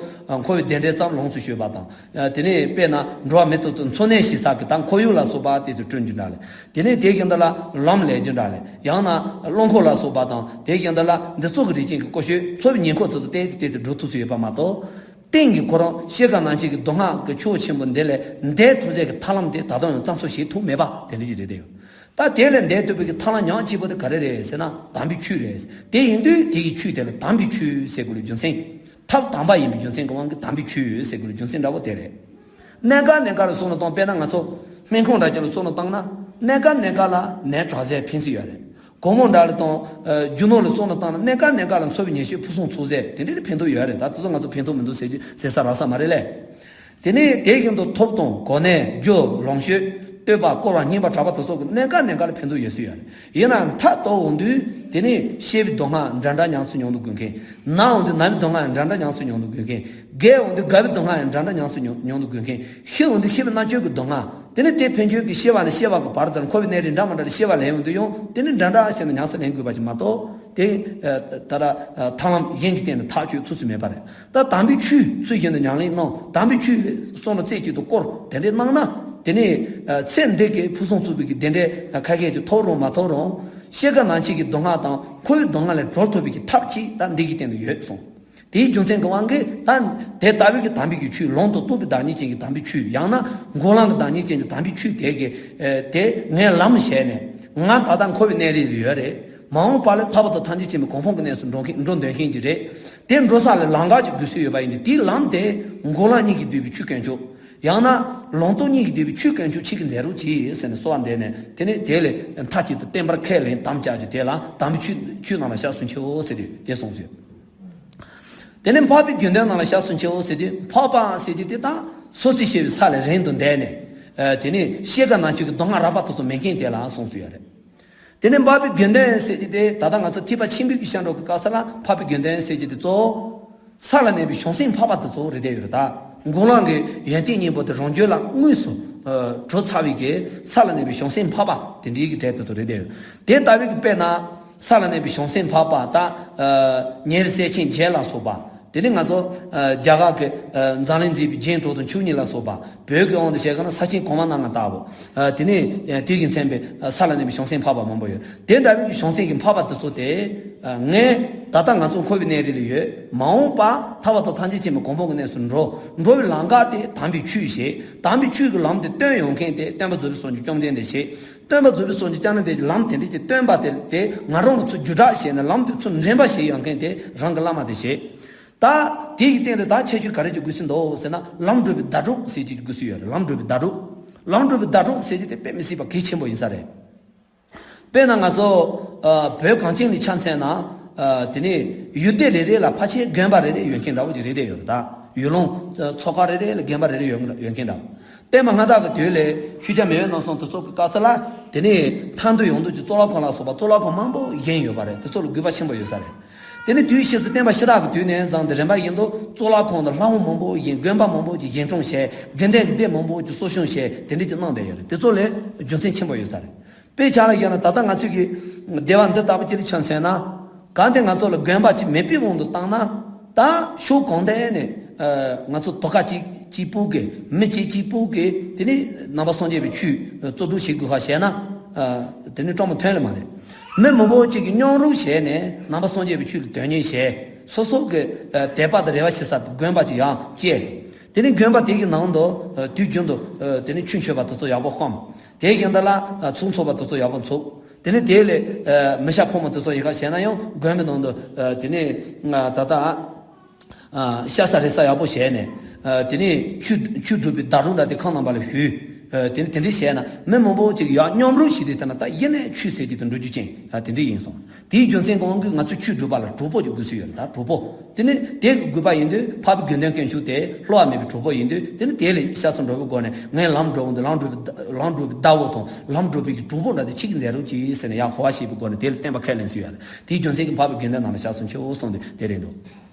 འཁོར་བའི་བདེ་འབྲས་ཙམ་ལོངས་སུ་སྤྱོད་པ་དང་། དེ་ནས་དཔེར་ན་འགྲོ་བ་མི་ཐོབ་ཏུ་འཚོ་གནས་བྱེད་ས་གི་ད་ཁོར་ཡུག་ལ་སོགས་པ་དེ་ཚོ་བསྐྲུན་རྒྱུ་འདྲ་ལས། དེ་ནས་དེའི་རྒྱབ་འདི་ལ་ལམ་ལས་རྒྱུ་འདྲ་ལས། ཡང་ན་རླངས་འཁོར་ལ་སོགས་པ་དང་དེའི་རྒྱབ་འདི་ལ་འདི་ཚོ་གི་རིགས་ཅན་གྱི་ཀུ་ཤུ་འཚོ་བའི་ཉེ་འཁོར་དེ་ཚོ་ཏོག་ཙམ་ཏོག་ཙམ་འགྲོ་ཐུབ་སུ་ཡོད་པ་མ་གཏོགས། གཏན་གྱི་ཁོ་རང་ཤེས་དགའ་ནང་བཞིན་གྱི་མདོ་སྔགས་ཀྱི་ཆོས་ཆེན་པོ་འདི་ལས་འདས་ཐུབ་ཚད་ཀྱི་ཐབས་ལམ་དེ་ད་དུང་ཡང་བརྩམས་གསོག་བྱེད་ཐུབ་མེད་པ་དེ་འདྲ་ཞིག་རེད་དེ་ཡོད། ད་དེ་ལས་འདས་ཐུབ་པའི་གི་ཐབས་ལམ་ཉག་གཅིག་པོ་དེ་ག་རེ་རེད་ཟེར་ན་དམ་པའི་ཆོས་རེད། དེ་ཡིན་དུས་དེ་ཡི་ཆོས་དེ་ལ་དམ་པའི་ཆོས་ཟེར་དགོས་ལ་རྒྱུ་མཚན། ཐབས་དམ་པ་ཡིན་པའི་རྒྱུ་མཚན་གྱི་དབང་གིས་དམ་པའི་ཆོས་ཟེར་དགོས་ལ་རྒྱུ་མཚན་འདྲ་པོ་དེ་རེད། གནད་འགག་གནད་འགག་ལ་བསམ་བློ་བཏང་དཔེར་ན་ང་ཚོ་སྨན་ཁང་འདྲ་ཅིག་ལ་བསམ་བློ་བཏང་ན་གནད་འགག་གནད་འགག་ལ་ནད་དྲག་ཚད་ཕན་སྲིད་ཡོད་རེད། སྒོར་མོ་འདྲ་ལ་དང་། རྒྱུ་ནོར་ལ་བསམ་བློ་བཏང་ན་གནད་འགག་གནད་འགག་ལ་འཚོ་བའི་ཉེར་སྤྱོད་ཕུན་སུམ་ཚོགས་ཚད་དེ་འདྲ་ལ་ཕན་ཐོགས་ཡོད་རེད། ད་དེ་ཚོ་ང་ཚོ་ཕན་ཐོགས་མི་འདུག་ཟེར་རྒྱུ་ཟེར་ས་རག་ས་མ་རེད་ལས། དེ་ནས་དེའི་རྒྱུན་དུ་ཐོབ་དང་གོ་གནས་རྒྱུ་ལོངས་སྤྱོད་བསྟོད་པ་བསྐོར་བ་སྙན་པ་གྲགས་པ་དེ་སོགས་ཀྱི་གནད་འགག་གནད་འགག་ལ་ཕན་ཐོགས་ཡོད་སྲིད་ཡོད་རེད། ཡིན་ནའང་མཐའ་གཏུགས་འོང་དུས་དེ་ནས་བཤད་པའི་མདོ་སྔགས་འདྲ་འདྲ་ཉམས་སུ་མྱོང་དུ་དགོས་མཁན། ན་འོང་དུས་ན་བའི་མདོ་སྔགས་ཡང་འདྲ་འདྲ་ཉམས་སུ་མྱོང་དུ་དགོས་མཁན། རྒས་འོང་དུས་རྒ་བའི་མདོ་སྔགས་ཡང་འདྲ་འདྲ་ཉམས་སུ་མྱོང་མྱོང་དུ་དགོས་མཁན། ཤི་འོང་དུས་ཤི་བའི་རྣལ་འབྱོར་གྱི་མདོ་སྔགས། དེ་ནས་དེ་ཕན་ཆད་ཀྱི་ཤི་བ་ནས་སྐྱེ་བ་གི་བར་དུ་འཁོར་བའི་གནས་རིགས་འདྲ་མི་འདྲ་ལ་སྐྱེ་བ་ལེན་འོང་དུས་ཡང་དེ་ནི་འདྲ་འདྲ་ཟེར་ནས་ཉམས་སུ་ལེན་དགོས་པ་ཅིག་མ་གཏོགས། དེ་ད་ལྟ་ཐབས་ལམ་གཞན་གྱི་སྟེང་ནས་ཐག་གཅོད་ཐུབ་ས་མེད་པ་རེད། ད་དམ་པའི་ཆོས་ཚུལ་བཞིན་དུ་ཉམས་ལེན་གནང་། དམ་པའི་ཆོས་ལ་བསམ་བློ་རྩེ་གཅིག་ཏུ་བསྐོར་དེ་འདྲས་གནང་ན། དེ་ནས་ཚེ་འདི་གའི་ཕུན་སུམ་ཚོགས་པའི་གི་བདེ་འབྲས་ཁ་ཤས་ཀྱི་ཐོབ་རུང་མ་ཐོབ་རུང་། ཤེས་དགའ་ནང་བཞིན་གྱི་མདོ་སྔགས་དང་འཁོར་བའི་སྡུག་བསྔལ་ལས་གྲོལ་ཐུབ་པའི་གི་ཐབས་ཅིག་ད་འདི་གི་སྟེང་དུ་ཡོད་གསུངས། དེའི་རྒྱུ་མཚན་གྱི་དབང་གིས་ད་དེ་ལྟ་བུའི་གི་དམ་པའི་གི་ཆོས་ལུང་དང་རྟོགས་པའི་བདག་ཉིད་ཅན་གྱི་དམ་པའི་ཆོས། ཡང་ན་འགོག་ལམ་གྱི་བདག་ཉིད་ཅན་གྱི་དམ་པའི་ཆོས་དེ་གི་དེ་ངས་ལམ་བྱས་ནས་ང་ད་ལྟ་འཁོར་བའི་གནས་རིགས་ལ་ཡོད་རེད། མ་འོངས་པ་ལ་ཐར་པ་དང་ཐམས་ཅད་མཁྱེན་པའི་གོ་འཕང་གི་གནས་སུ་འགྲོ་མཁན་འགྲོ་འདོད་མཁན་ཅིག་རེད། དེ་འགྲོ་ས་ལ་ལམ་ཁ་ཅིག་དགོས་སྲོལ་ཡོད་པ་ཡིན་དུས་དེའི་ལམ་དེ་འགོག་ལམ་གཉིས་ཀྱིས་བསྡུས་པའི་ཆོས་དཀོན་མཆོག། ཡང་ན་ལུང་རྟོགས་གཉིས་ཀྱིས་བསྡུས་པའི་ཆོས་དཀོན་མཆོག་གཅིག་གིས་མཛད་རོགས་གྱིས་ཟེར་ནས་གསོལ་བ་འདེབས་ནས། དེ་ནས་དེ་ལས་མཐའ་གཅིག་ཏུ་བསྟན་པར་ཁས་ལེན་དམ་བཅའ་རྒྱུ་དེ་ལ་དམ་པའི་ཆོས་ཆོས་རྣམས་ལ་སྐྱབས་སུ་མཆིའོ་ཟེར་ཏེ་དེ་གསུངས་སོ། དེ་ནས་འཕགས་པའི་དགེ་འདུན་རྣམས་ལ་སྐྱབས་སུ་མཆིའོ་ཟེར་དུས་འཕགས་པ་ཟེར་གྱི་དེ་དག་སོ་སོའི་ཤེས་པའི་ས་ལས་རིང་དུ་འདས་ནས། དེ་ནས་ཤེས་དགའ་ནང་བཞིན་གྱི་མདོ་སྔགས་རགས་པ་དེ་ཚོ་མེད་མཁན་དེ་ལ་གསུངས་སོ་ཡོད་རེད། དེ་ནས་འཕགས་པའི་དགེ་འདུན་ཟེར་གྱི་དེ་ད་ལྟ་ང་ཚོ་ཐེག་པ་ཆེན་པོའི་གི་སྐྱབས་འགྲོ་གི་སྐབས་ས་ལ་འཕགས་པའི་དགེ་འདུན་ཟེར་གྱི་དེ་གཙོ་བོ། ས་ལ་གནས་པའི་བྱང་སེམས་འཕགས་པ་དེ་ཚོ་རེད་དེ་ཡོད་རེད་ད། འགོག་ལམ་གྱི་ཡོན་ཏན་གཉིས་པོ་དེ་རང་རྒྱུད་ལ་དངོས་སུ་གྲུབ་ཚར་བའི་གི་ས་ལ་གནས་པའི་བྱང་སེམས་འཕགས་པ་དེ་འདྲའི་གི་གྲས་དེ་ཚོ་རེད་དེ་ཡོད། དེ་ལྟ་བུའི་གི་དཔེར་ན། ས་ལ་གནས་པའི་བྱང་སེམས་འཕགས་པ་དང་། ཉེ་བའི་སྲས་ཆེན་བརྒྱད་ལ་སོགས་པ། དེ་ནི་ང་ཚོ་རྒྱ་གར་གྱི་འཛམ་གླིང་མཛེས་པའི་རྒྱན་དྲུག་དང་མཆོག་གཉིས་ལ་སོགས་པ། བོད་ཀྱི་དབང་དུ་བྱས་ན་ས་ཆེན་གོང་མ་རྣམ་ལྔ་ལྟ་བུ། དེ་ནི་དུས་ཀྱིས་མཚན་པའི་ས་ལ་གནས་པའི་བྱང་སེམས་འཕགས་པ་མང་པོ་ཡོད། དེ་འདྲ་བའི་བྱང་སེམས་ཀྱི་འཕགས་པ་དེ་ཚོ་དེ། ངས་ད་ལྟ་ང་ཚོ་འཁོར་བའི་གནས་རིགས་ལ་ཡོད། མ་འོངས་པ་ཐར་པ་དང་ཐམས་ཅད་མཁྱེན་པའི་གོ་འཕང་གི་གནས་སུ་འགྲོ། འགྲོ་བའི་ལམ་ཁ་དེ་དམ་པའི་ཆོས་བྱེད། དམ་པའི་ཆོས་ཀྱི་ལམ་དེ་སྟོན་ཡོང་མཁན་དེ་སྟོན་པ་རྫོགས་པའི་སངས་རྒྱས་བཅོམ་ལྡན་འདས་བྱེད། སྟོན་པ་རྫོགས་པའི་སངས་རྒྱས་བསྐྱངས་ན་དེ་ལམ་དེ་འདྲ་གྱི་སྟོན་པ་དེ་དེ་ང་རང་གི་ཚུར་བརྒྱུད་བསྒྲགས་བྱས་ནས་ལམ་དེ་ཚུར་འདྲེན་པ་ཞིག་ཡོང་མཁན་དེ་རང་གི་བླ་མ་དེ་བྱེད། ད་དེ་ཡི་སྟེང་དུ་ད་ཁྱད་ཆོས་ག་རེ་ཅིག་དགོས་ཀྱི་འདུག་ཟེར་ན། ལམ་སྒྲུབ་པའི་ཟླ་གྲོགས་ཟེར་གྱི་དགོས་ཀྱི་ཡོད་རེད། ལམ་སྒྲུབ་པའི་ཟླ་གྲོགས། ལམ་སྒྲུབ་པའི་ཟླ་གྲོགས་ཟེར་གྱི་དེ་དཔེ་མི་སྲིད་པ་གལ་ཆེན་པོ་ཡིན་ས་རེད། དཔེར་ན་ང་ཚོ་ཨ་བོད་གངས་ཅན་ནས་ཆ་མཚོན་ན། ཨ་དེ་ནས་ཡུལ་སྡེ་རེ་རེ་ལ་ཕལ་ཆེར་དགོན་པ་རེ་རེ་ཡོད་མཁན་འདྲ་བོ་ཅིག་རེད་བསྡད་ཡོད་རེད། ད་ཡུལ་ལུང་ཚོ་ཁག་རེ་རེ་ལ་དགོན་པ་རེ་རེ་ཡོད་ཡོད་མཁན་འདྲ་བོ། ད་མ་སྔ་དར་གྱི་དུས་ལས་ཆོས་རྒྱལ་མེས་དབོན་རྣམ་གསུམ་དེ་ཚོ་གི་སྐབས་སུ་ལ། དེ་ནས་ཐར་འདོད་ཡོང་འདོད་ཀྱི་གཙུག་ལག་ཁང་ལ་སོགས་པ་གཙུག་ལག་ཁང་མང་པོ་བཞེངས་ཡོད་པ་རེད། དེ་ཚོ་ལ་དགོས་པ་ཆེན་པོ་ཡོད་ས་རེད། དེ་ནས་དུས་ཕྱིས་སུ་བསྟན་པ་ཤི་སྟག་གི་དུས་ནས་བཟུང་སྟེ་རིམ་པ་བཞིན་དུ་གཙུག་ལག་ཁང་དང་ལྷ་ཁང་མང་པོ་བཞེངས། དགོན་པ་མང་པོ་ཅིག་བཞེངས་སྐྲུན་བྱས། དགེ་ལྡན་གྱི་སྡེ་མང་པོ་ཅིག་གསོ་སྐྱོང་བྱས། དེ་འདྲ་ཅིག་གནང་བསྡད་ཡོད་རེད། དེ་ཚོ་ལ་རྒྱུ་མཚན་ཆེན་པོ་ཡོད་ས་རེད། དཔེ་ཆ་ལ་བཞག་ན་ད་ལྟ་ང་ཚོས་ཀྱི་སྡེ་བ་འདི་ལྟ་བུ་ཅིག་ལ་ཆ་མཚོན་ན། གལ་ཏེ་ང་ཚོ་ལ་དགོན་པ་ཅིག་མེད་པའི་དབང་དུ་བཏང་ན། ད་ཕྱོགས་གང་ཐད་ནས་ཨ་ང་ཚོ་དོ་ཁ་གཅིག་གཅིག་པུ་གིས། མི་གཅིག་གཅིག་པུ་གིས་དེ་ནས་ནང་པ་སངས་རྒྱས་པའི་ཆོས་གཙོ་སྒྲུབ་བྱེད་དགོས་པ་བྱས་ན། ཨ་དེ་ནས་སྤྲང་པོ་ཐོན་ལེ་མ་རེད། མི་མང་པོ་གཅིག་གིས་མཉམ་རུབ་བྱས་ནས་ནང་པ་སངས་རྒྱས་པའི་ཆོས་ལ་དོན་གཉེར་བྱས། སོ་སོ་གི་ཨ་དད་པ་དང་རེ་བ་བྱེད་ས་དགོན་པ་ཅིག་ཡང་བཅས། དེ་ནས་དགོན་པ་དེ་གི་ནང་དུ་ཨ་དུས་རྒྱུན་དུ་ཨ་དེ་ནས་ཆོས་མཆོད་པ་དེ་ཚོ་ཡག་པོ་བསྐང་། དེ་བཞིན་དུ་ལ་ཨ་ཚོགས་འཚོགས་པ་དེ་ཚོ་ཡག་པོ་འཚོགས། དེ་ནས་དེ་ལས་ཨ་མི་ཤ་ཕོ་མོ་དེ་ཚོ་ཡི་ག་བྱས་ན་ཡང་དགོན་པའི་ནང་དུ་ཨ་དེ་ནས་ཨ་ད་ལྟ་ཨ་ཤ་ཟ་རེ་ཟ་ཡག་པོ་བྱས་ནས། ཨ་དེ་ནས་ཆོས་ཆོས་སྒྲུབ་པའི་ཟླ་གྲོགས་འདྲ་དེ་ཁོང་རྣམ་པ་ལ་ཞུས། ཨ་དེ་ནས་དེ་འདྲ་བྱས་ན་མི་མང་པོ་ཅིག་ཡར་མཉམ་རུབ་བྱས་ཏེ། དེ་ན་ད་ཡེ་ནས་ཆོས་ཟེར་གྱི་དེ་འགྲོ་རྒྱུ་ཅན་ཨ་དེ་འདྲ་ཡིན་སོང་། དེའི་རྒྱུ་མཚན་གང་གིས་ང་ཚོས་ཆོས་སྒྲུབ་པ་ལ་གྲོགས་པོ་ཅིག་དགོས་སྲོལ་ཡོད་རེད། ད་གྲོགས་པོ། དེ་ནི་དེ་གི་དགོས་པ་ཡིན་དུས་འཕགས་པའི་དགེ་འདུན་དཀོན་མཆོག་དེ་བསླུ་བ་མེད་པའི་གྲོགས་པོ་ཡིན་དུས། དེ་ནི་དེ་ལ་ཤ་ཚ་འགྲོ་བའི་སྒོ་ནས། ངས་ལམ་འགྲོ་འོང་དུས་ལམ་འགྲོ་བའི་ལམ་འགྲོ་བའི་ཟླ་བོ་དང་ལམ་འགྲོ་བའི་གི་གྲོགས་པོ་འདྲ་དེ་ཁྱེད་ཀྱིས་མཛད་རོགས་གྱིས་ཟེར་ནས་ཡར་ཧོ་བ་བྱས་པའི་སྒོ་ནས་དེ་ལ་བསྟན་པ་ཁས་ལེན་སྲོལ་ཡོད་རེད། དེའི་རྒྱུ་མཚན་གྱིས་འཕགས་པའི་དགེ་འདུན་རྣམས་ལ་ཤ་ཚ་མཆོད་གསུངས་དུས་དེ་རེད་འདུག་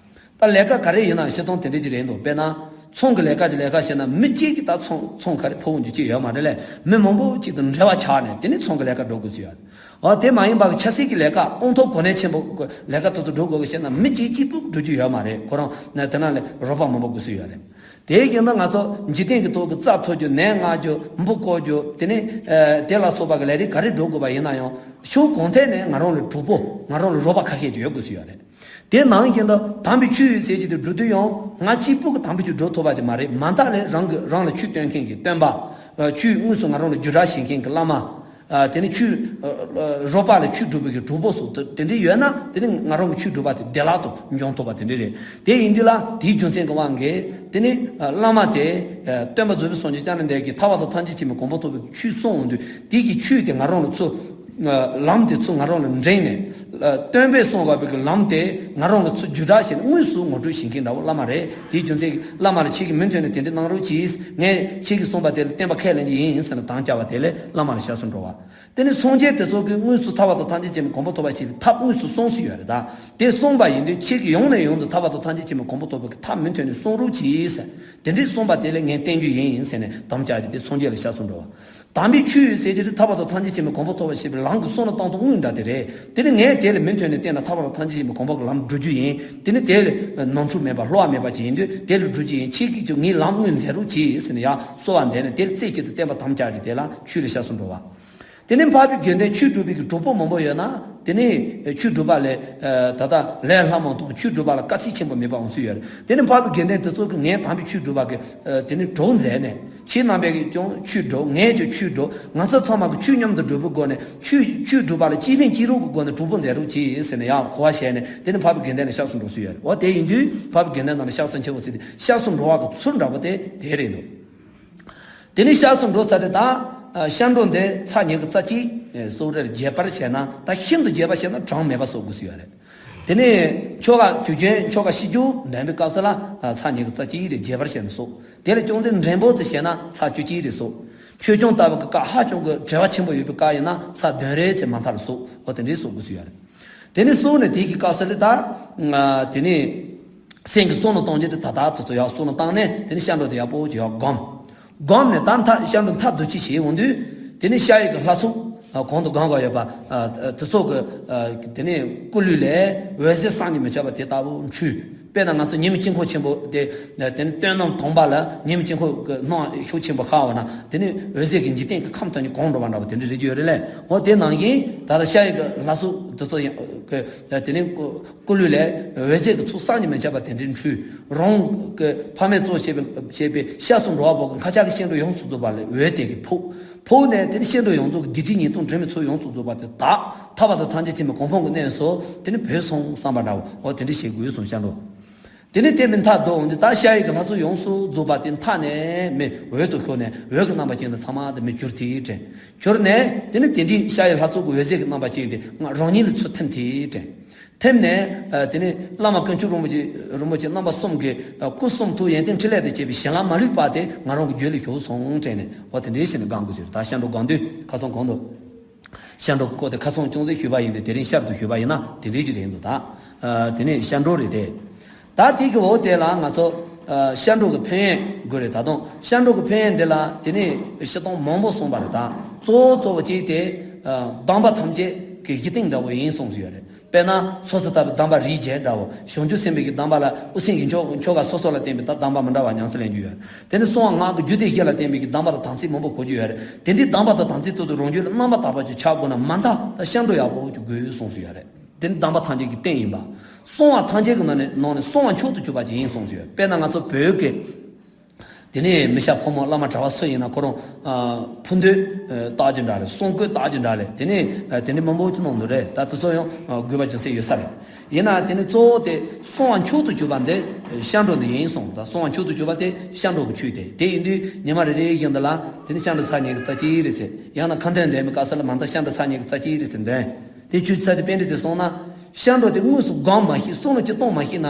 ད་ལས་ཀ་ག་རེ་ཡིན་ན་སྤྱིར་བཏང་དེ་འདྲ་ཅིག་རེད་འདུག་དཔེར་ན་ཚོང་གི་ལས་ཀ་ཅིག་ལས་ཀ་བྱས་ན། མི་གཅིག་གིས་ད་ཚོང་ཚོང་ག་རེ་ཕོག་འོང་རྒྱུ་ཅིག་ཡོད་མ་རེད་ལས། མི་མང་པོ་གཅིག་དང་འབྲེལ་བ་ཆགས་ནས་དེ་ནས་ཚོང་གི་ལས་ཀ་འགྲོ་དགོས་སྲོལ་ཡོད་རེད། འོ་དེ་མ་ཡིན་པ་གི་ཆབ་སྲིད་ཀྱི་ལས་ཀ་དབང་ཐོབ་གོ་གནས་ཆེན་པོ་ལས་ཀ་དེ་ཚོ་སྒྲུབ་དགོས་ཀྱི་བྱས་ན། མི་གཅིག་གཅིག་པུ་སྒྲུབ་རྒྱུ་ཡོད་མ་རེད། ཁོ་རང་ན་དེ་ན་ལས་རོགས་པ་མང་པོ་དགོས་སྲོལ་ཡོད་རེད། དེའི་རྐྱེན་ན་ང་ཚོ་འཇིག་རྟེན་གྱི་ཐོག་གི་རྩྭ་འཐུ་རྒྱུ། ནས་མངག་རྒྱུ། འབུ་བརྐོ་རྒྱུ། དེ་ནས་ཨ་དེ་ལ་སོགས་པ་གི་ལས་རིགས་ག་རེ་སྒྲུབ་དགོས་པ་ཡིན་ན་ཡང་། ཕྱོགས་གང་ཐད་ནས་ང་རང་ལ་གྲོགས་པོ། ང་རང་ལ་རོགས་པ་ཁ་ཤས་ཅིག་ཡོད་དགོས་སྲོལ་ཡོད་རེད། དེ་ནང་བཞིན་དུ་དམ་པའི་ཆོས་ཟེར་གྱི་དེ་སྒྲུབ་དུས་ཡང་ང་གཅིག་པུ་གིས་དམ་པའི་ཆོས་སྒྲུབ་ཐུབ་པ་དེ་མ་རེད། མ་མཐའ་ལས་རང་གི་རང་ལ་ཆོས་སྟོན་མཁན་གྱི་སྟོན་པ། ཨ་ཆོས་དངོས་སུ་ང་རང་ལ་བརྒྱུད་བསྒྲགས་བྱེད་མཁན་གྱི་བླ་མ། ཨ་དེ་ནས་ཆོས་ཨ་ཨ་རོགས་པ་ལ་ཆོས་སྒྲུབ་པའི་གི་གྲོགས་པོ་སོགས་དེ་དེ་འདྲ་ཡོད་ན། དེ་ནི་ང་རང་གི་ཆོས་སྒྲུབ་པ་དེ་བདེ་བླག་ཏུ་འབྱུང་ཐུབ་པ་དེ་འདྲ་རེད། དེ་ཡིན་དུས་ལ་དེའི་རྒྱུ་མཚན་གྱི་དབང་གིས་དེ་ནི་ཨ་བླ་མ་དེ་ཨ་སྟོན་པ་རྫོགས་པའི་སངས་རྒྱས་བསྐྱངས་ན་དེ་གིས་ཐར་པ་དང་ཐམས་ཅད་མཁྱེན་པའི་གོ་འཕང་ཐོབ་པའི་ཆོས་གསུངས་འོང་དུས། དེ་གི་ཆོས་དེ་ང་རང་ལ་ཚུར། ལམ་དེ་ཚུར་ང་རང་ལ་འདྲེན་ནས། སྟོན་པས་གསུངས་པའི་གི་ལམ་དེ་ང་རང་ལ་ཚུར་བརྒྱུད་བསྒྲགས་བྱས་ནས་དངོས་སུ་ངོ་སྤྲོད་བྱེད་མཁན་འདྲ་བོ་བླ་མ་རེད། དེའི་རྒྱུ་མཚན་གྱིས་བླ་མ་ལ་ཁྱེད་ཀྱིས་མུ་མཐུད་ནས་དེ་འདྲ་གནང་རོགས་གྱིས། ངས་ཁྱེད་ཀྱིས་གསུངས་པ་དེ་ལ་བསྟན་པ་ཁས་ལེན་གྱི་ཡིན་ཟེར་ནས་དམ་བཅའ་བ་དེ་ལས་བླ་མ་ལ་ཤ་ཚ་འགྲོ་བ། དེ་ནས་སངས་རྒྱས་དེ་ཚོ་གིས་དངོས་སུ་ཐར་པ་དང་ཐམས་ཅད་མཁྱེན་པའི་གོ་འཕང་ཐོབ་པར་བྱེད་པའི་ཐབས་དངོས་སུ་གསུངས་སྲོལ་ཡོད་རེད། ད་དེ་གསུངས་པ་ཡིན་དུས་ཁྱེད་ཀྱིས་ཡང་ནས་ཡང་དུ་ཐར་པ་དང་ཐམས་ཅད་མཁྱེན་པའི་གོ་འཕང་ཐོབ་པའི་ཐབས་མུ་མཐུད་ནས་གསུང་རོགས་གྱིས་ཟེར། དེ་འདྲའི་གསུངས་པ་དེ་ལ་ངས་བསྟན་རྒྱུ་ཡིན་ཟེར་ནས་དམ་བཅའ་དེ་དེ་སངས་རྒྱས་ལ་ཤ་ཚ་འགྲོ་བ། དམ་པའི་ཆོས་ཟེར་གྱི་དེ་ཐར་པ་དང་ཐམས་ཅད་མཁྱེན་པའི་གོ་འཕང་ཐོབ་པར་བྱེད་པའི་ལམ་གྱི་གསུང་ལ་བཏང་སྟངས་དངོས་འདྲ་དེ་རེད། དེ་ནི་ངས་དེ་ལ་མུ་མཐུད་ནས་བསྟན་ན་ཐར་པ་དང་ཐམས་ཅད་མཁྱེན་པའི་གོ་འཕང་གི་ལམ་བསྒྲུབ་རྒྱུ་ཡིན། དེ་ནི་དེ་ལ་ནོར་འཁྲུལ་མེད་པ་བསླུ་བ་མེད་པ་ཅིག་ཡིན་དུས་དེ་ལ་བསྒྲུབ་རྒྱུ་ཡིན། ཁྱེད་ཀྱིས་ཀྱང་ངའི་ལམ་དངོས་མཛད་རོགས་གྱིས་ཟེར་ནས་ཡར་གསོལ་བ་འདེབས་ནས། དེ་ལ་རྩེ་གཅིག་ཏུ་བསྟན་པ་དམ་བཅའ་རྒྱུ་དེ་ལ་ཆོས་ལ་ཤ་ཚ་འགྲོ་བ། དེ་ནས་འཕགས་པའི་དགེ་འདུན་ཆོས་སྒྲུབ་པའི་གི་གྲོགས་པོ་མང་པོ་ཡོད་ན། དེ་ནས་ཆོས་སྒྲུབ་པ་ལས་ད་ལྟ་ལས་སླ་མོ་དང་ཆོས་སྒྲུབ་པ་ལ་དཀའ་ཚེགས་ཆེན་པོ་མེད་པ་འོང་སྲོལ་ཡོད་རེད། དེ་ནས་འཕགས་པའི་དགེ་འདུན་དེ་ཚོ་གིས་ངས་དམ་པའི་ཆོས་སྒྲུབ་པ་གི་དེ་ནས་གྲོགས་མཛད་ནས། ཁྱེད་རྣམ་པས་ཀྱང་ཆོས་སྒྲུབ། ངས་ཀྱང་ཆོས་སྒྲུབ། ང་ཚོ་ཚང་མ་གིས་ཆོས་མཉམ་དུ་སྒྲུབ་པའི་སྒོ་ནས། ཆོས་ཆོས་སྒྲུབ་པ་ལ་གཅེས་ཕན་གཅེས་རོགས་ཀྱི་སྒོ་ནས་གྲོགས་པོ་མཛད་རོགས་གྱིས་ཟེར་ནས་ཡར་ཧོ་བ་བྱས་ནས། དེ་ནས་འཕགས་པའི་དགེ་འདུན་ལ་ཤ་ཚ་འགྲོ་སྲོལ་ཡོད་རེད། འོ་དེ་ཡིན་དུས་འཕགས་པའི་དགེ་འདུན་རྣམས་ལ་ཤ་ཚ་མཆོད་གསུངས་ཟེར་ཏེ་ཤ་ཚ་འགྲོ་བ་གི་ཚུལ་འདྲ་པོ་དེ་དེ་རེད་འདུག་དེ་ནས་ཤ་ཚ་འགྲོ་ཚར་ཏེ། ད་ཨ་ཤ་འགྲོ་འདི་ཚར་ཉིན་གྱི་རྩ་གཅིག་ཨེ་གསོག་རེད། རྒྱས་པར་བྱས་ན། ད་ཤིན་ཏུ་རྒྱས་པར་བྱས་ན་གྲངས་མེད་པ་གསོག་དགོས་སྲོལ་ཡོད་རེད། དེ་ནས་ཆོ་ག་དུས་རྒྱུན་ཆོ་ག་ཤིས་བརྗོད་འདོན་པའི་སྐབས་སུ་ལ་ཨ་ཚར་ཉིན་གྱི་རྩ་གཅིག་རེ་རྒྱས་པར་བྱས་ནས་གསོག་དེ་ལ་ཅུང་ཟད་འགྲེང་པོ་ཙམ་བྱས་ན་ཚར་བཅུ་གཅིག་རེ་གསོག་ཆོས་སྐྱོང་ལྟ་བུ་གི་སྐབས་ཧ་ཅང་གི་བྲེལ་བ་ཆེན་པོ་ཡོད་པའི་སྐབས་ཡིན་ན་ཚར་བདུན་རེ་ཙམ་མ་མཐའ་ལ་གསོག་འོ་དེ་འདྲའི་གསོག་དགོས་སྲོལ་ཡོད་རེད། དེ་ནས་གསོག་ནས་དེ་གི་སྐབས་སུ་ལ་ད་ཨ་དེ་ནས། སེམས་ཀྱི་བསམ་བློ་གཏོང་རྒྱུ་དེ་ད་ལྟ་དེ་ཚོ་ཡར་བསམ་བློ་བཏང་ནས། དེ་ནས་ཤ་འགྲོ་དེ་ཡག་པོ་ཅིག་ཡར་བསྒོམ། བསྒོམས་ནས་ད་མཐའ་ཤ་འགྲོ་མཐའ་བསྡུ་ཅིག་བྱེད་འོང་དུས། དེ་ནས་ཤ་ཡི་གི་ལྷ་ཚོགས་གང་དང་གང་ག་ཡོད་པ་དེ་ཚོ་གི་དེ་ནས་སྐུ་ལུས་ལས་འོད་ཟེར་བསམ་གྱིས་མི་ཁྱབ་པ་དེ་ལྟ་བུ་འཕྲོས། དཔེར་ན་ང་ཚོ་ཉི་མའི་དཀྱིལ་འཁོར་ཆེན་པོ་དེ། དེ་ནི་སྟོན་ནམ་དྭངས་པ་ལ་ཉི་མའི་དཀྱིལ་འཁོར་གྱི་སྣང་ཤུགས་ཆེན་པོ་ཤར་བ་ན། དེ་ནི་འོད་ཟེར་གྱི་འཇིག་རྟེན་གྱི་ཁམས་དང་ནི་གང་འགྲོ་བ་འདྲ་བ་དེ་འདྲ་རེད་ཀྱི་ཡོད་རེད་ལས། འོ་དེ་ནང་བཞིན་ད་ལྟ་ཤར་ཡི་གི་ལྷ་ཚོགས་དེ་ཚོ་ཡང་གི་དེ་ནི་སྐུ་ལུས་ལས་འོད་ཟེར་གྱི་ཚོགས་བསམ་གྱིས་མི་ཁྱབ་པ་དེ་འདྲའི་འཕྲོས། རང་གི་ཕ་མས་གཙོ་བྱས་པའི་བྱས་པའི་ཤར་སོགས་འགྲོ་བ་པོ་གི་མཁའ་ཁྱབ་ཀྱི་སྐྱེ་འགྲོ་ཡོངས་སུ་རྫོགས་པ་ལས་འོད་དེ་གིས་ཕོག་ཕོག་ནས་དེ་ནི་སྐྱེ་འགྲོ་ཡོངས་རྫོགས་ཀྱི་སྡིག་སྒྲིབ་ཉེས་ལྟུང་དྲི་མའི་ཚོགས་ཡོངས་སུ་རྫོགས་པ་དེ་དག་ཐར་པ་དང་ཐམས་ཅད་མཁྱེན་པའི་གོ་འཕང་གི་གནས་སུ་དེ་ནི་བོད་སོང་བསམ་པ་འདྲ་བོ། འོ་དེ་འདྲ་བྱེད་དགོས་གསུངས་ཤར་འགྲོ། དེ་ནས་དེ་མིན་མཐའ་ཟློག་འོང་དུས་ད་ཤར་ཡི་གི་ལྷ་ཚོགས་ཡོངས་སུ་རྫོགས་པ་དེ་མཐའ་ནས་མེ་འོད་དུ་ཤོར་ནས་འོད་ཀྱི་རྣམ་པ་ཅན་དུ་ཚང་མ་དེ་མེ་གྱུར་ཏེ་དྲན། གྱུར་ནས་དེ་ནི་དེ་འདྲའི་ཤར་ཡི་ལྷ་ཚོགས་ཀྱི་འོད་ཟེར་གྱི་རྣམ་པ་ཅན་དེ་ང་རང་ཉིད་ལ་ཚུར་ཐིམ་སྟེ་དྲན། ཐིམ་ནས་དེ་ནི་བླ་མ་དཀོན་མཆོག་རིན་པོ་ཆེ་རིན་པོ་ཆེ་རྣམ་པ་གསུམ་གྱི་སྐུ་གསུང་ཐུགས་ཡོན་ཏན་ཕྲིན་ལས་དང་བཅས་པའི་གཞན་ལ་མ་ལུས་པ་དེ་ང་རང་གི་རྒྱུད་ལ་ཞུགས་སོང་དྲན་ནས། འོ་དེ་འདྲའི་ཞིག་ནས་སྒང་དགོས་ཟེར། ད་ཤར་འགྲོ་སྒང་དུས་ཁ་སང་གོང་དུ། ཤར་འགྲོ་སྐོར་དེ་ཁ་སང་ཅུང་ཟད་ཞུས་པ་ཡིན་ཏེ། དེ་རིང་ཤར་དུ་ཞུས་པ་ཡིན་ན་དེ་འདྲའི་ཅིག་རེད་འདུག་ད། ཨ། དེ་ནས་ཤར་འགྲོ་རེད་དེ། ད་དེ་གི་འོག་དེ་ལ་ང་ཚོ་ཨ་ཤར་འགྲོ་གི་ཕན་ཡོན་དགོས་རེད། ད་དུང་ཤར་འགྲོ་གི་ཕན་ཡོན་འདི་ལ་དེ་ནས་སྤྱིར་བཏང་མང་པོ་གསུངས་པ་རེད། ད་གཙོ་བོ་གཙོ་བོ་གཅིག་དེ་ཨ་སྡོམ་པ་ཐམས་ཅད་ཀྱི་གཞི་རྟེན་འདྲ་བོ་ཡིན་གསུངས་སུ་ཡོད་རེད། དཔེར་ན་སོ་སོ་ལྟ་བུའི་སྡོམ་པ་རིགས་བརྒྱད་འདྲ་བོ། བྱང་ཆུབ་སེམས་དཔའི་གི་སྡོམ་པ་ལ་དབུ་སེམས་ཀྱི་ཆོ་ཆོ་ག་སོ་སོ་ལ་བརྟེན་པའི་ད་སྡོམ་པ་མི་འདྲ་བ་ཉམས་སུ་ལེན་རྒྱུ་ཡོད། དེ་ནས་གསང་བ་སྔགས་ཀྱི་རྒྱུད་སྡེ་བཞི་ལ་བརྟེན་པའི་གི་སྡོམ་པ་དང་དམ་ཚིག་མང་པོ་གོ་རྒྱུ་ཡོད་རེད། དེ་འདྲའི་སྡོམ་པ་དང་དམ་ཚིག་དེ་ཚོ་རང་རྒྱུད་ལ་རྣམ་པར་དག་པ་ཅིག་ཆགས་དགོས་ན་མ་མཐའ་ད་ཤར་འགྲོ་ཡག་པོ་ཅིག་དགོས་གསུངས་སུ་ཡོད་རེད། དེ་ནི་སྡོམ་པ་ཐམས་ཅད་ཀྱི་རྟེན་ཡིན་པ། གསང་བ་ཐམས་ཅད་ཀྱི་ནང་ནས་ནང་ནས་གསང་བ་མཆོག་ཏུ་གྱུར་པ་ཅིག་ཡིན་གསུངས་སུ་ཡོད། དཔེར་ན་ང་ཚོ་བོད་ཀྱི་དེ་ནས་མི་སྐྱ་ཕོ་མོ་བླ་མ་གྲྭ་པ་སུ་ཡིན་ན་ཁོ་རང་ཨ་ཕུ་འདོད་ཨ་བཏགས་རྒྱུ་འདྲ་རེད། གསང་བཀོད་བཏགས་རྒྱུ་འདྲ་རེད། དེ་ནས་ཨ་དེ་འདྲའི་མང་པོ་ཅིག་གནང་འདུག་རེད། ད་དེ་ཚོ་ཡང་ཨ་དགོས་པ་རྒྱུ་མཚན་ཡོད་ས་རེད། ཡིན་ན་དེ་ནི་གཙོ་བོ་དེ་གསང་བ་མཆོག་ཏུ་གྱུར་པ་འདི་ཤར་འགྲོ་འདི་ཡིན་གསུངས། ད་གསང་བ་མཆོག་ཏུ་གྱུར་པ་དེ་ཤར་འགྲོ་གི་ཆོས་དེ། དེ་ཡིན་དུས་ཉི་མ་རེ་རེ་བཞིན་དུ་ལ་དེ་ནི་ཤར་འགྲོ་ཚར་ཉིན་གྱི་རྩ་གཅིག་རེད་ཟེར། ཡང་ན་ཁ་འདོན་འདོན་པའི་སྐབས་སུ་ལ་མ་མཐའ་ཤར་འགྲོ་ཚར་ཉིན་གྱི་རྩ་གཅིག་རེད་ཟེར་འདོན། དེ་ཆོས་ཚར་དེ་པཎྜི་ཏས་གསུངས་ན། ཤར་འགྲོ་དེ་དངོས་སུ་སྒོམ་མ་ཤེས། བསམ་བློ་ཅི་གཏོང་མ་ཤེས་ན་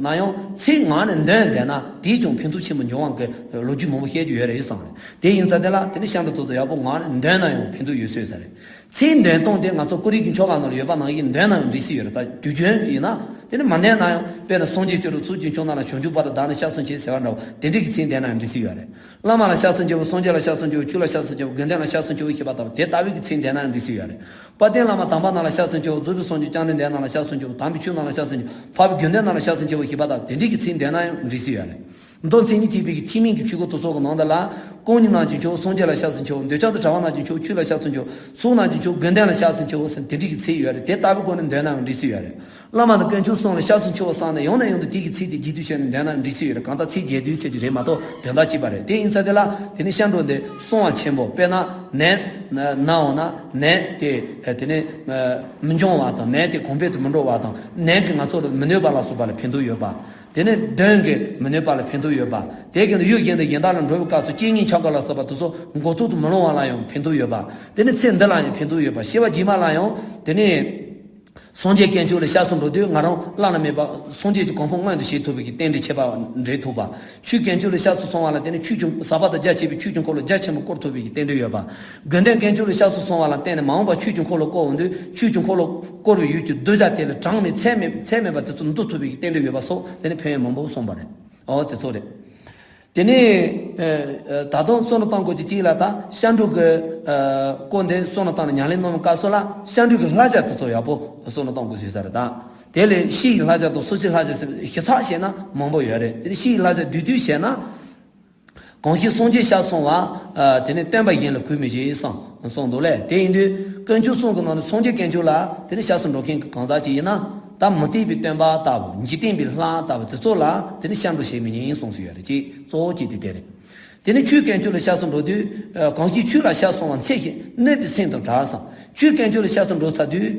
ན་ཡང་ཚིག་ངག་ནས་འདོན་བསྡད་ན་དེས་ཀྱང་ཕན་ཐོགས་ཆེན་པོ་འབྱུང་བ་གི་ལོ་རྒྱུས་མང་པོ་བཤད་རྒྱུ་ཡོད་རེད་བསམ་རེད། དེ་ཡིན་ཙང་དེ་ལ་དེ་ནི་ཤར་འགྲོ་ཏོག་ཙམ་ཡག་པོ་ངག་ནས་འདོན་ན་ཡང་ཕན་ཐོགས་ཡོད་སྲོལ་ས་རེད། ཚིག་འདོན་སྟངས་དེ་ང་ཚོ་ཀོ་རིག་གི་ཆོ་ག་ནང་ལ་ཡོད་པ་ནང་བཞིན་འདོན་ན་ཡང་འགྲིག་སྲིད་ཡོད་རེད། ད་དུས་རྒྱུན་ཡིན་ན་དེ་ནི་མ་འདོན་ན་ཡང་། དཔེར་ན་སངས་རྒྱས་སྤྱི་རབ་ཚོགས་ཀྱི་མཆོག་རྣམས་ལ། བྱང་ཆུབ་བར་དུ་བདག་ནི་སྐྱབས་སུ་མཆི་ཟེར་བ་འདྲ་བོ་དེ་འདྲའི་གི་ཚིག་འདོན་ན་ཡང་འགྲིག་སྲིད་ཡོད་རེད། བླ་མ་ལ་སྐྱབས་སུ་མཆིའོ། སངས་རྒྱས་ལ་སྐྱབས་སུ་མཆིའོ། ཆོས་ལ་སྐྱབས་སུ་མཆིའོ། དགེ་འདུན་ལ་སྐྱབས་སུ་མཆིའོ་ཞེས་པ་ལྟ་བུ་དེ་ལྟ་བུའི་གི་ཚིག་འདོན་ན་ཡང་འགྲིག་སྲིད་ཡོད་རེད། དཔལ་ལྡན་བླ་མ་དམ་པ་རྣམས་ལ་སྐྱབས་སུ་མཆིའོ། རྫོགས་པའི་སངས་རྒྱས་བཅོམ་ལྡན་འདས་རྣམས་ལ་སྐྱབས་སུ་མཆིའོ། དམ་པའི་ཆོས་རྣམས་ལ་སྐྱབས་སུ་མཆིའོ། འཕགས་པའི་དགེ་འདུན་རྣམས་ལ་སྐྱབས་སུ་མཆིའོ་ཞེས་པ་ལྟ་བུ་དེ་འདྲའི་གི་ཚིག་འདོན་ན་ཡང་འགྲིག་སྲིད་ཡོད་རེད། མདོ་མཚན་ཉིད་ཐེག་པའི་གི་ཐེག་དམན་གྱི་ཆོས་སྐོར་དེ་ཚོ་གི་ནང་དུ་ལ། སྐུ་མྱ་ངན་རྣམས་ཀྱི་མཆོག་སངས་རྒྱས་ལ་སྐྱབས་སུ་མཆིའོ། འདོད་ཆགས་དང་བྲལ་བ་རྣམས་ཀྱི་མཆོག་ཆོས་ལ་སྐྱབས་སུ་མཆིའོ། ཚོགས་རྣམས་ཀྱི་མཆོག་དགེ་འདུན་ལ་སྐྱབས་སུ་མཆིའོ་ཟེར་དེ་འདྲའི་གི་ཚིག་ཡོད་རེད། དེ་ལྟ་བུའི་སྒོ་ནས་འདོན་ན་ཡང་འགྲིག་སྲིད་ཡོད་རེད། བླ་མ་དང་དཀོན་མཆོག་གསུམ་ལ་སྐྱབས་སུ་མཆིའོ་བསམ་ནས་ཡང་ནས་ཡང་དུ་དེ་གི་ཚིག་དེ་རྒྱས་བསྡུས་བྱས་ནས་འདོན་ན་ཡང་འགྲིག་སྲིད་ཡོད་རེད། གང་ལྟར་ཚིག་རྒྱས་བསྡུས་བྱས་ཀྱི་རེད་མ་གཏོགས་དོན་དག་གཅིག་པ་རེད། དེ་ཡིན་ཙང་དེ་ལ་དེ་ནི་ཤར་འགྲོ་འདི་གསང་བ་ཆེན་པོ། དཔེར་ན་ནད་ན་འོང་ན་ནད་དེ་དེ་ནི་མི་འབྱུང་བ་དང་། ནད་དེ་གོང་འཕེལ་དུ་མི་འགྲོ་བ་དང་། ནད་ཀྱིས་ང་ཚོ་ལ་མི་གནོད་པ་ལ་སོགས་པ་ལ་ཕན་ཐོགས་ཡོད་པ། དེ་ནི་གདོན་གྱིས་མི་གནོད་པ་ལ་ཕན་ཐོགས་ཡོད་པ། དེ་གིས་ནི་ཡུལ་གཞན་དང་གཞན་དག་ལ་འགྲོ་བའི་སྐབས་སུ་རྐྱེན་ངན་ཆགས་སྐབས་ལ་སོགས་པ་དེ་ཚོ་མགོ་ཐོག་ཏུ་མི་ལྷུང་བ་ལ་ཡང་ཕན་ཐོགས་ཡོད་པ། དེ་ནི་ཚེ་འདི་ལ་ཡང་ཕན་ཐོགས་ཡོད་པ། སྐྱེ་བ་རྗེས་མ་ལ་ཡང་དེ་ནི་སངས་རྒྱས་དཀོན་མཆོག་ལ་སྐྱབས་སུ་འགྲོ་དུས་ང་རང་བླ་ན་མེད་པ་སངས་རྒྱས་ཀྱི་གོ་འཕང་མངོན་དུ་བྱེད་ཐུབ་པའི་གི་རྟེན་འབྲེལ་ཁྱད་པར་འབྲེལ་ཐུབ་པ། ཆོས་དཀོན་མཆོག་ལ་སྐྱབས་སུ་སོང་བ་ལ་དེ་ནི་ཆོས་ཀྱི་ཟག་པ་དང་རྒྱ་ཆེ་བའི་ཆོས་ཀྱི་འཁོར་ལོ་རྒྱ་ཆེན་པོ་བསྐོར་ཐུབ་པའི་གི་རྟེན་འབྲེལ་ཡོད་པ། དགེ་འདུན་དཀོན་མཆོག་ལ་སྐྱབས་སུ་སོང་བ་ལ་བརྟེན་ནས་མ་འོངས་པ་ཆོས་ཀྱི་འཁོར་ལོ་བསྐོར་བའི་ཡུལ་གྱི་གདུལ་བྱ་དེ་ལ་གྲངས་མེད་ཚད་མེད་ཚད་མེད་པ་དེ་ཚོ་འདུ་ཐུབ་པའི་གི་རྟེན་འབྲེལ་ཡོད་པ་སོགས་དེ་ནི་ཕན་ཡོན་མང་པོ་གསུངས་པ་རེད། འོ་དེ་ཚོ་རེད། དེ་ནས་ཨ་ཨ་ད་དུང་བསམ་བློ་བཏང་དགོས་ཀྱི་གཅིག་ལ། ད་ཤར་འགྲོ་གི་ཨ་སྐོར་འདི་བསམ་བློ་བཏང་ནས་ཉམས་ལེན་གནང་བའི་སྐབས་སུ་ལ་ཤར་འགྲོ་གི་བསླབ་བྱ་དེ་ཚོ་ཡག་པོ་བསམ་བློ་གཏོང་དགོས་ཟེར་ས་རེད། ད་དེ་ལས་ཕྱི་ཡི་བསླབ་བྱ་དང་སོ་སོའི་བསླབ་བྱ་ཟེར་ཞིབ་ཚགས་བཤད་ན་མང་པོ་ཡོད་རེད། དེ་ནས་ཕྱི་ཡི་བསླབ་བྱ་བསྡུས་བསྡུས་བཤད་ན། གང་ཞིག་སངས་རྒྱས་ཞལ་གསུང་བ། ཨ་དེ་ནི་སྟོན་པ་གཞན་ལ་གུས་མི་བྱེད་གསུངས་གསུངས་འདུག་ལས། དེ་ཡིན་དུས་དཀོན་མཆོག་གསུམ་གྱི་ནང་ནས་སངས་རྒྱས་དཀོན་མཆོག་ལ་དེ་ནི་སྐྱབས་སུ་འགྲོ་མཁན་གྱི་གང་ཟག་ཅིག་ཡིན་ན། ད་མུ་སྟེགས་པའི་སྟོན་པ་ལྟ་བུ། འཇིག་རྟེན་པའི་ལྷ་ལྟ་བུ་དེ་ཚོ་ལ་དེ་ནི་སྐྱབས་འགྲོ་བྱེད་མི་ཉན་གསུངས་སུ་ཡོད་རེད། ཅེས་གཙོ་བོ་གཅིག་དེ་དེ་རེད། དེ་ནི་ཆོས་དཀོན་མཆོག་ལ་སྐྱབས་སུ་འགྲོ་དུས། ཨ་གང་ཞིག་ཆོས་ལ་སྐྱབས་སོང་བ། འཚེ་ཞིང་གནོད་པའི་སེམས་དང་བྲལ་གསུངས། ཆོས་དཀོན་མཆོག་ལ་སྐྱབས་སུ་འགྲོ་ཚར་དུས།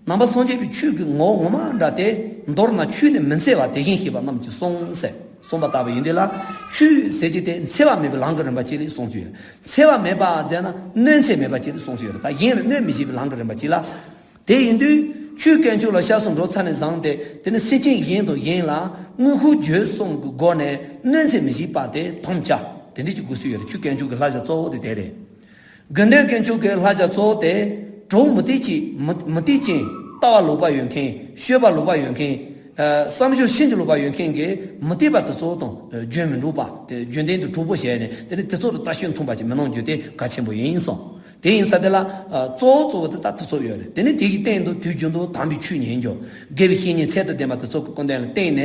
ནང་པ་སངས་རྒྱས་པའི་ཆོས་ཀྱི་ངོ་བོ་ངོ་མ་འདྲ་སྟེ། མདོར་ན་ཆོས་ནི་མི་འཚེ་བ། དེ་བཞིན་གཤེགས་པ་རྣམས་ཀྱིས་གསུངས་ཟེར་གསུངས་པ་ལྟ་བུ་ཡིན་དུས་ལ། ཆོས་ཟེར་གྱི་དེ་འཚེ་བ་མེད་པའི་ལམ་གྱི་རིམ་པ་གཅིག་ལ་གསུངས་སུ་ཡོད། འཚེ་བ་མེད་པ་ཟེར་ན་གནོད་འཚེ་མེད་པ་གཅིག་ལ་གསུངས་སུ་ཡོད་རེད། ད་གཞན་ལ་གནོད་མི་བྱེད་པའི་ལམ་གྱི་རིམ་པ་གཅིག་ལ། དེ་ཡིན་དུས་ཆོས་དཀོན་མཆོག་ལ་སྐྱབས་སུ་འགྲོ་ཚར་ནས་བཟུང་སྟེ། དེ་ནི་སེམས་ཅན་གཞན་དང་གཞན་ལ་དངོས་ཤུགས་བརྗོད་གསུམ་གྱི་སྒོ་ནས་གནོད་འཚེ་མི་བྱེད་པ་དེ་དམ་བཅའ་དེ་འདྲ་ཅིག་དགོས་སུ་ཡོད་རེད། ཆོས་དཀོན་མཆོག་གི་བསླབ་བྱ་གཙོ་བོ་དེ་དེ་རེད། དགེ་འདུན་དཀོན་མཆོག་གི་བསླབ་བྱ་གཙོ་བོ་དེ། གྲོགས་མུ་སྟེགས་ཀྱི་མུ་མུ་སྟེགས་ཅན། ལྟ་བ་ལོག་པ་ཡོད་མཁན། སྤྱོད་པ་ལོག་པ་ཡོད་མཁན། ཨ་བསམ་སྦྱོར་ཕྱིན་ཅི་ལོག་པ་ཡོད་མཁན་གྱི་མུ་སྟེགས་པ་དེ་ཚོ་དང་རྒྱུན་མི་འགྲོགས་པ། དེ་རྒྱུན་ལྡན་དུ་གྲོགས་པོ་བྱས་ནས་དེ་ནི་དེ་ཚོ་དང་ལྟ་སྤྱོད་མཐུན་པ་ཅིག་མི་གནང་རྒྱུ་དེ་གལ་ཆེན་པོ་ཡིན་གསུངས། དེ་ཡིན་ས་དེ་ལ་ཨ་གཙོ་བོ་གཙོ་བོ་དེ་ད་དེ་ཚོ་ཡོད་རེད། དེ་ནས་དེ་གི་སྟེང་དུ་དུས་རྒྱུན་དུ་དམ་པའི་ཆོས་ཉན་རྒྱུ། དགེ་བའི་བཤེས་གཉེན་ཚད་དང་ལྡན་པ་དེ་ཚོ་གི་སྐུ་མདུན་ལ་བསྟེན་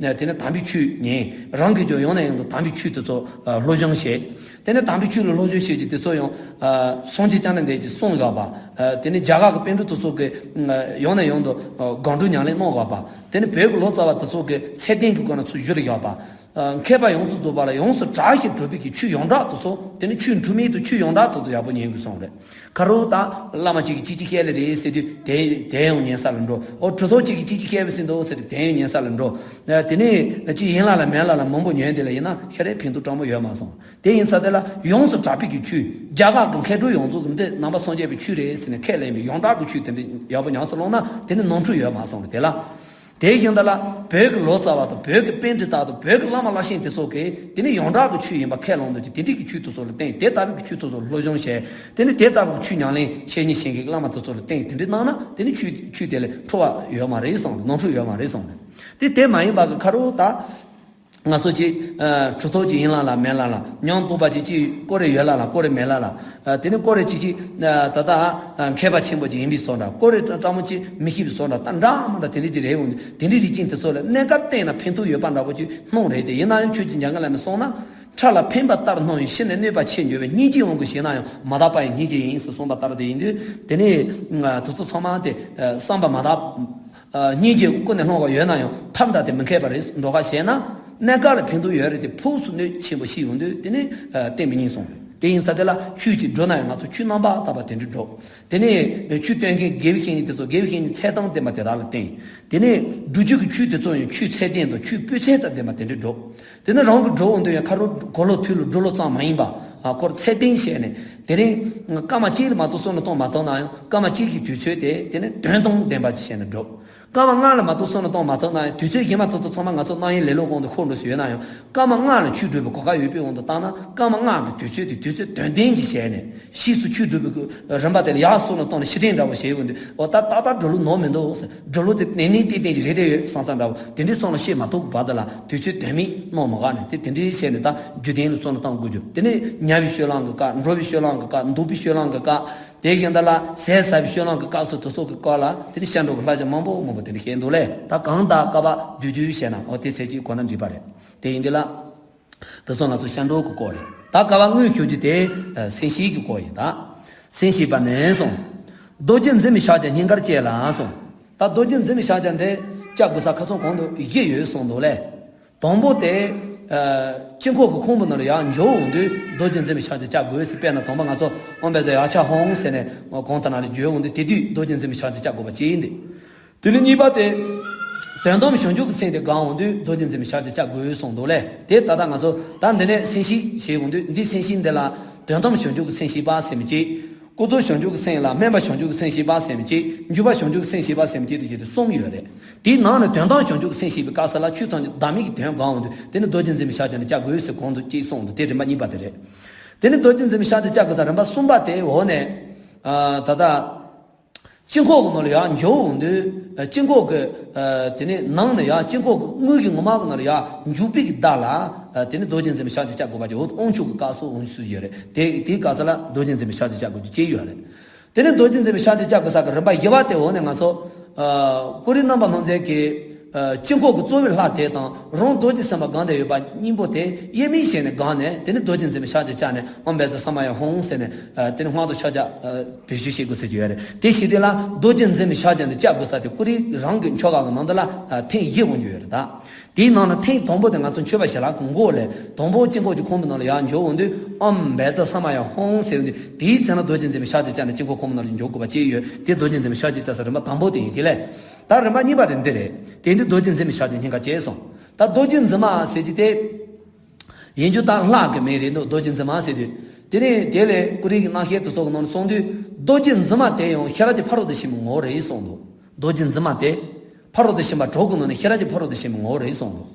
ནས་དེ་ནས་དམ་པའི་ཆོས་ཉན། རང་གིས་ཀྱང་ཡང་ནས་ཡང་དུ་དམ་པའི་ཆོས་དེ་ཚོ་ཨ་སློབ་སྦྱོང་བྱེད། དེ་ནས་དམ་པའི་ཆོས་ལ་སློབ་སྦྱོང་བྱེད་ཀྱི་དེ་ཚོ་ཡང་ཨ་སངས་རྒྱས་བཅོམ་ལྡན་འདས་ཀྱིས་གསུངས་ཡོད་པ། ཨ་དེ་ནས་རྒྱ་གར་གྱི་པཎ་གྲུབ་དེ་ཚོ་གིས་ཨ་ཡང་ནས་ཡང་དུ་ཨ་སྒོམ་སྒྲུབ་ཉམས་ལེན་གནང་ཡོད་པ། དེ་ནས་བོད་ཀྱི་ལོ་ཙཱ་བ་དེ་ཚོ་གིས་ཚད་ལྡན་གྱི་སྒོ་ནས་ཚུར་བསྒྱུར་ཡོད་པ། ཨ་མཁས་པ་ཡོངས་སུ་རྫོགས་པ་ལ་ཡོངས་སུ་གྲགས་ཤིང་གྲུབ་པའི་གི་ཆོས་ཡོངས་གྲགས་དེ་ཚོ། དེ་ནི་ཆོས་འཁྲུལ་མེད་དང་ཆོས་ཡོངས་གྲགས་དེ་ཚོ་ཡག་པོ་ཉན་དགོས་གསུངས་རེད། ཁ་རོག་ད་བླ་མ་གཅིག་གིས་གཅིག་གཅིག་བཤད་ལེ་རེད་ཟེར་དུས་དེ་དེ་ཡང་ཉན་ས་ལ་འགྲོ། ཨོ་གྲུབ་ཐོབ་གཅིག་གིས་གཅིག་གཅིག་བཤད་པ་ཟིན་འདུག་ཟེར་དུས་དེ་ཡང་ཉན་ས་ལ་འགྲོ། ཨ་དེ་ནས་གཅིག་ཡིན་ལ་ལ་མིན་ལ་ལ་མང་པོ་ཉན་དེ་ལ་ཡིན་ན་ཤ་རའི་ཕན་ཐོགས་སྤྲང་མོ་ཡོད་མ་སོང་། དེ་ཡིན་ས་དེ་ལ་ཡོངས་སུ་གྲགས་པའི་གི་ཆོས། རྒྱ་གར་གྱི་མཁས་གྲུབ་ཡོངས་རྫོགས་ཀྱིས་འདི་ནང་པ་སངས་རྒྱས་པའི་ཆོས་རེད་ཟེར་ནས་ཁས་ལེན་པའི་ཡོངས་གྲགས་ཀྱི་ཆོས་དེ་འདྲ་ཡག་པོ་ཉམས་སུ་བླངས་ན་དེ་ནི་ནོར་འཁྲུལ་ཡོད་མ་སོང་རེད་དེ་ལ། དེ་ཡིན་ད་ལ་བོད་ཀྱི་ལོ་ཙཱ་བ་དང་བོད་ཀྱི་པཎྜི་ཏ་དང་བོད་ཀྱི་བླ་མ་བླ་ཆེན་དེ་ཚོ་གིས་དེ་ནི་ཡོངས་གྲགས་ཀྱི་ཆོས་ཡིན་པ་ཁས་བླངས་འདུག་ཅིང་དེ་འདྲའི་གི་ཆོས་དེ་ཚོ་ལ་བརྟེན། དེ་ལྟ་བུའི་གི་ཆོས་དེ་ཚོ་ལ་སློབ་སྦྱོང་བྱས། དེ་ནི་དེ་ལྟ་བུའི་གི་ཆོས་ཉམས་ལེན་འཆད་ཉན་བྱེད་མཁན་གྱི་བླ་མ་དེ་ཚོ་ལ་བརྟེན་དེ་འདྲ་གནང་ན་དེ་ནི་ཆོས་ཆོས་དེ་ལ་འཁྲུལ་བ་ཡོད་མ་རེད་གསུངས་རེད། ནོར་འཁྲུལ་ཡོད་མ་རེད་གསུངས་རེད། དེ་དེ་མ་ཡིན་པ་གི་ཁ་རོག་ད། ང་ཚོ་གཅིག་ཨ་གྲུབ་ཐོབ་ཅིག་ཡིན་ལ་ལ་མེད་ལ་ལ། ཉམས་རྟོགས་པ་ཅིག་གཅིག་ཀོ་རེ་ཡོད་ལ་ལ་ཀོ་རེ་མེད་ལ་ལ། ཨ་དེ་ནི་ཀོ་རེ་ཅིག་ཅིག་ཨ་ད་ལྟ་ཨ་མཁས་པ་ཆེན་པོ་ཅིག་ཡིན་པའི་བཟོ་འདྲ། ཀོ་རེ་སྤྲང་མོ་ཅིག་མི་ཤེས་པའི་བཟོ་འདྲ། ད་འདྲ་མ་འདྲ་དེ་འདྲ་ཅིག་རེད་འོང་དུས། དེ་འདྲའི་རིགས་ཅན་དེ་ཚོ་ལ་གནས་སྐབས་བསྟེན་ན་ཕན་ཐོགས་ཡོད་པ་འདྲ་པོ་ཅིག་སྣང་རེད་དེ། ཡིན་ན་ཡང་ཆོས་ཀྱི་འཇམ་མགོན་བླ་མས་གསུངས་ན། ཕྲ་ལ་ཕན་པ་ལྟར་སྣང་བའི་ཕྱི་ནས་གནོད་པ་ཆེར་འགྱུར་བས། སྙིང་རྗེས་དབང་བསྐུར་བྱས་ན་ཡང་། མ་དག་པ་ཡི་སྙིང་རྗེ་ཡིན་ཟེར་གསུངས་པ་ལྟར་དེ་ཡིན་དུས། དེ་ནས་ཨ་དེ་ཚོ་ཚང་མ་དེ་ཨ་བསམ་པ་མ་དག་ཨ་སྙིང་རྗེ་ཀུན་ནས་སློང་བ་ཡོད་ན་ཡང་ཐབས་འདྲ་དེ་མི་མཁས་པ་རེད། འགྲོ་ཁ་བྱས་ན་གནས་སྐབས་ལ་ཕན་ཐོགས་ཡོད་རེད་དེ། ཕུགས་སུ་གནོད་ཆེན་པོ་ཞིག་ཡོང་དུས་དེ་ནི་ཨ་བསྟེན་མི་ཉན་གསུངས་རེད། དེ་ཡིན་ཙང་དེ་ལ་ཆོས་ཅིག་སྒྲུབ་ན་ཡང་ང་ཚོ་ཆོས་རྣམ་པར་དག་པ་དེ་འདྲ་སྒྲུབ། དེ་ནས་ཆོས་སྟོན་མཁན་དགེ་བའི་བཤེས་གཉེན་དེ་ཚོ་དགེ་བའི་བཤེས་གཉེན་ཚད་དང་ལྡན་པ་དེ་དག་ལ་བསྟེན། དེ་ནས་སྒྲུབ་རྒྱུ་གི་ཆོས་དེ་ཚོ་ཡང་ཆོས་ཚད་ལྡན་དང་ཆོས་སྤུས་ཚད་དང་ལྡན་པ་དེ་འདྲ་སྒྲུབ། དེ་ནས་རང་གི་སྒྲུབ་འོང་དུས་ཡང་ཁ་རོག་གོ་ལོ་ཐོས་ལོ་སྒྲུབ་ལོ་ཙམ་མ་ཡིན་པ། ཨ་སྐོར་ཚད་ལྡན་བྱས་ནས། དེ་རིང་སྐར་མ་གཅིག་ལ་མ་གཏོགས་བསམ་བློ་གཏོང་མ་ཐུབ་ན་ཡང་སྐར་མ་གཅིག་གི་དུས་ཚོད་དེ་དེ་ནས་དོན་དང་ལྡན་པ་ཅིག་བྱས་ནས་སྒྲུབ། སྐར་མ་ལྔ་ལ་མ་གཏོགས་བསམ་བློ་གཏོང་མ་ཐུབ་ན་ཡང་དུས་ཚོད་གཞན་མ་ཚོ་ཚོ་ཚང་མ་ང་ཚོ་གནང་ཡིན་ལེ་ལོ་གོང་དུ་འཁོར་འགྲོ་ཞིག་ཡོད་ན་ཡང་། སྐར་མ་ལྔ་ལ་ཆོས་སྒྲུབ་པའི་གོ་སྐབས་ཡོད་པའི་དབང་དུ་བཏང་ན། སྐར་མ་ལྔ་གི་དུས་ཚོད་དེ་དུས་ཚོད་དོན་ལྡན་ཅིག་བྱས་ནས། ཕྱིས་སུ་ཆོས་སྒྲུབ་པའི་རིམ་པ་དེ་ལ་ཡག་སོང་ལ་བཏང་ནས་ཕྱིར་དྲན་འདྲ་བོ་བྱས་ཡོང་དུས། འོ་ད་ཏག་ཏག་སྒྲུབ་ལུགས་ནོར་མི་འདུག་ཟེར། སྒྲུབ་ལུགས་དེ་ནན་ནན་ཏན་ཏན་ཅིག་རེད་དེ་ཡོད་བསམ་བསམ་འདྲ་བོ་དེ་འདྲའི་བསམ་བློ་བཤད་མ་ཐུབ་པ་དེ་ལ་དུས་ཚོད་དོན་མེད་གནང་མ་དགའ་ནས་དེ་དེ་འདྲའི་བཤད་ནས་ད་རྒྱུ་ལྡན་ལ་བསམ་བློ་བཏང་དགོས་རྒྱུ། དེ་ནས་ཉལ་བའི་སྤྱོད་ལམ་གི་སྐབས། འགྲོ་བའི་སྤྱོད་ལམ་གི་སྐབས། དེ་བཞིན་དུ་ལ་ཟས་ཟ་བའི་སྤྱོད་ལམ་གྱི་སྐབས་སུ་དེ་ཚོ་གི་སྐོར་ལ་དེ་ནི་སྐྱབས་འགྲོ་གི་བསླབ་བྱ་མང་པོ་མང་པོ་དེ་འདྲ་བཤད་འདུག་ལེ། ད་གང་ལྟར་བསྐལ་པ་བསྡུས་བསྡུས་བཤད་ན་འོ་དེ་ཚད་ཅིག་གོ་ན་འགྲིག་པ་རེད། དེ་ཡིན་དུས་ལ། དེ་ཚོ་ང་ཚོ་སྐྱབས་འགྲོ་གི་སྐོར་རེད། ད་བསྐལ་པ་དངོས་ཞུ་རྒྱུ་དེ་ཨ་སེམས་བསྐྱེད་ཀྱི་སྐོར་ཡིན་ད། སེམས་བསྐྱེད་པ་ནས་གསུངས། རྡོ་རྗེ་འཛིན་པའི་ཕྱག་རྒྱ་སྙིང་གར་བསྐྱེད་ལ་གསུངས། ད་རྡོ་རྗེ་འཛིན་པའི་ཕྱག་རྒྱ་འདི་བཅའ་དགོས་ས་ཁ་ཚོན་གོང་དུ་བཞི་ཡོད་གསུངས་འདུག་ལེ། དང་པོ་དེ། ཨ་དཀྱིལ་འཁོར་གྱི་ཁང་བུ་ནང་ལ་ཡར་འཇུག་འོང་དུས་རྡོ་རྗེ་འཛིན་པའི་ཕྱག་རྒྱ་བཅའ་དགོས་ཟེར། དཔེར་ན་དང་པོ་ང་ཚོ་ཨོཾ་བཛྲ་ཡ་ཆ་ཧཱུྃ་ཟེར་ནས་གོང་དེ་ནང་ལ་འཇུག་འོང་དུས་དེ་དུས་རྡོ་རྗེ་འཛིན་པའི་ཕྱག་རྒྱ་བཅའ་དགོས་པ་གཅིག་ཡིན་ཏེ། དེ་ནས་གཉིས་པ་དེ། དོན་དམ་བྱང་ཆུབ་ཀྱི་སེམས་དེ་བསྒོམ་འོང་དུས་རྡོ་རྗེ་འཛིན་པའི་ཕྱག་རྒྱ་བཅའ་དགོས་གསུངས་འདུག་ལེ། དེ་ད་ལྟ་ང་ཚོ་ད་འདི་ནས་སེམས་བསྐྱེད་བྱེད་འོང་དུས་འདི་སེམས་བསྐྱེད་འདི་ལ་དོན་དམ་བྱང་ཆུབ་ཀྱི་སེམས་བསྐྱེད་པ་ཟེར་མི་གཅིག་ཀུན་རྫོབ་བྱང་ཆུབ་ཀྱི་སེམས་ལ་སྨོན་པ་བྱང་ཆུབ་ཀྱི་སེམས་བསྐྱེད་པ་ཟེར་མི་གཅིག་འཇུག་པ་བྱང་ཆུབ་ཀྱི་སེམས་བསྐྱེད་པ་ཟེར་མི་གཅིག་དེ་བྱས་ཏེ་གསུམ་ཡོད་རེད། དེའི་ནང་ནས་དོན་དམ་བྱང་ཆུབ་ཀྱི་སེམས་བསྐྱེད་པའི་སྐབས་སུ་ལ་ཆོས་ཐམས་ཅད་བདག་མེད་ཀྱི་དོན་བསྒོམ་འོང་དུས་དེ་ནི་རྡོ་རྗེ་འཛིན་པའི་ཕྱག་རྒྱ་ནི་བཅའ་དགོས་ཟེར་གོང་དུ་གཅིག་གསུངས་འདུག་དེ་རིམ་པ་གཉིས་པ་དེ་རེད། དེ་ནི་རྡོ་རྗེ་འཛིན་པའི་ཕྱག་རྒྱ་བཅའ་དགོས་ས་རིམ་པ་གསུམ་པ་དེ་འོག་ནས། ཨ་ད་ལྟ། དཀྱིལ་འཁོར་གྱི་ནང་ལ་ཡར་འཇུག་འོང་དུས། ཨ་དཀྱིལ་འཁོར་གྱི། ཨ་དེ་ནས་ནང་ནས་ཡར་དཀྱིལ་འཁོར་གྱི་དངུལ་གྱི་ངོ་མ་གི་ནང་ལ་ཡར་འཇུག་པའི་གི་བརྡ་ལ། ཨ་དེ་ནི་རྡོ་རྗེ་འཛིན་པའི་ཕྱག་རྒྱ་བཅའ་དགོས་པ་ཅིག་འོ་དབང་ཕྱུག་གི་སྐབས་སུ་འོང་ཚུལ་ཡོད་རེད། དེ་དེའི་སྐབས་སུ་ལ་རྡོ་རྗེ་འཛིན་པའི་ཕྱག་རྒྱ་བཅའ་དགོས་རྒྱུ་གཅིག་ཡོད་རེད། དེ་ནས་རྡོ་རྗེ་འཛིན་པའི་ཕྱག་རྒྱ་བཅའ་དགོས་ས་གི་རིམ་པ་བཞི་པ་དེ་འོག་ནས་ང་ཚོ། ཨ་ཀུ་རེ་རྣམ་པར་སྣང་མཛད་ཀྱི། ཨ་དཀྱིལ་འཁོར་གྱི་གཙོ་བོའི་ལྷ་དེ་དང་རང་རྡོ་རྗེ་སེམས་དཔའ་སྒང་དེ་ཡོད་པ་གཉིས་པོ་དེ་དབྱེར་མེད་བྱས་ནས་བསྒོམས་ནས་དེ་ནས་རྡོ་རྗེ་འཛིན་པའི་ཕྱག་རྒྱ་བཅའ་ནས་ཨོཾ་བཛྲ་ས་མ་ཡ་ཧཱུྃ་ཟེར་ནས། ཨ་དེ་ནས་དབང་དུ་ཕྱག་རྒྱ་ཨ་བེད་སྤྱོད་བྱེད་དགོས་ཟེར་གྱི་ཡོད་རེད། དེ་བྱེད་དུས་ལ་རྡོ་རྗེ་འཛིན་པའི་ཕྱག་རྒྱ་འདི་བཅའ་དགོས་ས་དེ་ཀུ་རེ་རང་གི་ཆོ་ག་གི་ནང་དུ་ལ་ཨ་ཐེངས་བཞི་འོང་རྒྱུ་ཡོད་རེད་ད། དེའི་ནང་ན་ཐེངས་དང་པོ་དེ་ང་ཚོ་མཆོད་པ་ཞལ་ལག་གི་མགོ་ལས་དང་པོ་དཀྱིལ་འཁོར་གྱི་ཁང་བུ་ནང་ལ་ཡར་འཇུག་འོང་དུས་ཨོཾ་བཛྲ་ས་མ་ཡ་ཧཱུྃ་ཟེར་འོང་དུས་དེའི་ཚེ་ན་རྡོ་རྗེ་འཛིན་པའི་ཕྱག་རྒྱ་བཅའ་ནས་དཀྱིལ་འཁོར་ཁང་བུ་ནང་ལ་འཇུག་དགོས་པ་གཅིག་ཡོད། དེ་རྡོ་རྗེ་འཛིན་པའི་ཕྱག་རྒྱ་བཅའ་ས་རིམ་པ་དང་པོ་དེ་ཡིན། དེ་ལས་ད་རིམ་པ་གཉིས་པ་དེ་འདི་རེད། དེ་འདི་རྡོ་རྗེ་འཛིན་པའི་ཕྱག་རྒྱ་སྙིང་ག་བཅས་སོང་། ད་རྡོ་རྗེ་འཛིན་མ་ཟེར་གྱི་དེ། ཡིན་རྒྱུ་ད་ལྷ་གི་མིང་རེད་འདུག་རྡོ་རྗེ་འཛིན་མ་ཟེར་དུས། དེ་ནས་དེ་ལས་ཀུ་རེ་གི་རྣམ་བཤད་དེ་ཚོ་གི་ནང་ནས་གསུངས་དུས་རྡོ་རྗེ་འཛིན་མ་དེ་ཡང་ཤེས་རབ་ཀྱི་ཕ་རོལ་ཏུ་ཕྱིན་པའི་ངོ་བོ་རེད་གསུངས་འདུག་རྡོ་རྗེ་འཛིན་མ་དེ། ཕ་རོལ་ཏུ་ཕྱིན་པ་དྲུག་གི་ནང་ནས་ཤེས་རབ་ཀྱི་ཕ་རོལ་ཏུ་ཕྱིན་པའི་ངོ་བོ་རེད་གསུངས་འདུག་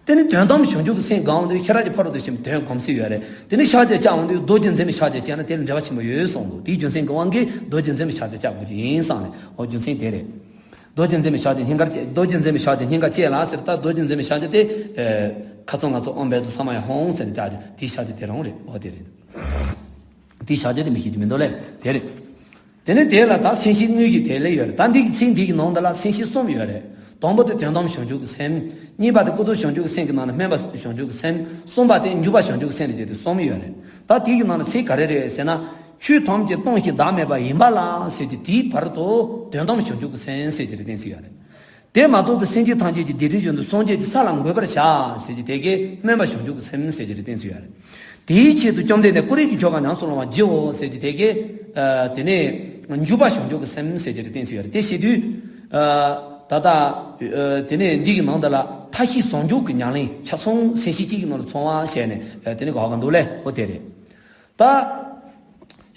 དེ་ནི་དོན་དམ་བྱང་ཆུབ་ཀྱི་སེམས་བསྒོམ་དུས་ཤེས་རབ་ཀྱི་ཕ་རོལ་ཏུ་ཕྱིན་པའི་དོན་སྒོམ་སྲོལ་ཡོད་རེད། དེ་ནི་ཕྱག་རྒྱ་བཅའ་འོང་དུས་རྡོ་རྗེ་འཛིན་མའི་ཕྱག་རྒྱ་བཅས་ན་དེ་ལ་འབྲེལ་བ་ཆེན་པོ་ཡོད་གསུངས་འདུག་དེའི་རྒྱུ་མཚན་གྱི་དབང་གིས་རྡོ་རྗེ་འཛིན་མའི་ཕྱག་རྒྱ་བཅའ་དགོས་ཀྱི་ཡིན་བསམ་ནས་འོ་རྒྱུ་མཚན་དེ་རེད། རྡོ་རྗེ་འཛིན་མའི་ཕྱག་རྒྱ་སྙིང་ག་བཅས། རྡོ་རྗེ་འཛིན་མའི་ཕྱག་རྒྱ་སྙིང་ག་བཅས་ལ་ཟེར། ད་རྡོ་རྗེ་འཛིན་མའི་ཕྱག་རྒྱ་དེ། ཨེ་ཁ་ཚོན་ང་ཚོ་ཨོཾ་བཛྲ་ས་མ་ཡ་ཧཱུྃ་ཟེར་ནས་བཅའ་རྒྱུ་དེའི་ཕྱག་རྒྱ་དེ་རང་རེད། འོ་དེ་རེད། དེའི་བྱ་བྱེད་དེ་མི་ཤེས་ཀྱི་མི་འདུག་ལེ། དེ་རེད། དེ་ནས་དེ་ལ་ད་སེམས་བསྐྱེད་དངོས་ཀྱི་དེ་ལས་ཡོད་རེད། ད་འདི་གི་ཚིག་འདི་གི་ནང་འདི་ལ་སེམས་བསྐྱེད་གསུམ་ཡོད་རེད། དང་པོ་དེ་དོན་དམ་བྱང་ཆུབ་ཀྱི་སེམས། གཉིས་པ་དེ་ཀུན་རྫོབ་བྱང་ཆུབ་ཀྱི་སེམས་ཀྱི་ནང་ནས་སྨོན་པ་བྱང་ཆུབ་ཀྱི་སེམས། གསུམ་པ་དེ་འཇུག་པ་བྱང་ཆུབ་ཀྱི་སེམས་རེད་ཅེས་དེ་གསུམ་ཡོད་རེད། ད་དེ་གི་ནང་ནས་ཚིག་ག་རེ་རེད་ཟེར་ན། ཆོས་ཐམས་ཅད་སྟོང་ཞིང་བདག་མེད་པ་ཡིན་པ་ལ་ཟེར་གྱི་དེའི་བར་དུ་དོན་དམ་བྱང་ཆུབ་ཀྱི་སེམས་ཟེར་གྱི་རེད་བསྟན་ཟིན་ཡོད་རེད། དེ་མ་གཏོགས་པའི་སེམས་ཅན་ཐམས་ཅད་ཀྱི་བདེ་དྲོད་བཞིན་དུ་སངས་རྒྱས་ཀྱི་ས་ལ་འགོད་པར་བྱ་ཟེར་གྱི་དེ་གའི་སྨོན་པ་བྱང་ཆུབ་ཀྱི་སེམས་ཟེར་གྱི་རེད་བསྟན་ཟིན་ཡོད་རེད། དེའི་ཆེད་དུ་བཅོམ་ལྡན་འདས་ཀུན་རིག་གི་ཆོ་ག་ཉམས་སུ་བླང་བར་བགྱིའོ་ཟེར་གྱི་དེ་གའི་དེ་ནས་འཇུག་པ་བྱང་ཆུབ་ཀྱི་སེམས་ཟེར་གྱི་རེད་བསྟན་ཟིན་ཡོད་རེད། དེ་བྱེད་དུས་ད་ལྟ་དེ་ནས་འདི་གི་ནང་དུ་ལ་མཐའ་བཞི་ཟུང་འཇུག་གི་ཉམས་ལེན་ཆ་ཚང་སེམས་བསྐྱེད་གཅིག་གི་ནང་དུ་ཚང་བ་བྱས་ནས་དེ་ནས་གོ་ག་འདུག་ལེ། ཨོ་དེ་རེད། ད།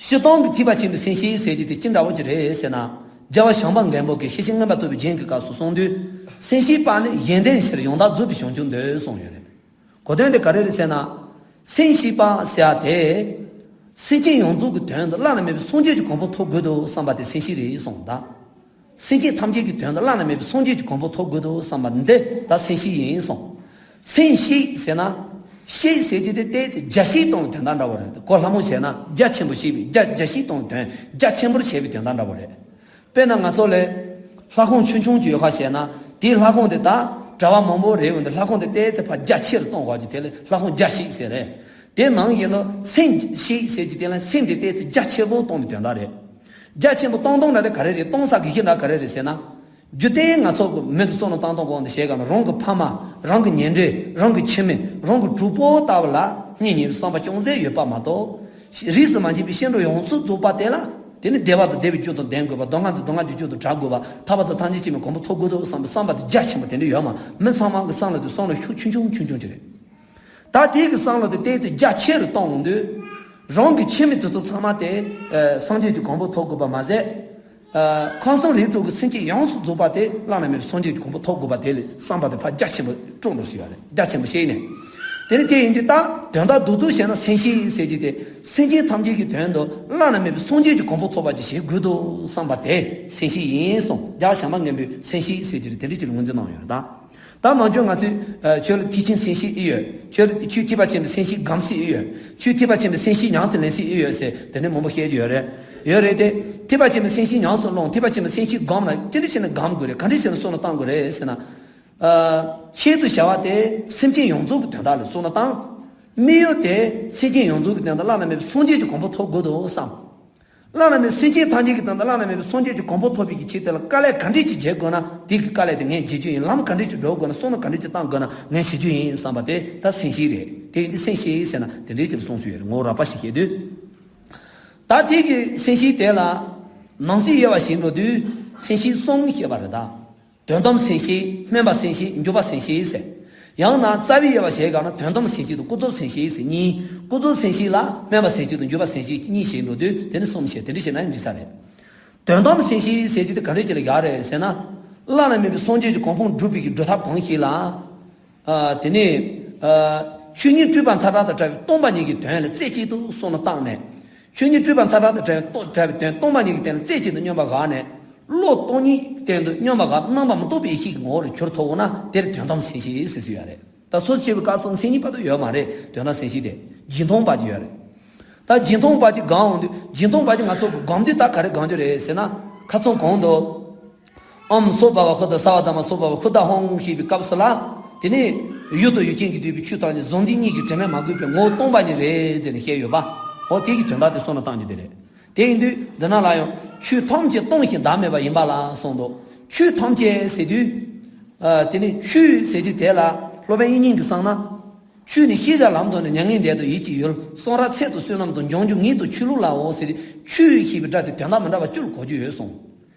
སྤྱིར་བཏང་གི་ཐེག་པ་ཆེན་པོའི་སེམས་བསྐྱེད་ཟེར་གྱི་དེ་ཅི་འདྲ་བོ་ཅིག་རེད་ཟེར་ན། རྒྱལ་བ་བྱམས་པ་མགོན་པོ་གིས་ཤེར་ཕྱིན་མངོན་པར་རྟོགས་པའི་རྒྱན་གྱི་སྐབས་སུ་གསུངས་དུས། སེམས་བསྐྱེད་པ་ནི་གཞན་དོན་ཕྱིར་ཡང་དག་རྫོགས་པའི་བྱང་ཆུབ་འདོད་གསུངས་ཡོད་རེད། གོ་དོན་དེ་ག་རེ་རེད་ཟེར་ན། སེམས་བསྐྱེད་པ་ཟེར་ཡ་དེ། སེམས་ཅན་ཡོངས་རྫོགས་ཀྱི་དོན་དུ་བླ་ན་མེད་པའི་སངས་རྒྱས་ཀྱི་གོ་འཕང་ཐོབ་དགོས་འདུག་བསམ་པ་དེ་སེམས་བསྐྱེད་རེད་གསུངས་ད། སེམས་ཅན་ཐམས་ཅད་ཀྱི་དོན་དུ་བླ་ན་མེད་པའི་སངས་རྒྱས་ཀྱི་གོ་འཕང་ཐོབ་དགོས་འདུག་བསམ་པ་འདི་ད་སེམས་བསྐྱེད་ཡིན་གསུངས། སེམས་བསྐྱེད་ཟེར་ན། བསྐྱེད་ཟེར་གྱི་དེ་ཏོག་ཙམ་རྒྱ་བསྐྱེད་གཏོང་བའི་དོན་དག་འདྲ་བོ་རེད། གོ་སླ་མོ་བྱས་ན་རྒྱ་ཆེན་པོ་བསྐྱེད་པའི་རྒྱ་རྒྱ་བསྐྱེད་གཏོང་བའི་དོན་རྒྱ་ཆེན་པོར་བྱས་པའི་དོན་དག་འདྲ་བོ་རེད། དཔེར་ན་ང་ཚོ་ལ། ལྷ་ཁང་ཆུང་ཆུང་ཅིག་ཡོད་ཁ་བྱས་ན། དེའི་ལྷ་ཁང་དེ་དག་གྲྭ་པ་མང་པོ་རེད་འོང་དུས་ལྷ་ཁང་དེ་ཏོག་ཙམ་ཕར་རྒྱ་ཆེ་རུ་གཏོང་དགོས་ཀྱི་དེ་ལ་ལྷ་ཁང་རྒྱ་བསྐྱེད་ཟེར་རེད། དེ་ནང་བཞིན་དུ་སེམས་བསྐྱེད་ཟེར་གྱི་དེ་ལ་སེམས་དེ་ཏོག་ཙམ་རྒྱ་ཆེན་པོ་གཏོང་བའི་དོན་དག་རེད། རྒྱ་ཆེན་པོ་གཏོང་གཏོང་འདྲ་དེ་ག་རེ་རེད། གཏོང་ས་གི་གཞི་འདྲ་ག་རེ་རེད་ཟེར་ན། རྒྱུ་དེ་ང་ཚོ་གི་མི་གི་བསམ་བློ་བཏང་སྟངས་གོང་དུ་བྱས་ག་ན་རང་གི་ཕ་མ། རང་གི་ཉེ་འབྲེལ། རང་གི་ཁྱིམ་མི། རང་གི་གྲོགས་པོ་ལྟ་བུ་ལ་གཉེན་ཉེ་བའི་བསམ་པ་ཅུང་ཟད་ཡོད་པ་མ་གཏོགས། རིས་སུ་མ་ཆད་པའི་སྐྱེ་འགྲོ་ཡོངས་སུ་རྫོགས་པ་དེ་ལ། དེ་ནི་བདེ་བ་དང་བདེ་བའི་རྒྱུ་དང་ལྡན་དགོས་པ། སྡུག་བསྔལ་དང་སྡུག་བསྔལ་གྱི་རྒྱུ་དང་བྲལ་དགོས་པ། ཐར་པ་དང་ཐམས་ཅད་མཁྱེན་པའི་གོ་འཕང་ཐོབ་དགོས་འདུག་བསམ་པའི་བསམ་པ་དེ་རྒྱ་ཆེན་པོ་དེ་འདྲ་ཡོད་མ། མི་ཚང་མ་གི་བསམ་བློ་དེ་བསམ་བློ་ཤུགས་ཆུང་ཆུང་ཆུང་ཆུང་ཅིག་རེད། ད་དེ་གི་བསམ་བློ་དེ་ཏོག་ཙམ་རྒྱ་ཆེ་རུ་གཏོང་འོང་དུས། རང་གི་ཁྱིམ་མི་དེ་ཚོ་ཚང་མ་དེ་སངས་རྒྱས་ཀྱི་གོ་འཕང་ཐོབ་དགོས་པ་མ་ཟད། ཁམས་གསུམ་རིགས་དྲུག་གི་སེམས་ཅན་ཡོངས་སུ་རྫོགས་པ་དེ་བླ་ན་མེད་པའི་སངས་རྒྱས་ཀྱི་གོ་འཕང་ཐོབ་དགོས་པ་དེ་ལ་བསམ་པ་དེ་ཕར་རྒྱ་ཆེན་པོ་སྤྲོ་འགྲོ་ཞུ་ཡ་རེད། རྒྱ་ཆེན་པོ་བཤད་ནས། དེ་ནི་དེ་ཡིན་དུས་ད་དོན་དག་རྡོག་རྡོག་བཤད་ན་སེམས་བསྐྱེད་ཟེར་གྱི་དེ་སེམས་ཅན་ཐམས་ཅད་ཀྱི་དོན་དུ་བླ་ན་མེད་པའི་སངས་རྒྱས་ཀྱི་གོ་འཕང་ཐོབ་པ་ཅིག་བྱེད་དགོས་འདུག་བསམ་པ་དེ་སེམས་བསྐྱེད་ཡིན་གསུངས། རྒྱལ་བ་བྱམས་པ་མགོན་པོས་སེམས་བསྐྱེད་ཟེར་གྱི་རེད། དེ་འདྲ་ཅིག་ལ་ངོས་འཛིན་གནང་ཡོད་རེད་ད། ད་མ་འཇོན་ང་ཚོས་ཁྱོད་ལ་ཐེག་ཆེན་སེམས་བསྐྱེད་ཨེ་ཡོད། ཁྱོད་ལ་ཁྱོད་ཐེག་པ་ཆེན་པོའི་སེམས་བསྐྱེད་སྒོམ་སྲིད་ཨེ་ཡོད། ཁྱོད་ཐེག་པ་ཆེན་པོའི་སེམས་བསྐྱེད་ཉམས་སུ་ལེན་སྲིད་ཨེ་ཡོད་ཟེར་དེ་འདྲ་མང་པོ་བཤད་ཀྱི་ཡོད་རེད། ཡོད་རེད་དེ། ཐེག་པ་ཆེན་པོའི་སེམས་བསྐྱེད་ཉམས་སུ་བླངས། ཐེག་པ་ཆེན་པོའི་སེམས་བསྐྱེད་སྒོམ་ལ་ཅི་འདྲ་བྱས་ནས་སྒོམ་དགོས་རེད། ག་འདྲ་བྱས་ནས་བསམ་བློ་བཏང་དགོས་རེད་ཟེར་ན། ཆེད་དུ་བྱ་བ་དེ་སེམས་ཅན་ཡོངས་རྫོགས་ཀྱི་དོན་དག་ལ་བསམ་བློ་བཏང་། དམིགས་ཡུལ་དེ་སེམས་ཅན་ཡོངས་རྫོགས་ཀྱི་དོན་དག་བླ་ན་མེད་པའི་སངས་རྒྱས་ཀྱི་གོ་འཕང་ཐོབ་དགོས་འདུག་བསམ། བླ་ན་མེད་སེམས་ཅན་ཐམས་ཅད་ཀྱི་དོན་དུ་བླ་ན་མེད་པའི་སངས་རྒྱས་ཀྱི་གོ་འཕང་ཐོབ་པའི་གི་ཆེད་དེ་ལ་དཀའ་ལས་ག་འདྲས་ཅིག་བྱེད་དགོས་ན་དེ་གི་དཀའ་ལས་དེ་ངས་བྱེད་རྒྱུ་ཡིན། ལམ་ག་འདྲས་ཅིག་འགྲོ་དགོས་ན་བསམ་བློ་ག་འདྲས་ཅིག་བཏང་དགོས་ན་ངས་བྱེད་རྒྱུ་ཡིན་བསམ་པ་དེ་ད་སེམས་བསྐྱེད་རེད། དེ་ཡིན་དུས་སེམས་བསྐྱེད་ཟེར་ན་དེ་འདྲས་ཅིག་ལ་གསུངས་སུ་ཡོད་རེད། ངོ་བོ་རགས་པ་ཞིག་བཤད་དུས། ད་དེ་གི་སེམས་བསྐྱེད་དེ་ལ་ནང་གསེས་དབྱེ་བ་ཕྱེ་འགྲོ་དུས་སེམས་བསྐྱེད་གསུམ་བཤད་པ་རེད་ད། དོན་དམ་སེམས་བསྐྱེད། སྨོན་པ་སེམས་བསྐྱེད། འཇུག་པ་སེམས་བསྐྱེད་ཟེར། ཡང་ན་རྩ་བའི་དབྱེ་བ་བྱས་ག་ན་དོན་དམ་སེམས་བསྐྱེད་དང་ཀུན་རྫོབ་སེམས་བསྐྱེད་ཟེར་གཉིས། ཀུན་རྫོབ་སེམས་བསྐྱེད་ལ་སྨོན་པ་སེམས་བསྐྱེད་དང་འཇུག་པ་སེམས་བསྐྱེད་གཉིས་བྱས་འགྲོ་དུས་དེ་ནི་གསུམ་བྱས། དེ་འདྲ་བྱས་ན་འགྲིག་ས་རེད། དོན་དམ་སེམས་བསྐྱེད་ཟེར་གྱི་དེ་ག་འདྲ་ཅིག་ལ་ཡོད་རེད་ཟེར་ན། བླ་ན་མེད་པའི་སངས་རྒྱས་ཀྱི་གོ་འཕང་སྒྲུབ་པའི་གི་སྒྲུབ་ཐབས་གང་ཞིག་ལ། ཨ། དེ་ནས། ཨ། ཆོས་ཉིད་སྤྲོས་པ་མཐའ་དག་དང་བྲལ་བའི་སྟོང་པ་ཉིད་ཀྱི་དོན་ལ་རྩེ་གཅིག་ཏུ་བསམ་བློ་བཏང་ནས། ཆོས་ཉིད་སྤྲོས་པ་མཐའ་དག་དང་བྲལ་བའི་སྟོང་བྲལ་བའི་དོན་སྟོང་པ་ཉིད་ཀྱི་དོན་ལ་རྩེ་གཅིག་ཏུ་སྙོམས་པར་བཞག་ནས། བློ་སྟོང་ཉིད་སྟེང་དུ་སྙོམས་པར་བཞག་རྣམ་པར་མི་རྟོག་པའི་ཡེ་ཤེས་ཀྱི་ངོ་བོར་གྱུར་ཐུབ་པ་ན་དེར་དོན་དམ་སེམས་བསྐྱེད་ཟེར་སྲོལ་ཡོད་རེད། ད་སོ་སོ་སྐྱེ་བོའི་སྐབས་སུ་མཚན་ཉིད་པ་དུ་ཡོད་མ་རེད། དོན་དམ་སེམས་བསྐྱེད་དེ་རྗེས་མཐོང་པ་ཅིག་ཡོད་རེད། ད་རྗེས་མཐོང་པ་ཅིག་སྒོམ་འོང་དུས་རྗེས་མཐོང་པ་ཅིག་ང་ཚོ་སྒོམ་དུས་ད་ག་རེ་སྒོམ་རྒྱུ་རེད་ཟེར་ན། ཁ་ཚང་གོང་དུ། ཨོཾ་སྭ་བྷཱ་ཝ་ཧུད་ད་སརྦ་དྷརྨ་སྭ་བྷཱ་ཝ་ཧུད་ད་ཧཱུྃ་ཞེས་པའི་སྐབས་སུ་ལ། དེ་ནས་ཡུལ་དང་ཡུལ་ཅན་གྱིས་བསྡུས་པའི་ཆོས་ཐམས་ཅད་གཟུང་འཛིན་གཉིས་ཀྱི་དྲི་མས་མ་གོས་པའི་ངོ་བོ་སྟོང་པ་ཉིད་རེད་ཟེར་ནས་བཤད་ཡོད་པ། འོ་དེ་གི་དོན་དག་དེ་བསམ་བློ་བཏང་རྒྱུ་དེ་རེད། དེ་ཡིན་དུས་འདི་ན་ལ་ཡང་ཆོས་ཐམས་ཅད་སྟོང་ཞིང་བདག་མེད་པ་ཡིན་པ་ལ་གསུངས་འདུག་ཆོས་ཐམས་ཅད་ཟེར་དུས། ཨ། དེ་ནས་ཆོས་ཟེར་གྱི་དེ་ལ་སློབ་དཔོན་དབྱིག་གཉེན་གྱིས་གསུངས་ན། ཆོས་ནི་ཤེས་བྱ་ལམ་དང་ནི། མྱ་ངན་འདས་དང་ཡིད་ཀྱི་ཡུལ། གསུང་རབ་ཚད་དང་བསོད་ནམས་དང་། འབྱུང་འགྱུར་ངེས་དང་ཆོས་ལུགས་ལའོ་ཟེར་ཏེ་ཆོས་ཞེས་པའི་སྒྲ་དེ་དོན་དག་མི་འདྲ་བ་བཅུ་ལ་གོ་རྒྱུ་ཡོད་གསུངས།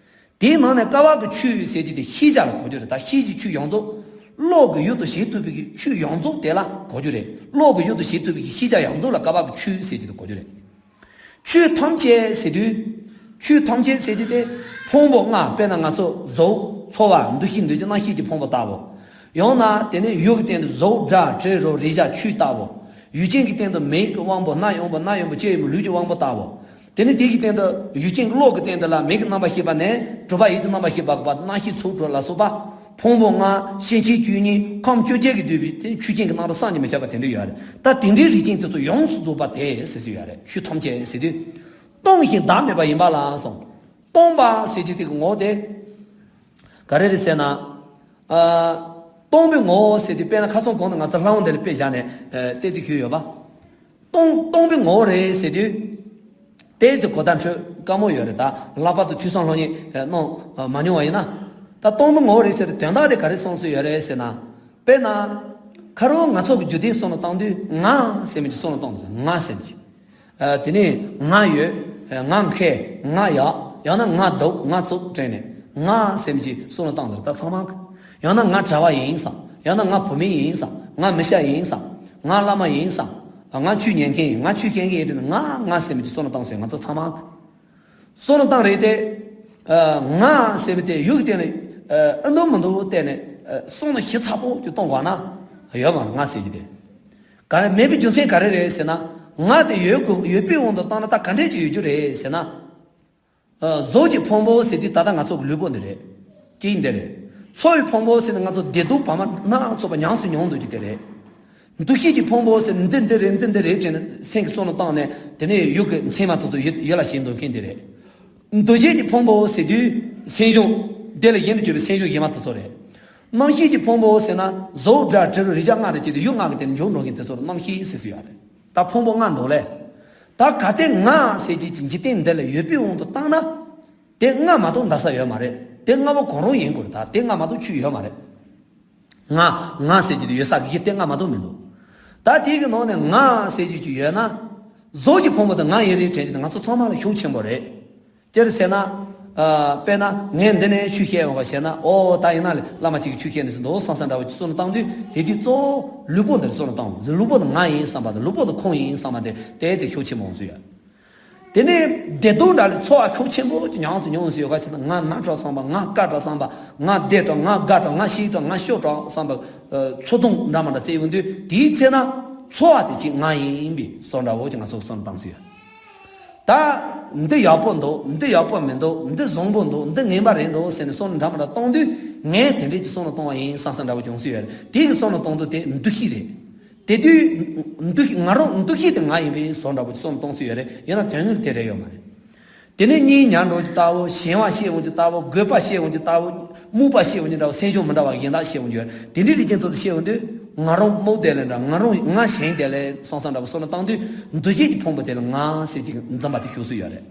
དེའི་ནང་ནས་ཀ་བ་གི་ཆོས་ཟེར་གྱི་དེ་ཤེས་བྱ་ལ་གོ་རྒྱུ་རེད། ད་ཤེས་བྱའི་ཆོས་ཡོངས་རྫོགས། བློ་གི་ཡུལ་དུ་བྱེད་ཐུབ་པའི་གི་ཆོས་ཡོངས་རྫོགས་དེ་ལ་གོ་རྒྱུ་རེད། བློ་གི་ཡུལ་དུ་བྱེད་ཐུབ་པའི་གི་ཤེས་བྱ་ཡོངས་རྫོགས་ལ་ཀ་བ་གི་ཆོས་ཟེར་གྱི་དེ་གོ་རྒྱུ་རེད། ཆོས་ཐམས་ཅད་ཟེར་དུས། ཆོས་ཐམས་ཅད་ཟེར་གྱི་དེ་ཕུང་པོ་ལྔ། དཔེར་ན་ང་ཚོ་གཟུགས་ཚོར་བ་འདུ་ཤེས་འདུ་བྱེད་རྣམ་ཤེས་ཀྱི་ཕུང་པོ་ལྟ་བུ། ཡང་ན་དེ་ནས་ཡུལ་གྱི་སྟེང་དུ་གཟུགས་སྒྲ་དྲི་རོ་རེག་བྱ་ཆོས་ལྟ་བུ། ཡུལ་ཅན་གྱི་སྟེང་དུ་མིག་གི་དབང་པོ། རྣ་ཡི་དབང་པོ། སྣ་ཡི་དབང་པོ། ལྕེ་ཡི་དབང་པོ། ལུས་ཀྱི་དབང་པོ་ལྟ་བུ། དེ་ནས་དེ་གི་སྟེང་དུ་ཡུལ་ཅན་གྱི་བློ་གི་སྟེང་དུ་ལ་མིག་གི་རྣམ་པར་ཤེས་པ་ནས་གྲུབ་པ་ཡིད་ཀྱི་རྣམ་པར་ཤེས་པ་གི་བར་དུ་རྣམ་ཤེས་ཚོར་སྒྲ་ལ་སོགས་པ། ཕུང་པོ་ལྔ། སེམས་ཅན་བཅུ་གཉིས། ཁམས་བཅོ་བརྒྱད་ཀྱིས་བསྡུས་པའི་དེ་ཆོས་ཅན་གྱི་རྣམ་གྲངས་བསམ་གྱིས་མི་ཁྱབ་པ་དེ་འདྲ་ཡོད་རེད། ད་དེ་འདྲའི་རིགས་ཅན་དེ་ཚོ་ཡོངས་སུ་རྫོགས་པ་དེ་ཟེར་སྲོལ་ཡོད་རེད། ཆོས་ཐམས་ཅད་ཟེར་དུས། སྟོང་ཞིང་བདག་མེད་པ་ཡིན་པ་ལ་གསུངས། སྟོང་པ་ཟེར་གྱི་དེ་གི་ངོ་བོ་དེ་ག་རེ་རེད་ཟེར་ན། ཨ། སྟོང་པའི་ངོ་བོ་ཟེར་དུས་དཔེར་ན་ཁ་སང་གོང་དུ་ང་ཚོ་ལྷ་ལུང་འདི་ལ་དཔེ་བཞག་ནས་ཨ་ཏོག་ཙམ་ཞུས་ཡོད་པ། སྟོང་སྟོང་པའི་ངོ་བོ་རེད་ཟེར་དུས། ཏོག་ཙམ་གོ་བརྡ་འཕྲོད་དཀའ་མོ་ཡོད་རེད། ད་ལྷག་པར་དུ་ཐོས་བསམ་སློབ་གཉེར་གནང་མ་མྱོང་བ་ཡིན་ན། ད་སྟོང་པའི་ངོ་བོ་རེད་ཟེར་དུས་དོན་དག་དེ་ག་རེ་གསུངས་སྲོལ་ཡོད་རེད་ཟེར་ན། དཔེར་ན། ཁ་རོག་ང་ཚོ་གི་རྒྱུད་སྡེ་བསམ་བློ་བཏང་དུས་ང་ཟེར་མི་གཅིག་བསམ་བློ་བཏང་དུས་ང་ཟེར་མི་གཅིག་ཨ། དེ་ནས་ང་ཡོད། ང་མཁས། ང་ཡག་ཡང་ན་ང་སྡུག་ང་བཙོག་དྲན་ནས་ང་ཟེར་མི་གཅིག་བསམ་བློ་བཏང་དུས་ད་ཚང་མ། ཡང་ན་ང་གྲྭ་བ་ཡིན་བསམ། ཡང་ན་ང་བུད་མེད་ཡིན་བསམ། ང་མི་སྐྱ་ཡིན་བསམ། ང་བླ་མ་ཡིན་བསམ། ང་ཆོས་ཉན་མཁན་ཡིན། ང་ཆོས་མཁྱེན་མཁན་ཡིན་དྲན་ནས་ང་ང་ཟེར་མི་གཅིག་བསམ་བློ་བཏང་སོང་། ང་ཚོ་ཚང་མ། བསམ་བློ་བཏང་རེད་དེ། ཨ། ང་ཟེར་བ་དེ་ཡུལ་གྱི་སྟེང་ལ་ཨ་ཨེ་འདུག་མི་འདུག་བལྟས་ནས་ཨ་བསམ་བློ་ཞིབ་ཚགས་པོ་ཅིག་གཏོང་དགོས་ན་ཡོད་མ་རེད། ང་ཟེར་གྱི་དེ་ག་རེ་མེད་པའི་རྒྱུ་མཚན་ག་རེ་རེད་ཟེར་ན། ང་དེ་ཡོད་དགོས། ཡོད་པའི་དབང་དུ་བཏང་ན་ད་ག་འདྲས་ཅིག་ཡོད་རྒྱུ་རེད་ཟེར་ན། ཨ་གཟུགས་ཀྱི་ཕུང་པོ་ཟེར་དུས་ད་ལྟ་ང་ཚོ་གི་ལུས་པོ་འདི་རེད། གཅིག་འདི་རེད། ཚོར་བའི་ཕུང་པོ་ཟེར་ན་ང་ཚོ་བདེ་སྡུག་བར་མ་སྣ་ཚོགས་པ་ཉམས་སུ་མྱོང་འདུག་རྒྱུ་དེ་རེད། འདུ་ཤེས་ཀྱི་ཕུང་པོ་ཟེར་འདི་འདི་རེད། འདི་འདི་རེད་དྲན་ནས་སེམས་ཀྱི་བསམ་བློ་བཏང་ནས་དེ་ནས་ཡུལ་གྱི་མཚན་མ་དེ་ཚོ་ཡིད་ཡིད་ལ་བྱེད་འདོད་མཁན་འདི་རེད། འདུ་བྱེད་ཀྱི་ཕུང་པོ་ཟེར་དུས་སེམས་བྱུང་། དེ་ལ་ཡིད་དུ་གྱུར་པའི་སེམས་བྱུང་གཞན་མ་དེ་ཚོ་རེད། རྣམ་ཤེས་ཀྱི་ཕུང་པོ་ཟེར་ན་གཟུགས་སྒྲ་དྲི་རོ་རེག་བྱ་ལྔ་རེ་བྱས་ཏེ་ཡུལ་ལྔ་གི་སྟེང་ནས་འབྱུང་འགྲོ་མཁན་དེ་ཚོར་རྣམ་ཤེས་ཟེར་སྲོལ་ཡོད་རེད། ད་ཕུང་པོ་ལྔ་འདུག་ལེ། ད་གལ་ཏེ་ང་ཟེར་གྱི་ཅིག་འཇིག་རྟེན་འདི་ལ་ཡོད་པའི་དབང་དུ་བཏང་ན། དེ་ལྔ་མ་གཏོགས་འདའ་ས་ཡོད་མ་རེད། དེ་ལྔ་པོ་གང་རུང་ཡིན་དགོས་རེད། ད་དེ་ལྔ་མ་གཏོགས་ཆོས་ཡོད་མ་རེད། ང་ང་ཟེར་གྱི་དེ་ཡོད་ས་གི་དེ་ལྔ་མ་གཏོགས་མི་འདུག་ད་དེ་གི་ནང་ནས་ང་ཟེར་གྱི་ཅིག་ཡོད་ན། གཟུགས་ཀྱི་ཕུང་པོ་དེ་ང་ཡིན་རེད་དྲན་གྱི་དེ་ང་ཚོ་ཚང་མ་ལ་ཤུགས་ཆེན་པོ་རེད། ཅི་རེད་ཟེར་ན། ཨ། དཔེར་ན་ངས་འདི་ནས་ཆོས་བཤད་ཡོང་བ་བྱས་ན། ཨོ་ད་ཡིན་ན་ལས་བླ་མ་གཅིག་གིས་ཆོས་བཤད་ནས་ཟིན་འདུག་བསམ་བསམ་འདྲ་བོ་ཅིག་བསམ་བློ་བཏང་དུས་དེ་དུས་གཙོ་བོ་ལུས་པོ་འདིར་བསམ་བློ་བཏང་། ལུས་པོ་ནི་ང་ཡིན་བསམ་པ་དང་ལུས་པོ་ནི་ཁོང་ཡིན་བསམ་པ་དེ་དེ་ཚེ་ཤུགས་ཆེན་པོ་འོང་སྲོལ་ཡོད། དེ་ནས་བདེ་སྡུག་འདྲ་ལས་ཚོར་བ་ཤུགས་ཆེན་པོ་ཅིག་ཉམས་སུ་མྱོང་སྲོལ་ཡོད་ག་ཟེར་ན། ང་ན་དྲག་བསམ་པ། ང་དཀའ་དྲག་བསམ་པ། ང་བདེ་དྲག་ང་དགའ་དྲག་ང་ཞིག་དྲག་ང་ཤོར་དྲག་བསམ་པ། ཨ། ཚོར་སྡང་འདྲ་མ་འདྲ་སླེབས་ཡོང་དུས་དེའི་ཚེ་ན་ཚོར་བ་དེ་གཅིག་ང་ཡིན་པའི་བསམ་འདྲ་བོ་ཅིག་ང་ཚོ་བསམ་བློ་བཏང་སྲོལ་ཡོད། ད་འདི་ཡག་པོ་འདུག་འདི་ཡག་པོ་མི་འདུག་འདི་བཟང་པོ་འདུག་འདི་ངན་པ་རེད་འདུག་ཟེར་ནས་བསམ་བློ་འདྲ་མ་འདྲ་གཏོང་དུས་ངས་དེ་འདྲས་ཀྱི་བསམ་བློ་གཏོང་བ་ཡིན་བསམ་བསམ་འདྲ་བོ་ཅིག་ཡོང་སྲོལ་ཡོད་རེད། དེ་གི་བསམ་བློ་གཏོང་དུས་དེ་འདུ་ཤེས་རེད། དེ་དུས་འདུ་ཤེས་ང་རང་འདུ་ཤེས་དེ་ང་ཡིན་པའི་བཟོ་འདྲ་པོ་ཅིག་བསམ་བློ་གཏོང་སྲོལ་ཡོད་རེད། ཡིན་ན་དོན་དངོས་དེ་རེད་ཡོད་མ་རེད། དེ་ནས་གཉིད་ཉལ་འགྲོ་གི་ལྟ་བུ། གཞན་བ་ཤེས་འོང་གི་ལྟ་བུ། རྒོད་པ་ཤེས་འོང་གི་ལྟ་བུ། རྨུགས་པ་ཤེས་འོང་གི་འདྲ་བ། སེམས་བྱུང་མི་འདྲ་བ་གཞན་དག་ཤེས་འོང་གི་ཡོད། དེ་འདྲའི་རིགས་ཅན་ཚོ་ཤེས་འོང་དུས་ང་རང་རྨུགས་བསྡད་ལེ་འདྲ། ང་རང་ང་ཞེན་བསྡད་ལེ་བསམ་བསམ་འདྲ་བོ་བསམ་བློ་བཏང་དུས་འདུ་བྱེད་ཀྱི་ཕུང་པོ་དེ་ལ་ང་ཟེར་གྱི་འཛིན་པ་དེ་ཤོར་སྲོལ་ཡོད་རེད།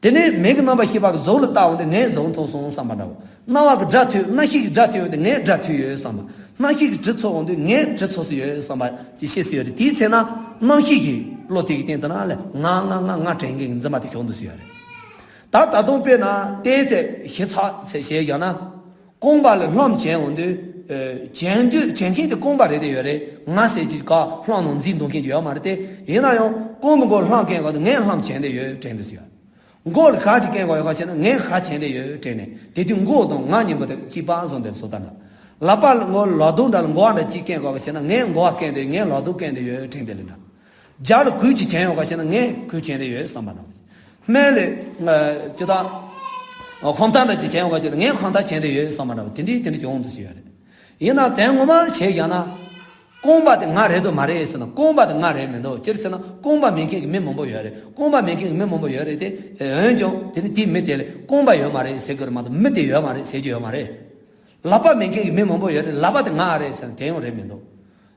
དེ་ནས་མིག་གི་རྣམ་པར་ཤེས་པ་གི་གཟུགས་ལ་བལྟ་འོང་དུས་ངས་གཟུགས་མཐོང་སོང་བསམ་པ་འདྲ་བོ། རྣ་བ་གི་སྒྲ་ཐོས། རྣ་ཤེས་ཀྱི་སྒྲ་ཐོས་འོང་དུས་ངས་སྒྲ་ཐོས་ཡོད་བསམ་པ། རྣ་ཤེས་ཀྱི་དྲི་ཚོར་འོང་དུས་ངས་དྲི་ཚོར་སྲོལ་ཡོད་བསམ་པ་ཅིག་ཤེས་སྲོལ་ཡོད་རེད། དེའི་ཚེ་ན་རྣམ་ཤེས་ཀྱི་བློ་དེ་གི་སྟེང་དུ་ན་ལས་ང་ང་ང་ང་དྲན་མཁན་གྱི་འཛིན་པ་དེ་ཤོར་འདུག་སྲོལ་ཡོད་རེད། ད་ད་དུང་དཔེར་ན་ཏོག་ཙམ་ཞིབ་ཚགས་ཚད་བཤད་ཡང་ན། རྐང་པ་ལ་ལྷམ་བྱས་འོང་དུས། ཨ། བྱས་དུས་བྱས་མཁན་དེ་རྐང་པ་རེད་དེ་ཡོད་རེད། ང་ཟེར་གྱི་ག་ལྷམ་ནང་འཛུལ་འདུག་མཁན་གྱི་ཡོད་མ་རེད་དེ། ཡིན་ན་ཡང་རྐང་པའི་མགོ་ལྷམ་བཀལ་འོང་དུས་ངས་ལྷམ་བྱས་བསྡད་ཡོད་དྲན་འདུག་ཟེར། མགོ་ལ་ག་ཅིག་བཀལ་འོང་ཡོད་ག་ཟེར་ན་ངས་ག་བྱས་བསྡད་ཡོད་དྲན་ནས། དེ་དུས་མགོ་དང་ང་གཉིས་པོ་དེ་གཅིག་པ་བཟོ་བསྡད་བཟོ་ལྟ་འདྲ། ལག་པ་ལ་མགོ་ལག་རྡུང་འདྲ་ལ་མགོ་བ་འདྲ་གཅིག་བཀལ་འོང་ག་ཟེར་ན་ངས་མགོ་བ་བཀལ་བསྡད། ངས་ལག་རྡུང་བཀལ་བསྡད་ཡོད་དྲན་བསྡད་ལེ་འདྲ། རྒྱབ་ལ་གོས་ཅིག་གྱོན་ཡོང་ག་ཟེར་ན་ངས་གོས་གྱོན་བསྡད་ཡོད་བསམ་པ་འདྲ། སྨད་ལ་ཅི་ད་ཁང་ཐག་འདྲ་ཅིག་གྱོན་ཡོང་ག་ཟེར་ན་ངས་ཁང་ཐག་གྱོན་བསྡད་ཡོད་བསམ་པ་འདྲ། དེ་འདྲའི་དེ་འདྲ་ཅིག་འོང་འདུག་ཟེར་ཡོད་རེད། ཡིན་ན་དོན་ངོ་མ་བྱས་ཡང་ན། རྐང་པ་དེ་ང་རེད་དོ་མ་རེད་ཟེར་ན་རྐང་པ་དེ་ང་རེད་མི་འདུག་ཅི་རེད་ཟེར་ན་རྐང་པ་མེད་མཁན་གྱི་མི་མང་པོ་ཡོད་རེད། རྐང་པ་མེད་མཁན་གྱི་མི་མང་པོ་ཡོད་རེད་དེ། འོན་ཀྱང་དེ་ནི་དེའི་མི་དེ་ལ་རྐང་པ་ཡོད་མ་རེད་ཟེར་གྱི་རེད་མ་གཏོགས་མི་དེ་ཡོད་མ་རེད་ཟེར་གྱི་ཡོད་མ་རེད། ལག་པ་མེད་མཁན་གྱི་མི་མང་པོ་ཡོད་རེད། ལག་པ་དེ་ང་རེད་ཟེར་ན་དེ་ཡང་རེད་མི་འདུག་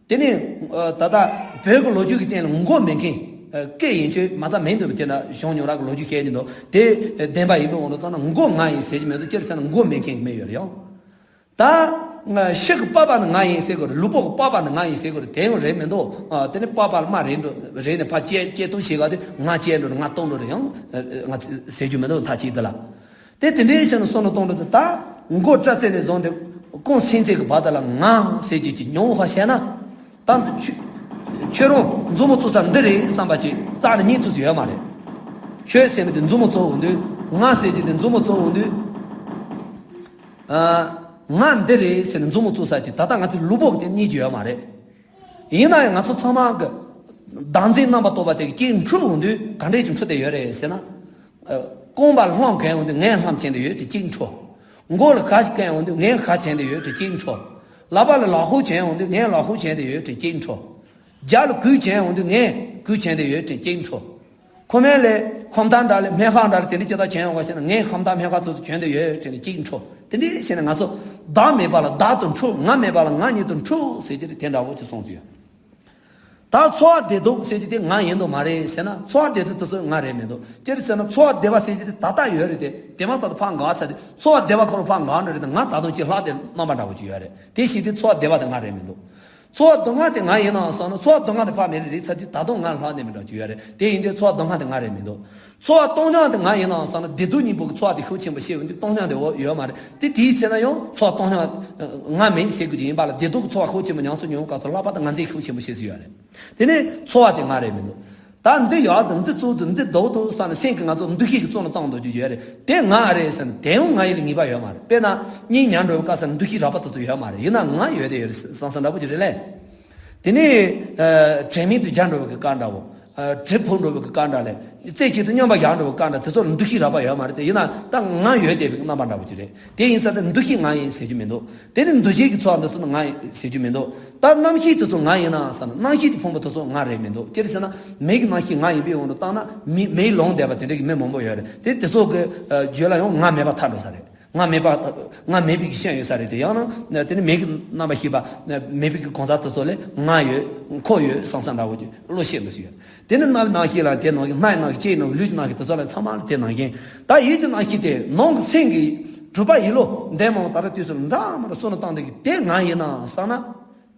དེ་ནས་ཨ་ད་ལྟ་བོད་ཀྱི་ལོ་རྒྱུས་ཀྱི་སྟེང་ལ་མགོ་མེད་མཁན། ཨ་སྐད་ཡིན་ཆོས་མ་རྩ་མེད་འདུག་པ་དེ་འདྲ་བྱུང་མྱོང་རག་གི་ལོ་རྒྱུས་བཤད་ཀྱི་འདུག་དེ་བདེན་པ་ཡིན་པའི་དབང་དུ་བཏང་ན་མགོ་ང་ཡིན་ཟེར་གྱི་མི་འདུག་ཅི་རེད་ཟེར་ན་མགོ་མེད་མཁན་གྱི་མི་ཡོད་རེད་ཡང་། ད་ང་ཤི་གི་པགས་པ་ནི་ང་ཡིན་ཟེར་དགོས་རེད། ལུས་པོ་གི་པགས་པ་ནི་ང་ཡིན་ཟེར་དགོས་རེད། དེ་ཡང་རེད་མི་འདུག་ཨ་དེ་ནི་པགས་པ་ལ་རྨ་རེད་འགྲོ་རེད་ནས་ཕར་བཅད་བཅད་གཏུབ་བྱེད་ག་དུས་ང་བཅད་འགྲོ་རེད། ང་གཏུབ་འགྲོ་རེད། ཡང་ང་ཟེར་རྒྱུ་མི་འདུག་མཐའ་གཅིག་ཏུ་ལ། དེ་དེ་འདྲའི་ཕྱིར་ན་བསམ་བློ་གཏོང་འདོད་དེ་ད་མགོ་སྐྲ་རྩེ་ནས་བཟུང་སྟེ་རྐང་སེན་རྩེ་གི་བར་དུ་ལ་ང་ཟེར་གྱི་ཅིག་མྱོང་བ་བཤད་ན། ད་ཁྱོད་ཁྱོད་རང་མཛུབ་མོ་བཙུགས་ས་འདི་རེད་བསམ་པ་ཅིག་རྩ་ནས་རྙེད་ཐུབ་ས་ཡོད་མ་རེད། ཁྱོད་ཟེར་མི་དེ་མཛུབ་མོ་བཙུགས་འོང་དུས། ང་ཟེར་གྱི་དེ་མཛུབ་མོ་བཙུགས་འོང་དུས། ཨ་ང་འདི་རེད་ཟེར་ནས་མཛུབ་མོ་བཙུགས་ས་ཅིག་ད་ལྟ་ང་ཚོའི་ལུས་པོ་གི་སྟེང་རྙེད་ཀྱི་ཡོད་མ་རེད། ཡིན་ན་ཡང་ང་ཚོ་ཚང་མ་གི་བདག་འཛིན་རྣམ་པར་རྟོག་པ་དེ་གི་གཅིག་འཁྲུལ་འོང་དུས་ག་འདྲས་ཀྱི་འཁྲུལ་བསྡད་ཡོད་རེད་ཟེར་ན། ཨ་རྐང་པ་ལྷམ་གྱོན་འོང་དུས་ངས་ལྷམ་གྱོན་བསྡད་ཡོད་དེ་གཅིག་འཁྲུལ། མགོ་ལ་ཁ་ཞིག་བཀལ་འོང་དུས་ངས་ཁ་བྱས་ཏེ་ཡོད་དྲན་གཅིག་འཕྲོ། ལག་པ་ལ་ལག་ཤུབས་བྱས་འོང་དུས་ངས་ལག་ཤུབས་བྱས་ཏེ་ཡོད་དྲན་གཅིག་འཕྲོ། རྒྱབ་ལ་གུར་བྱས་འོང་དུས་ངས་གུར་བྱས་ཏེ་ཡོད་དྲན་གཅིག་འཕྲོ། ཁོ་མོ་ལས་ཁོམ་ཐག་འདྲ་ལས་སྨན་ཁང་འདྲ་ལས་དེ་འདྲ་ཅི་ལྟར་བྱས་ཡོང་བ་ཞེ་ན། ངས་ཁོམ་ཐག་སྨན་ཁང་དེ་ཚོ་གྱོན་ཏེ་ཡོད་དྲན་གཅིག་འཕྲོ། དེ་འདྲ་བྱས་ནས་ང་ཚོ་བདག་མེད་པ་ལ་བདག་ཏུ་འཁྲུལ། ང་མེད་པ་ལ་ང་ཉིད་དུ་འཁྲུལ་ཟེར་གྱི་རེད། དེ་འདྲ་བོ་ཅིག་གསུངས་ཡོད། ད་ཚོར་བ་བདེ་སྡུག་ཟེར་གྱི་དེ་ང་ཡིན་དུ་མ་རེད་ཟེར་ན། ཚོར་བ་བདེ་སྡུག་དེ་ཚོ་ང་རེད་མི་འདུག་ཅི་རེད་ཟེར་ན། ཚོར་བ་བདེ་བ་ཟེར་གྱི་དེ་ད་ལྟ་ཡོད་རེད་དེ། དེ་མ་ཐག་ཏུ་ཕར་འགག་ཚར་དུས་ཚོར་བ་བདེ་བ་ཁོ་རང་ཕར་འགག་ནི་རེད་དེ། ང་ད་དུང་ཅིག་ལྷག་དེ་རྣམ་པ་འདྲ་བོ་ཅིག་ཡོད་རེད། དེ་བཞིན་དུ་ཚོར་བ་བདེ་བ་དེ་ང་རེད་མི་འདུག་ཚོར་བ་སྡུག་བསྔལ་དེ་ང་ཡིན་ནའང་བསམ་ན། ཚོར་བ་སྡུག་བསྔལ་དེ་ཕར་མེད་ལེ་རེད་ཚར་དུས་ད་དུང་ང་ལྷག་ནས་མི་འདྲ་ཅིག་ཡོད་རེད། དེ་ཡིན་དུས་ཚོར་བ་སྡུག་བསྔལ་དེ་ང་རེད་མི་འདུག་ཚོར་བ་སྟོང་སྙོམས་དེ་ང་ཡིན་ནའང་བསམ་ན། བདེ་སྡུག་གཉིས་པོ་གི་ཚོར་བ་དེ་ཤུགས་ཆེན་པོ་ཤེས་ཡོང་དུས་སྟོང་སྙོམས་དེ་འོ་ཡོད་མ་རེད་དེ། དེའི་ཚེ་ན་ཡང་ཚོར་བ་སྟོང་སྙོམས་ང་མིན་ཟེར་དགོས་ཀྱི་ཡིན་པ་ལ། བདེ་སྡུག་གི་ཚོར་བ་ཤུགས་ཆེན་པོ་ཉམས་སུ་མྱོང་སྐབས་སུ་ལྷག་པར་དུ་ང་རྩེ་ཤུགས་ཆེན་པོ་ཤེས་སུ་ཡོད་རེད། དེ་ནས་ཚོར་བ་དེ་ང་རེད་མི་འདུག་ད་འདི་ཡག་འདུག་འདི་བཙོག་འདུག་འདི་སྡུག་འདུག་བསམ་ནས་སེམས་ཀྱིས་ང་ཚོ་འདུ་ཤེས་ཀྱི་གཙོ་ལ་བཏང་འདུག་རྒྱུ་ཡོད་རེད། དེ་ང་རེད་ཟེར་ནས་དེ་ཡང་ང་ཡིན་ལ་ངེས་པ་ཡོད་མ་རེད། དཔེར་ན་གཉིད་ཉལ་འགྲོ་བའི་སྐབས་སུ་འདུ་ཤེས་རགས་པ་དེ་ཚོ་ཡོད་མ་རེད། ཡིན་ན་ང་ཡོད་དེ་ཡོད་རེད་བསམ་བསམ་འདྲ་པོ་ཅིག་རེད་ལེ། དེ་ནས་དྲན་མེད་དུ་བརྒྱལ་འགྲོ་བའི་སྐབས་འདྲ་བོ། གྲིབ་ཕུབ་འགྲོ་བའི་སྐབས་འདྲ་ལས། རྩེ་གཅིག་ཏུ་སྙོམས་པར་བཞག་འགྲོ་བའི་སྐབས་འདྲ། དེ་ཚོ་ལ་འདུ་ཤེས་རགས་པ་ཡོད་མ་རེད་དེ། ཡིན་ན་ད་ང་ཡོད་བསྡད་པའི་རྣམ་པ་འདྲ་བོ་ཅིག་རེད། དེ་ཡིན་ཙང་དེ་འདུ་ཤེས་ང་ཡིན་ཟེར་རྒྱུ་མི་འདུག་དེ་ནི་འདུ་བྱེད་ཀྱི་ཚོར་བ་འདི་ཚོ་ནི་ང་ཡིན་ཟེར་རྒྱུ་མི་འདུག་ད་རྣམ་ཤེས་དེ་ཚོ་ང་ཡིན་ནའང་བསམ་ན། རྣམ་ཤེས་ཀྱི་ཕུང་པོ་དེ་ཚོ་ང་རེད་མི་འདུག་ཅི་རེད་ཟེར་ན། མིག་གི་རྣམ་ཤེས་ང་ཡིན་པའི་དབང་དུ་བཏང་ན། མི་མིག་ལོང་བསྡད་པ་དེ་འདྲ་གི་མི་མང་པོ་ཡོད་རེད་དེ། དེ་ཚོ་གི་རྒྱུད་ལ་ཡང་ང་མེད་པ་ཐལ་འགྲོ་ས་རེད། ང་མེད་པ། ང་མེད་པའི་གི་ཤེས་ཡོད་ས་རེད་དེ། ཡང་ན་དེ་ནི་མིག་གི་རྣམ་པར་ཤེས་པ་མེད་པའི་གི་གང་ཟག་དེ་ཚོ་ལས་ང་ཡོད་ཁོ་ཡོད་བསམ་བསམ་འདྲ་བོ་ཅིག་བློ་ཤེས་མི་སྲིད་ཡོད། དེ་ནི་རྣ་བའི་རྣམ་ཤེས་ལ་དེ་ནང་བཞིན། སྣའི་རྣམ་ཤེས། ལྕེའི་རྣམ་ཤེས། ལུས་ཀྱི་རྣམ་ཤེས། དེ་ཚོ་ལ་ཚང་མ་ལ་དེ་ནང་བཞིན། ད་ཡིད་ཀྱི་རྣམ་ཤེས་དེ་ནང་གི་སེམས་ཀྱི་གྲུབ་པ་ཡིད་བློ་འདི་མང་ད་ལྟ་དུས་སུ་འདྲ་མི་འདྲ་བསམ་བློ་བཏང་བསྡད་ཀྱི་དེ་ང་ཡིན་ནའང་བསམ་ན།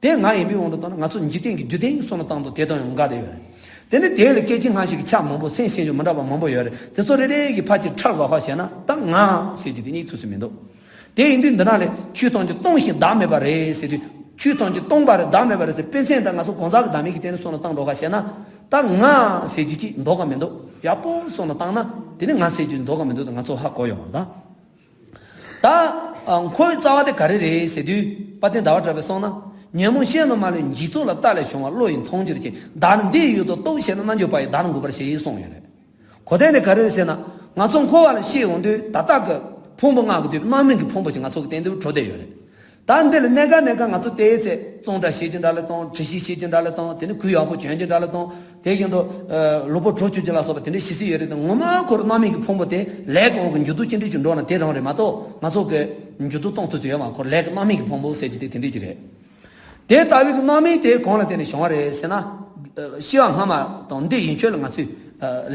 དེ་ང་ཡིན་པའི་དབང་དུ་བཏང་ན། ང་ཚོ་འཇིག་རྟེན་གྱི་རྒྱུ་རྟེན་བསམ་བློ་བཏང་དུས་དེ་དང་ཡང་འགལ་བསྡད་ཡོད་རེད། དེ་ནི་དེ་ལ་སྐད་ཅིག་སྔ་ཕྱི་གི་ཆ་མང་པོ། སེམས་སེམས་བྱུང་མི་འདྲ་བ་མང་པོ་ཡོད་རེད། དེ་ཚོ་རེ་རེ་གི་ཕར་ཅིག་ཁྲལ་དགོས་ཁ་བྱས་ན། ད་ང་ཟེར་གྱི་དེ་གཉིས་ཐུག་སུ་མི་འདུག་དེ་ཡིན་དུས་འདི་ན་ལས་ཆོས་ཐམས་ཅད་སྟོང་ཞིང་བདག་མེད་པ་རེད་ཟེར་དུས། ཆོས་ཐམས་ཅད་སྟོང་པ་རེད། བདག་མེད་པ་རེད་ཟེར། དཔེ་མཚོན་དང་ང་ཚོ་གང་ཟག་གི་བདག་མེད་ཀྱི་སྟེང་ནས་བསམ་བློ་བཏང་འགྲོ་ཁ་བྱས་ན། ད་ང་ཟེར་རྒྱུ་ཅིག་འདུག་ག་མི་འདུག་ཡག་པོ་བསམ་བློ་བཏང་ན་དེ་ནི་ང་ཟེར་རྒྱུ་འདུག་ག་མི་འདུག་ད་ང་ཚོ་ཧ་གོ་ཡོང་བ་དང་། ད་འཁོར་བའི་རྩ་བ་དེ་ག་རེ་རེད་ཟེར་དུས། དཔལ་ལྡན་ཟླ་བ་གྲགས་པས་གསུངས་ན། ཉོན་མོངས་ཤེས་རྣམས་མ་ལུས་འཇིག་ཚོགས་ལ། རྟག་ལས་བྱུང་བ་བློ་ཡིས་མཐོང་འགྱུར་ཅིང་། བདག་ནི་འདི་ཡི་ཡུལ་དུ་རྟོག་བྱས་ན། རྣལ་འབྱོར་པ་ཡིས་བདག་ལ་མགུ་བར་བྱེད་གསུངས་ཡོད་རེད། གོ་དོན་དེ་ག་རེ་རེད་ཟེར་ན། ང་ཚོ་འཁོར་བ་ལ་སྐྱེ་ཡོང་དུས་ད་ལྟ་གི་ཕུང་པོ་ལྔ་གི་དུས་རྣམ་སྨིན་གྱི་ཕུང་པོ་ཅིག་ང་ཚོ་གི་སྟེང་དུ་གྲུབ་བསྡད་ཡོད་རེད། ད་འདི་ལ་གནས་ག་གནས་ག་ང་ཚོ་བལྟས་ཚེ་བཙོན་འདྲ་བྱེད་ཀྱི་འདྲ་ལ་བཏང་། གྲི་ཤི་བྱེད་ཀྱི་འདྲ་ལ་བཏང་། དེ་ནི་གོས་ཡག་པོ་གྱོན་གྱི་འདྲ་ལ་བཏང་། དེ་བཞིན་དུ་ལུས་པོ་གྲོ་བཅུག་རྒྱུ་ལ་སོགས་པ་དེ་འདྲ་བྱེད་སྲིད་ཡོད་རེད་དེ། ངོ་མ་ཁོ་རང་རྣམ་སྨིན་གྱི་ཕུང་པོ་དེ་ལས་ཀྱི་དབང་གིས་འགྱུར་ལྡོག་ཅི་འདྲ་ཅིག་འགྲོ་ན་དེ་རང་རེད་མ་གཏོགས། ང་ཚོ་གི་འགྱུར་ལྡོག་གཏོང་ཐུབ་ཀྱི་ཡོད་མ། ཁོ་ལས་ཀྱི་རྣམ་སྨིན་གྱི་ཕུང་པོ་ཟེར་གྱི་དེ་དེ་འདྲ་ཅིག་རེད། དེ་ལྟ་བུའི་གི་རྣམ་སྨིན་དེ་གང་ལ་བརྟེན་ནས་བྱུང་བ་རེད་ཟེར་ན། ཤི་བ་སྔ་མ་དང་འདི་ཡན་ཆོད་ལ་ང་ཚོས་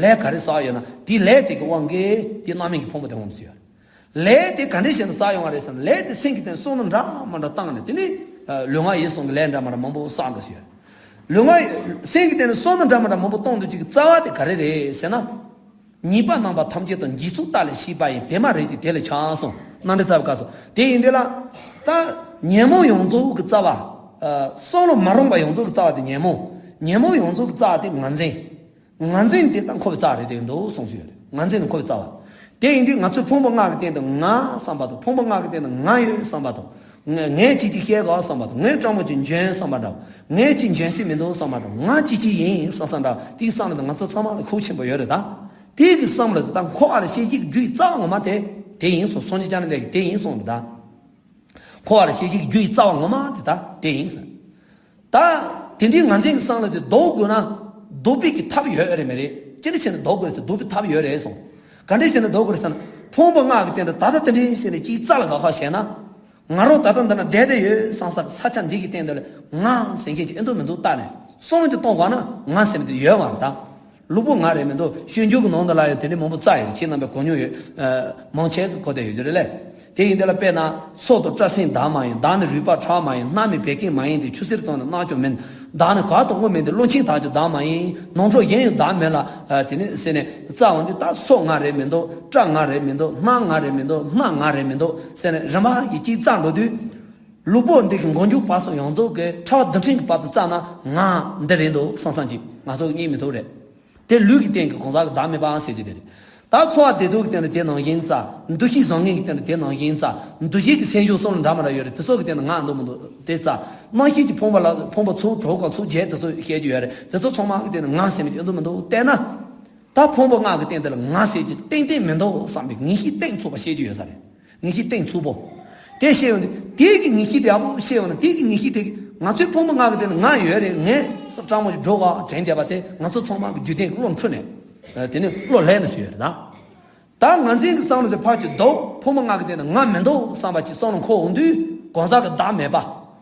ལས་ག་རེ་བསགས་ཡོད་ན། དེའི་ལས་དེ་གི་དབང་གིས་དེ་རྣམ་སྨིན་གྱི་ཕུང་པོ་དེ་འོང་ཟེར། ལས་དེ་ག་འདྲ་བྱས་ནས་བསགས་ཡོང་བ་རེད་ཟེར་ན། ལས་དེ་སེམས་ཀྱི་སྟེང་བསམ་བློ་འདྲ་མི་འདྲ་བཏང་ནས། དེ་ནི་ལུས་ངག་ཡིད་གསུམ་གྱི་ལས་འདྲ་མི་འདྲ་མང་པོ་བསགས་འགྲོ་ཟེར། ལུས་ངག་སེམས་ཀྱི་སྟེང་ནས་བསམ་བློ་འདྲ་མི་འདྲ་མང་པོ་གཏོང་འདུག་ཅིག་གི་རྩ་བ་དེ་ག་རེ་རེད་ཟེར་ན། ཉེས་པ་རྣམ་པ་ཐམས་ཅད་དང་། འཇིག་ཚོགས་རྟག་ལས་སྐྱེས་པ་ཡིན། དེ་མ་རིག་སྟེ་དེ་ལས་ཆགས་གསུངས། རྣམ་འགྲེལ་རྩ་བའི་སྐབས་སུ། དེ་ཡིན་དེ་ལ། ད་ཉོན་མོངས་ཡོངས་རྫོགས་ཀྱི་རྩ་བ། ཨ། བསམ་བློ་མ་རུངས་པ་ཡོངས་རྫོགས་ཀྱི་རྩ་བ་དེ་ཉོན་མོངས། ཉོན་མོངས་ཡོངས་རྫོགས་ཀྱི་རྩ་བ་དེ་ངར་འཛིན། ངར་འཛིན་དེ་ད་འཁོར་བའི་རྩ་བ་རེད་དེ་འདུག་གསུངས་སུ་ཡོད་རེད། ངར་འཛིན་ནི་འཁོར་བའི་རྩ་བ། དེ་ཡིན་དུས་ང་ཚོས་ཕུང་པོ་ལྔ་གི་སྟེང་དུ་ང་བསམ་པ་དང་། ཕུང་པོ་ལྔ་གི་སྟེང་དུ་ང་ཡོད་བསམ་པ་དང་། ངས་ངས་ཅིག་ཅིག་བཤད་དགོས་བསམ་པ་དང་། ངས་སྤྲང་པོ་ཅིག་འཇོན་བསམ་པ་འདྲ། ངས་ཅིག་འཇོན་སྲིད་མི་འདུག་བསམ་པ་འདྲ། ང་ཅིག་ཅིག་ཡིན་བསམ་བསམ་འདྲ། དེའི་བསམ་བློ་དེ་ང་ཚོ་ཚང་མ་ལ་ཤུགས་ཆེན་པོ་ཡོད་རེད་ད། དེ་གི་བསམ་བློ་དེ་ད་འཁོར་བ་ལ་སྐྱེ་བྱེད་ཀྱི་རྒྱུ་ཡི་རྩ་བ་ངོ་མ་དེ་དེ་ཡིན་གསུངས། སངས་རྒྱས་བཅོམ་ལྡན་འདས་ཀྱིས་དེ་ཡིན་གསུངས་རེད་ད། འཁོར་བ་ལ་སྐྱེ་བྱེད་ཀྱི་རྒྱུ་ཡི་རྩ་བ་ངོ་མ་དེ་ད་དེ་ཡིན་ཟེར། ད་དེ་འདྲའི་ངར་འཛིན་གྱི་བསམ་བློ་དེ་ལྡོག་དགོས་ན་ལྡོག་པའི་གི་ཐབས་ཡོད་རེད་མ་རེད། ཅི་འདྲ་བྱས་ནས་ལྡོག་དགོས་རེད་ཟེར། ལྡོག་པའི་ཐབས་ཡོད་རེད་གསུངས། ག་འདྲ་བྱས་ནས་ལྡོག་དགོས་རེད་ཟེར་ན། ཕུང་པོ་ལྔ་གི་སྟེང་དུ་ད་ལྟ་དེ་འདྲ་བྱས་ནས་ཅིག་རྩ་ལ་བཞག་ཁ་བྱས་ན། ང་རང་ད་ལྟ་འདི་ན་བསྡད་བསྡད་ཡོད་བསམ་ས། ས་ཆ་འདི་གི་སྟེང་དུ་ལ་ང་ཟེར་མཁན་ཅིག་ཨེ་འདུག་མི་འདུག་བལྟས་ནས་བསམ་བློ་དེ་གཏོང་དགོས་ན་ང་ཟེར་མཁན་དེ་ཡོད་མ་རེད་ད། ལུས་པོ་ང་རེད་མི་འདུག་སྤྱོད་འཇུག་གི་ནང་དུ་ལ་ཡང་དེ་འདྲའི་མང་པོ་རྩ་ཡོད་རེད། ཁྱེད་རྣམ་པས་གོ་མྱོང་ཡོད། ཨ། མང་ཆེ་གིས་གོ་བསྡད་ཡོད་རེད་ལེ། དེ་ཡིན་དེ་ལ་དཔེར་ན། སྲོག་དང་སྐྲ་སེན་བདག་མ་ཡིན། བདག་ནི་རུས་པའི་ཁྲག་མ་ཡིན། སྣ་མིན་བད་ཀན་མ་ཡིན་ཏེ། ཆུ་སེར་དང་ནི་རྣག་ཀྱང་མིན། བདག་ནི་གར་དང་དབུགས་མིན་ཏེ། བློ་ཆེན་དག་ཀྱང་བདག་མ་ཡིན། ནོར་འཕྲོག་གཞན་ཡང་བདག་མིན་ལ། ཨ། དེ་ནི་ཟེར་ནས་རྩ་འོང་དུས་ད་སྲོག་ང་རེད་མི་འདུག་སྐྲ་ང་རེད་མི་འདུག་སྣ་ང་རེད་མི་འདུག་སྣ་ང་རེད་མི་འདུག་ཟེར་ནས་རིམ་པ་ཡི་གཅིག་རྩ་འགྲོ་དུས། ལུས་པོ་འདི་གི་མགོ་མཇུག་བར་གསུམ་ཡོངས་རྫོགས་ཀྱི་ཕྲ་བ་རྡུལ་ཕྲན་གྱི་བར་དུ་བཙལ་ན་ང་འདི་རེད་འདུག་བསམ་བསམ་གྱིས་ང་ཚོ་གཉིད་མི་ཐུབ་རེད། དེ་ལུས་ཀྱི་སྟེང་གི་གང་ཟག་གི་བདག་མེད་པའང་ཟེར་རྒྱུ་དེ་རེད། ད་ཚོར་བ་བདེ་སྡུག་གི་སྟེང་དུ་དེ་ནང་བཞིན་བཙལ། འདུ་ཤེས་བཟང་ངན་གྱི་སྟེང་དུ་དེ་ནང་བཞིན་བཙལ། འདུ་བྱེད་ཀྱི་སེམས་བྱུང་གསུམ་ལ་འདྲ་མི་འདྲ་ཡོད་རེད། དེ་ཚོ་གི་སྟེང་དུ་ང་འདུག་མི་འདུག་དེ་བཙལ། རྣམ་ཤེས་ཀྱི་ཕུང་པོ་ལ་ཕུང་པོ་ཚུགས་དྲུག་གམ་ཚུགས་བརྒྱད་དེ་ཚོ་བཤད་རྒྱུ་ཡོད་རེད། དེ་ཚོ་ཚང་མ་གི་སྟེང་དུ་ང་ཟེར་མི་འདུག་འདུག་མི་འདུག་བལྟས་ན། ད་ཕུང་པོ་ལྔ་གི་སྟེང་དེ་ལ་ང་ཟེར་རྒྱུ་ཏན་ཏན་མི་འདུག་བསམ་པའི་ངེས་ཤེས་གཏིང་ཚུགས་པ་བཤད་རྒྱུ་ཡོད་ས་རེད། ངེས་ཤེས་གཏིང་ཚུགས་པོ། དེ་ཤེས་ཡོང་དུས་དེ་གི་ངེས་ཤེས་དེ་ཡག་པོ་ཤེས་ཡོང་ན། དེ་གི་ངེས་ཤེས་དེ་ང་ཚོའི་ཕུང་པོ་ལྔ་གི་སྟེང་ན་ང་ཡོད་རེད། ངས་སྤྲང་མོ་ཞིག་འགྲོ་ག་དྲན་བསྡད་པ་དེ་ང་ཚོ་ཚང་མ་གི་རྒྱུད་ལྡན་གི་བློ་འཁྲུལ་ནས། དེ་ནི་བློ་ལྷད་ནས་སུ་ཡོད་རེད་ད། ད་ང་ཚོའི་གི་བསམ་བློ་དེ་ཕར་གྱི་འདུག་ཕུང་པོ་ལྔ་གི་སྟེང་ན་ང་མི་འདུག་བསམ་པ་ཅིག་བསམ་བློ་འཁོར་འོང་དུས། གང་ཟག་གི་བདག་མེད་པ།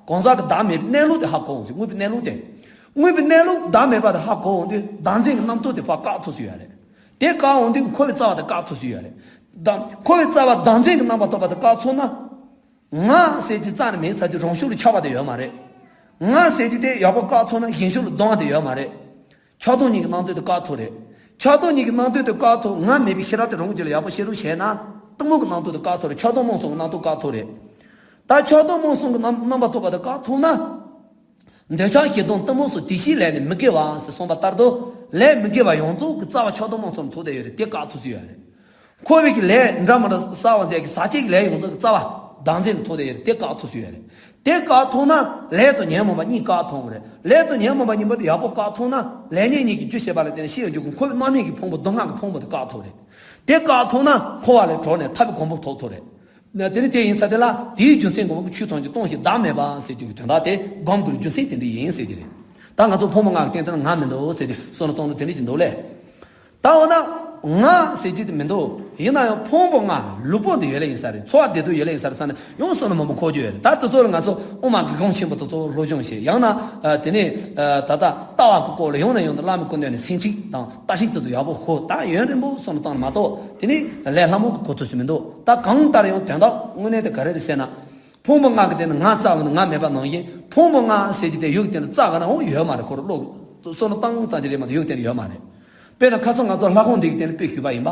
གང་ཟག་གི་བདག་མེད་པའི་གནས་ལུགས་དེ་ཧ་གོ་འོང་ཟེར། དངོས་པོའི་གནས་ལུགས་དེ། དངོས་པོའི་གནས་ལུགས་བདག་མེད་པ་དེ་ཧ་གོ་འོང་དུས་བདག་འཛིན་གྱི་རྣམ་རྟོག་དེ་ཕར་བཀག་ཐུབ་སུ་ཡོད་རེད། དེ་བཀག་འོང་དུས་འཁོར་བའི་རྩ་བ་དེ་བཀག་ཐུབ་སུ་ཡོད་རེད། བདག་འཁོར་བའི་རྩ་བ་བདག་འཛིན་གྱི་རྣམ་པར་རྟོག་པ་དེ་བཀག་ཐུབ་ན། ང་ཟེར་གྱི་རྩ་ནས་མེད་ཚར་དུས་རང་ཤུགས་ལ་ཁྱབ་པ་དེ་ཡོད་མ་རེད། ང་ཟེར་གྱི་དེ་ཡག་པོ་བཀག་ཐུབ་ན་གཞན་ཤུགས་ལ་ལྡང་བ་དེ་ཡོད་མ་རེད། ཆགས་སྡང་གཉིས་ཀྱི་རྣམ་རྟོག་དེ་བཀག་ཐུབ་རེད། ཆགས་སྡང་གཉིས་ཀྱི་རྣམ་རྟོག་དེ་བཀག་ཐུབ། ང་མེད་པའི་ཤེས་རབ་དེ་རང་རྒྱུད་ལ་ཡག་པོ་ཤེས་རོགས་བྱས་ན། གཏི་མུག་གི་རྣམ་རྟོག་དེ་བཀག་ཐུབ་རེད། ཆགས་སྡང་རྨོངས་གསུམ་གྱི་རྣམ་རྟོག་བཀག་ཐུབ་རེད། ད་ཆགས་སྡང་རྨོངས་གསུམ་གྱི་རྣམ་རྣམ་པར་རྟོག་པ་དེ་བཀག་ཐུབ་ན། འདོད་ཆགས་ཞེ་སྡང་གཏི་མུག་སོགས་དེ་བཞིའི་ལས་ནི་མི་དགེ་བ་ཟེར་གསུངས་པ་ལྟར་དུ། ལས་མི་དགེ་བ་ཡོངས་རྫོགས་ཀྱི་རྩ་བ་ཆགས་སྡང་རྨོངས་གསུམ་ཐུག་བསྡད་ཡོད་རེད། དེ་བཀག་ཐུབ་སུ་ཡོད་རེད། འཁོར་བའི་གི་ལས་འདྲ་མི་འདྲ་བསགས་པ་མཛད་ཀྱི་ཟག་བཅས་ཀྱི་ལས་ཡོངས་རྫོགས་ཀྱི་རྩ་བ་བདག་འཛིན་དུ་ཐུག་བསྡད་ཡོད་རེད། དེ་བཀག་ཐུབ་སུ་ཡོད་རེད། དེ་བཀག་ཐུབ་ན་ལས་དང་ཉོན་མོངས་པ་གཉིས་བཀག་ཐུབ་རེད། ལས་དང་ཉོན་མོངས་པ་གཉིས་པོ་དེ་ཡག་པོ་བཀག་ཐུབ་ན། ལས་ཉོན་གཉིས་ཀྱི་རྒྱུ་བྱེད་པ་ལ་བརྟེན་ནས་ཤེས་ཡོན་རྒྱུ་གི་འཁོར་བའི་དམག་མི་གི་ཕུང་པོ་སྡུག་བསྔལ་གྱི་ཕུང་པོ་དེ་བཀག་ཐུབ་རེད། དེ་བཀག་ཐུབ་ན་འཁོར་བ་ལས་གྲོལ་ནས་ཐར་པའི་གོ་འཕང་ཐོབ་ཐུབ་རེད། དེ་ནི་དེ་ཡིན་ཙང་དེ་ལ་དེའི་རྒྱུ་མཚན་གྱི་དབང་གིས་ཆོས་ཐམས་ཅད་སྟོང་ཞིང་བདག་མེད་པ་ཟེར་རྒྱུ་གི་དོན་དག་དེ་སྒོམ་དགོས་རྒྱུ་མཚན་དེ་འདྲ་ཡིན་ཟེར་གྱི་རེད། ད་ང་ཚོ་ཕུང་པོ་ལྔ་གི་སྟེང་དུ་ང་མི་འདུག་ཟེར་ཏེ་བསམ་བློ་གཏོང་ལུགས་དེ་འདྲ་ཅིག་འདུག་ལེ། ད་འོ་ན་ང་ཟེར་གྱི་དེ་མི་འདུག་ཡིན་ན་ཡང་ཕུང་པོ་ལྔ་ལུས་པོ་འདི་ཡོད་ལེ་ཡིན་ས་རེད། ཚོར་བ་བདེ་སྡུག་ཡོད་ལེ་ཡིན་ས་རེད་བསམ་ནས་ཡང་བསམ་བློ་མང་པོ་འཁོར་རྒྱུ་ཡོད་རེད། ད་དེ་ཚོ་ལ་ང་ཚོ་དབུ་མ་དགེ་སློང་ཆེན་པོ་དེ་ཚོ་སློབ་སྦྱོང་བྱེད། ཡང་ན་དེ་ནས་ད་ལྟ་ལྟ་བ་གི་སྐོར་ལ་ཡང་ནས་ཡང་དུ་བླ་མའི་སྐུ་མདུན་ནས་སེམས་ཁྲིད་དང་བརྟག་ཞིབ་དེ་ཚོ་ཡག་པོ་ཤོད། ད་ཡུན་རིང་པོ་བསམ་བློ་བཏང་ནས་མ་གཏོགས་དེ་ནས་ལས་སླ་མོ་གི་གོ་ཐོས་སུ་མི་འདུག་ད་གང་ལྟར་ཡང་དོན་དག་དངོས་གནས་དེ་ག་རེ་རེད་ཟེར་ན། ཕུང་པོ་ལྔ་གི་སྟེང་ནས་ང་རྩ་བ་ནས་ང་མེད་པ་ནང་བཞིན། ཕུང་པོ་ལྔ་ཟེར་གྱི་དེ་ཡུལ་གྱི་སྟེང་ནས་རྩ་བ་ནས་འོང་ཡོད་མ་རེད། ཁོ་རང་བློ་བསམ་བློ་བཏང་ཙམ་གྱི་རེད་མ་གཏོགས་ཡུལ་གྱི་སྟེང་ནས་ཡོད་མ་རེད། དཔེར་ན་ཁ་སང་ང་ཚོ་ལྷ་ཁང་འདི་གི་སྟེང་ནས་དཔེ་ཞུས་པ་ཡིན་པ།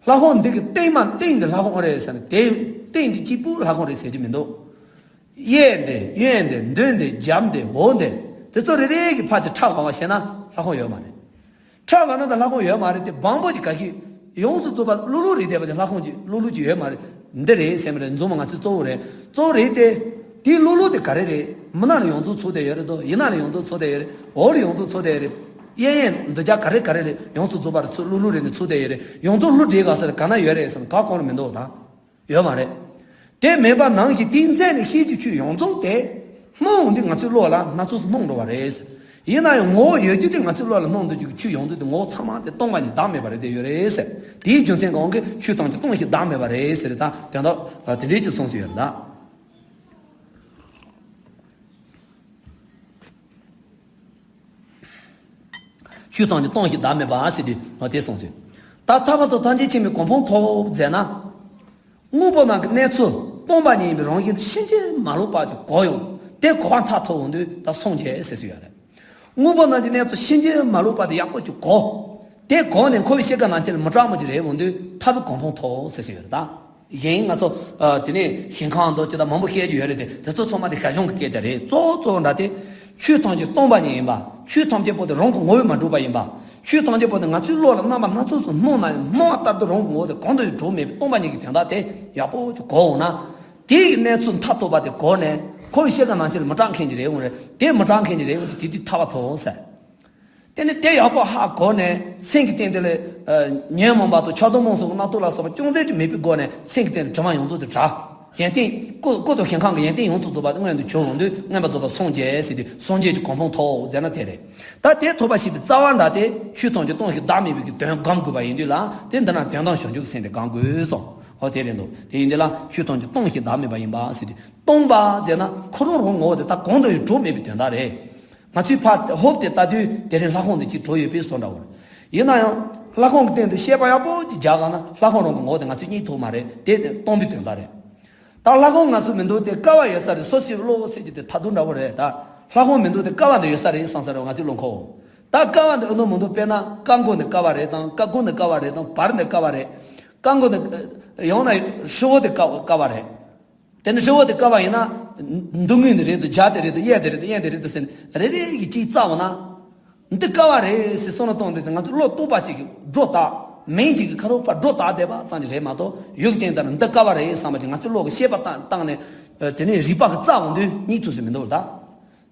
ལྷ་ཁང་འདི་གི་སྟེང་མ་སྟེང་འདི་ལྷ་ཁང་རེད་ཟེར་ན། དེ་སྟེང་འདི་གཅིག་པུ་ལྷ་ཁང་རེད་ཟེར་རྒྱུ་མི་འདུག་གཡས་འདི་གཡོན་འདི་མདུན་འདི་རྒྱབ་འདི་འོག་འདི། དེ་ཚོ་རེ་རེ་གི་ཕར་ཅིག་ཁྲ་གང་བ་བྱས་ན་ལྷ་ཁང་ཡོད་མ་རེད། ཁྲ་གང་ན་ད་ལྷ་ཁང་ཡོད་མ་རེད་དེ། བང་པོ་ཅིག་ག་གི་ཡོངས་སུ་རྫོགས་པ་ལྷུག་ལྷུག་རེད་བསྡད་པ་ཅིག་ལྷ་ཁང་ཅིག་ལྷུག་ལྷུག་ཅིག་ཡོད་མ་རེད། འདི་རེད་ཟེར་མ་རེད། མཛུབ་མོ་ང་ཚོའི་གཙོ་བོ་རེད། གཙོ་བོ་རེད་དེ། དེའི་ལྷུག་ལྷུག་དེ་ག་རེ་རེད། མི་ནག་ལ་ཡོངས་རྫོགས་ཚུགས་བསྡད་ཡོད་རེད་དོ། ཡིན་ནག་ལ་ཡོངས་རྫོགས་ཚུགས་བསྡད་ཡོད་རེད། འོག་ལ་ཡོངས་རྫོགས་ཚུགས་བསྡད་ཡོད་རེད། གཡས་གཡོན་འདི་རྒྱ་ག་རེ་ག་རེ་རེད། ཡོངས་སུ་རྫོགས་པ་རེད། ཚུགས་ལྷུག་ལྷུག་རེད་ནས་ཚུགས་བསྡད་ཡོད་རེད། ཡོངས་རྫོགས་ལྷུག་བསྡད་ག་ས་རེད། ག་ན་ཡོད་རེད་ཟེར་ན་ག་གོང་ལ་མི་འདུག་ད། ཡོད་མ་རེད། དེ་མེད་པ་ནང་བཞིན་དེའི་མཚན་ནས་ཤེས་ཀྱི་ཆོས་ཡོངས་རྫོགས་དེ་སྣང་འདི་ང་ཚོའི་བློ་ལ་སྣ་ཚོགས་སུ་སྣང་འགྲོ་བ་རེད། ཡིན་ན་ཡང་ངོ་བོ་ཡོད་རྒྱུ་དེ་ང་ཚོའི་བློ་ལ་སྣང་འདུག་རྒྱུ་གི་ཆོས་ཡོངས་རྫོགས་དེ་ངོ་བོ་ཚང་མ་དེ་སྟོང་པ་ཉིད་བདག་མེད་པ་རེད་དེ་ཡོད་རེད་ཟེར། དེའི་རྒྱུ་མཚན་གྱི་དབང་གིས་ཆོས་ཐམས་ཅད་སྟོང་ཞིང་བདག་མེད་པ་རེད་ཟེར། ད་དོན་དག་དེ་འདྲའི་ཅིག་གསུངས་སུ་ཡོད་རེད་ད། ཆོས་ཐམས་ཅད་སྟོང་ཞིང་བདག་མེད་པ་ཟེར་དུས་དེ་གསུངས་སོང་། ད་ཐར་པ་དང་ཐམས་ཅད་མཁྱེན་པའི་གོ་འཕང་ཐོབ་མཛད་ན། དངོས་པོ་རྣམས་ཀྱི་གནས་ཚུལ་སྟོང་པ་ཉིད་ཡིན་པའི་རང་བཞིན་དེ་ཕྱིན་ཅི་མ་ལོག་པ་དེ་གོ་ཡོང་། དེ་གོ་བ་མཐར་ཐུག་འོང་དུས་ད་སངས་རྒྱས་ཟེར་སྲོལ་ཡོད་རེད། དངོས་པོ་རྣམས་ཀྱི་གནས་ཚུལ་ཕྱིན་ཅི་མ་ལོག་པ་དེ་ཡག་པོ་ཅིག་གོ། དེ་གོ་ནས་འཁོར་བའི་ཤེལ་དཀར་ནང་བཞིན་ལ་མི་གྲངས་མོ་ཅིག་རེད་འོང་དུས་ཐར་པའི་གོ་འཕང་ཐོབ་ཟེར་སྲོལ་ཡོད་རེད་ད། གཞན་ང་ཚོ་ཨ་དེ་ནས་ཞིང་ཁམས་དང་ཅི་དང་མང་པོ་བཤད་རྒྱུ་ཡོད་རེད་དེ། དེ་ཚོ་ཚང་མ་དེ་ཞར་བྱུང་གི་སྐད་ཆ་རེད། གཙོ་བོ་གཙོ་བོ་འདྲ་དེ། ཆོས་ཐམས་ཅད་སྟོང་པ་ཉིད་ཡིན་པ། ཆོས་ཐམས་ཅད་པོ་དེ་རང་གི་ངོ་བོས་མ་གྲུབ་པ་ཡིན་པ། ཆོས་ཐམས་ཅད་པོ་དེ་ང་ཚོའི་བློ་ལ་རྣམ་པ་སྣ་ཚོགས་སུ་སྣང་ན་ཡང་སྣང་བ་ལྟར་དུ་རང་གི་ངོ་བོ་དེ་གང་དུ་ཡང་གྲུབ་མེད་པའི་སྟོང་པ་ཉིད་ཀྱི་དོན་དག་དེ་ཡག་པོ་ཅིག་གོ་འོང་ན། དེའི་གནས་ཚུལ་མཐར་ཐུག་པ་དེ་གོ་ནས་འཁོར་བའི་ཤེལ་དཀར་ནང་བཞིན་ལ་མི་གྲངས་མཁན་གྱི་རེད་འོང་རེད། དེ་མི་གྲངས་མཁན་གྱི་རེད་འོང་དུས་དེ་དུས་ཐར་པ་ཐོབ་འོང་ཟེར། དེ་ནི་དེ་ཡག་པོ་ཧ་གོ་ནས་སེམས་ཀྱི་སྟེང་དེ་ལ་ཨ་ཉོན་མོངས་པ་དང་ཆགས་སྡང་རྨོངས་གསུམ་གྱི་རྣམ་རྟོག་ལ་སོགས་པ་ཅུང་ཟད་ཀྱང་མེད་པའི་སྒོ་ནས་སེམས་ཀྱི་སྟེང་དུ་དྲི་མ་ཡོངས་རྫོགས་དེ་བྲལ། ཡོན་ཏན་སྐུ་སྐུ་དང་ཞིང་ཁམས་ཀྱི་ཡོན་ཏན་ཡོངས་སུ་རྫོགས་པ་མངོན་དུ་གྱུར་འོང་དུས་མངོན་པར་རྫོགས་པར་སངས་རྒྱས་ཟེར་དུས་སངས་རྒྱས་ཀྱི་གོ་འཕང་ཐོབ་ཟེར་ན་དེ་རེད། ད་དེ་ཐོབ་པ་ཞེས་པའི་རྩ་བ་འདྲ་དེ་ཆོས་ཐམས་ཅད་སྟོང་ཞིང་བདག་མེད་པའི་གི་དོན་སྒོམ་དགོས་པ་ཡིན་དུས་ལ། དེ་འདི་ན་དོན་དམ་བྱང་ཆུབ་ཀྱི་སེམས་དེ་སྒོམ་དགོས་སོ། འོ་དེ་རེད་འདུག་དེ་ཡིན་དུས་ལ་ཆོས་ཐམས་ཅད་སྟོང་ཞིང་བདག་མེད་པ་ཡིན་པ་ཟེར་དུས་སྟོང་པ་ཟེར་ན་ཁོ་རང་རང་ངོ་བོ་དེ་ད་གང་དུ་ཡང་གྲུབ་མེད་པའི་དོན་དག་རེད། ང་ཚོས་ཕར་ཧོབ་སྟེ་ལྟ་དུས་དེ་རིང་ལྷ་ཁང་འདི་གཅིག་གྲུབ་ཡོད་པའི་བཟོ་འདྲ་བོ་རེད། ཡིན་ན་ཡང་ལྷ་ཁང་གི་སྟེང་དུ་བཤད་པ་ཡག་པོ་ཅིག་རྒྱག་ག་ན་ལྷ་ཁང་རང་གི་ངོ་བོ་དེ་ང་ཚོས་རྙེད་ཐུབ་མ་རེད། དེ་དེ་སྟོང་པའི་དོན་དག་རེད། ད་ལྷ་ཁང་ང་ཚོ་མི་འདུག་དེ་ཀ་བ་ཡོད་ས་རེད། སོ་སོའི་བློ་ཟེར་གྱི་དེ་ཐ་དུང་འདྲ་བོ་རེད། ད་ལྷ་ཁང་མི་འདུག་དེ་ཀ་བ་འདི་ཡོད་ས་རེད་བསམ་ས་རེད། ང་ཚོའི་བློ་ཁོག་ད་ཀ་བ་འདི་ཨ་ནོ་མི་འདུག་དཔེར་ན་ཀ་མགོ་འདི་ཀ་བ་རེད་དང་། ཀ་ཁུ་འདི་ཀ་བ་རེད་དང་། བར་འདི་ཀ་བ་རེད། ཀ་མགོ་འདི་ཡང་ན་ཧྲིལ་བོ་འདི་ཀ་ཀ་བ་རེད། དེ་ནི་ཧྲིལ་བོ་དེ་ཀ་བ་ཡིན་ན། མདུན་ངོས་འདི་རེད་འདུག་རྒྱབ་དེ་རེད་འདུག་གཡས་དེ་རེད་འདུག་གཡོན་དེ་རེད་འདུག་ཟེར་ནས་རེ་རེ་གིས་གཅིག་བཙལ་བ་ན། འདི་ཀ་བ་རེད་ཟེར་བསམ་བློ་གཏོང་དུས་དེ་ང་ཚོ་བློ་རྟོག་པ་གཅིག་གིས་སྒྲོ་བཏགས། མིང་གཅིག་གིས་ཁ་རོག་པ་སྒྲོ་བཏགས་བསྡད་པ་ཙམ་གྱིས་རེད་མ་གཏོགས། ཡུལ་སྟེང་དུ་འདི་ཀ་བ་རེད་བསམ་པ་ཅིག་ང་ཚོའི་བློ་གིས་ཤེས་པ་བཏང་བཏང་ནས། དེ་ནས་རིག་པ་གིས་བཙལ་འོང་དུས་རྙེད་ཐུབ་ས་མི་འདུག་ད།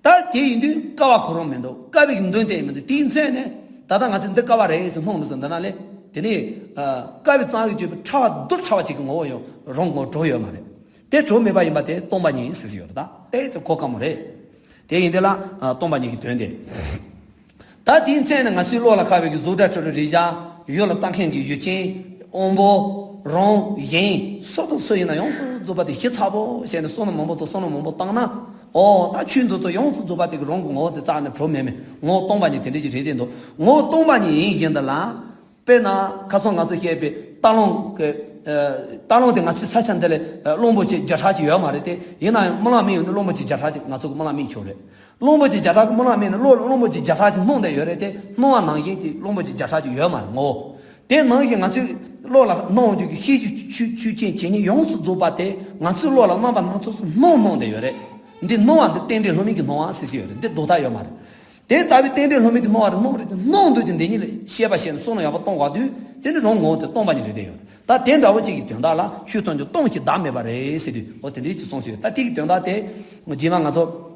ད་དེ་ཡིན་དུས་ཀ་བ་ཁོ་རང་མི་འདུག་ཀ་བའི་གི་མདུན་དེ་མི་འདུག་དེའི་མཚན་ནས་ད་ལྟ་ང་ཚོས་འདི་ཀ་བ་རེད་ཟེར་སྣང་འདུག་ཟེར་འདི་ན་ལས། དེ་ནས་ཨ་དཀའ་བའི་གཙང་གིས་བསྐྱོད་པའི་ཕྲ་བ་རྡུལ་ཕྲ་བ་གཅིག་གི་ངོ་བོ་ཡང་རང་ངོ་བོ་གྲུབ་ཡོད་མ་རེད། དེ་གྲུབ་མེད་པ་ཡིན་པ་དེ་སྟོང་པ་ཉིད་ཟེར་གྱི་ཡོད་རེད། ད་དེ་ཚོ་གོ་དཀའ་མོ་རེད། དེ་ཡིན་དེ་ལ་ཨ་སྟོང་པ་ཉིད་ཀྱི་དོན་དེ། ད་དེའི་མཚན་ནི་ང་ཚོའི་བློ་ལ་ཤར་བའི་གི་གཟུགས་སྒྲ་དྲི་རོ་རེག་བྱ། ཡུལ་ལ་ལྟ་མཁན་གྱི་ཡུལ་ཅན། དབང་པོ། རང་། གཞན། སུ་དང་སུ་ཡིན་ན་ཡོངས་སུ་རྫོགས་པ་དེ་ཞིབ་ཚགས་པོ་བྱས་ནས་བསམ་མནོ་མང་པོ་དང་བསམ་མནོ་མང་པོ་བཏང་ན། ཨོ་ད་ཆོས་འདི་ཚོ་ཡོངས་སུ་རྫོགས་པ་དེ་གི་རང་གི་ངོ་བོ་དེ་རྩ་ནས་གྲུབ་མེད་མེད། ངོ་བོ་སྟོང་པ་ཉིད་དེ་འདྲ་ཅིག་རེད་དེ་འདུག་ངོ་བོ་སྟོང་པ་ཉིད་ཡིན་བཞིན་དུ་ལ། དཔེར་ན་ཁ་སང་ང་ཚོ་བཤད་པའི་རྟ་གླང་གི་ཨ་རྟ་གླང་དེ་ང་ཚོའི་ས་ཆ་འདི་ལ་ཨ་གླང་པོ་ཆེ་བརྒྱ་ཕྲག་ཅིག་ཡོད་མ་རེད་དེ། ཡིན་ན་ཡང་རྨི་ལམ་རྨིས་ཡོང་དུས་གླང་པོ་ཆེ་བརྒྱ་ཕྲག་ཅིག་ང་ཚོ་གི་རྨི་ལམ་རྨིས་ཆོག་རེད། གླང་པོ་ཆེ་བརྒྱ་ཕྲག་གི་རྨི་ལམ་རྨིས་ནས་གློ་ལ་གླང་པོ་ཆེ་བརྒྱ་ཕྲག་ཅིག་སྣང་བསྡད་ཡོད་རེད་དེ། སྣང་བ་ནང་བཞིན་གྱི་གླང་པོ་ཆེ་བརྒྱ་ཕྲག་ཅིག་ཡོད་མ་རེད་ངོ་། དེ་ནང་བཞིན་ང་ཚོའི་བློ་ལ་སྣང་བ་འཇུག་གི་ཤེས་རྒྱུད་ཆོས་ཆོས་ཅན་ཇི་སྙེད་ཡོངས་སུ་རྫོགས་པ་དེ་ང་ཚོའི་བློ་ལ་རྣམ་པ་སྣ་ཚོགས་སུ་སྣང་སྣང་བསྡད་ཡོད་རེད། འདི་སྣང་བ་འདི་རྟེན་འབྲེལ་བསླུ་མེད་ཀྱི་སྣང་བ་ཟེར་གྱི་ཡོད་རེད། འདི་ལྡོག་ཐབས་ཡོད་མ་རེད། དེ་ལྟ་བུའི་རྟེན་འབྲེལ་བསླུ་མེད་ཀྱི་སྣང་བ་རེད། སྣང་བ་འདི་སྣང་དུས་ཀྱི་འདི་ཉིད་ལ་ཤེས་པ་བྱས་ནས་བསམ་མནོ་ཡག་པོ་གཏོང་དགོས་དུས་དེ་ནི་རང་ངོ་བོ་དེ་སྟོང་པ་ཉིད་རེད་བསྡད་ཡོད་རེད། ད་དེ་འདྲ་བོ་གཅིག་གི་དོན་དག་ལ་ཆོས་ཐམས་ཅད་སྟོང་ཞིང་བདག་མེད་པ་རེད་ཟེར་དུས་འོ་དེ་འདྲའི་ཅིག་གསུངས་སོང་ཡོད། ད་དེ་གི་དོན་དག་དེ་རྗེས་མ་ང་ཚོ།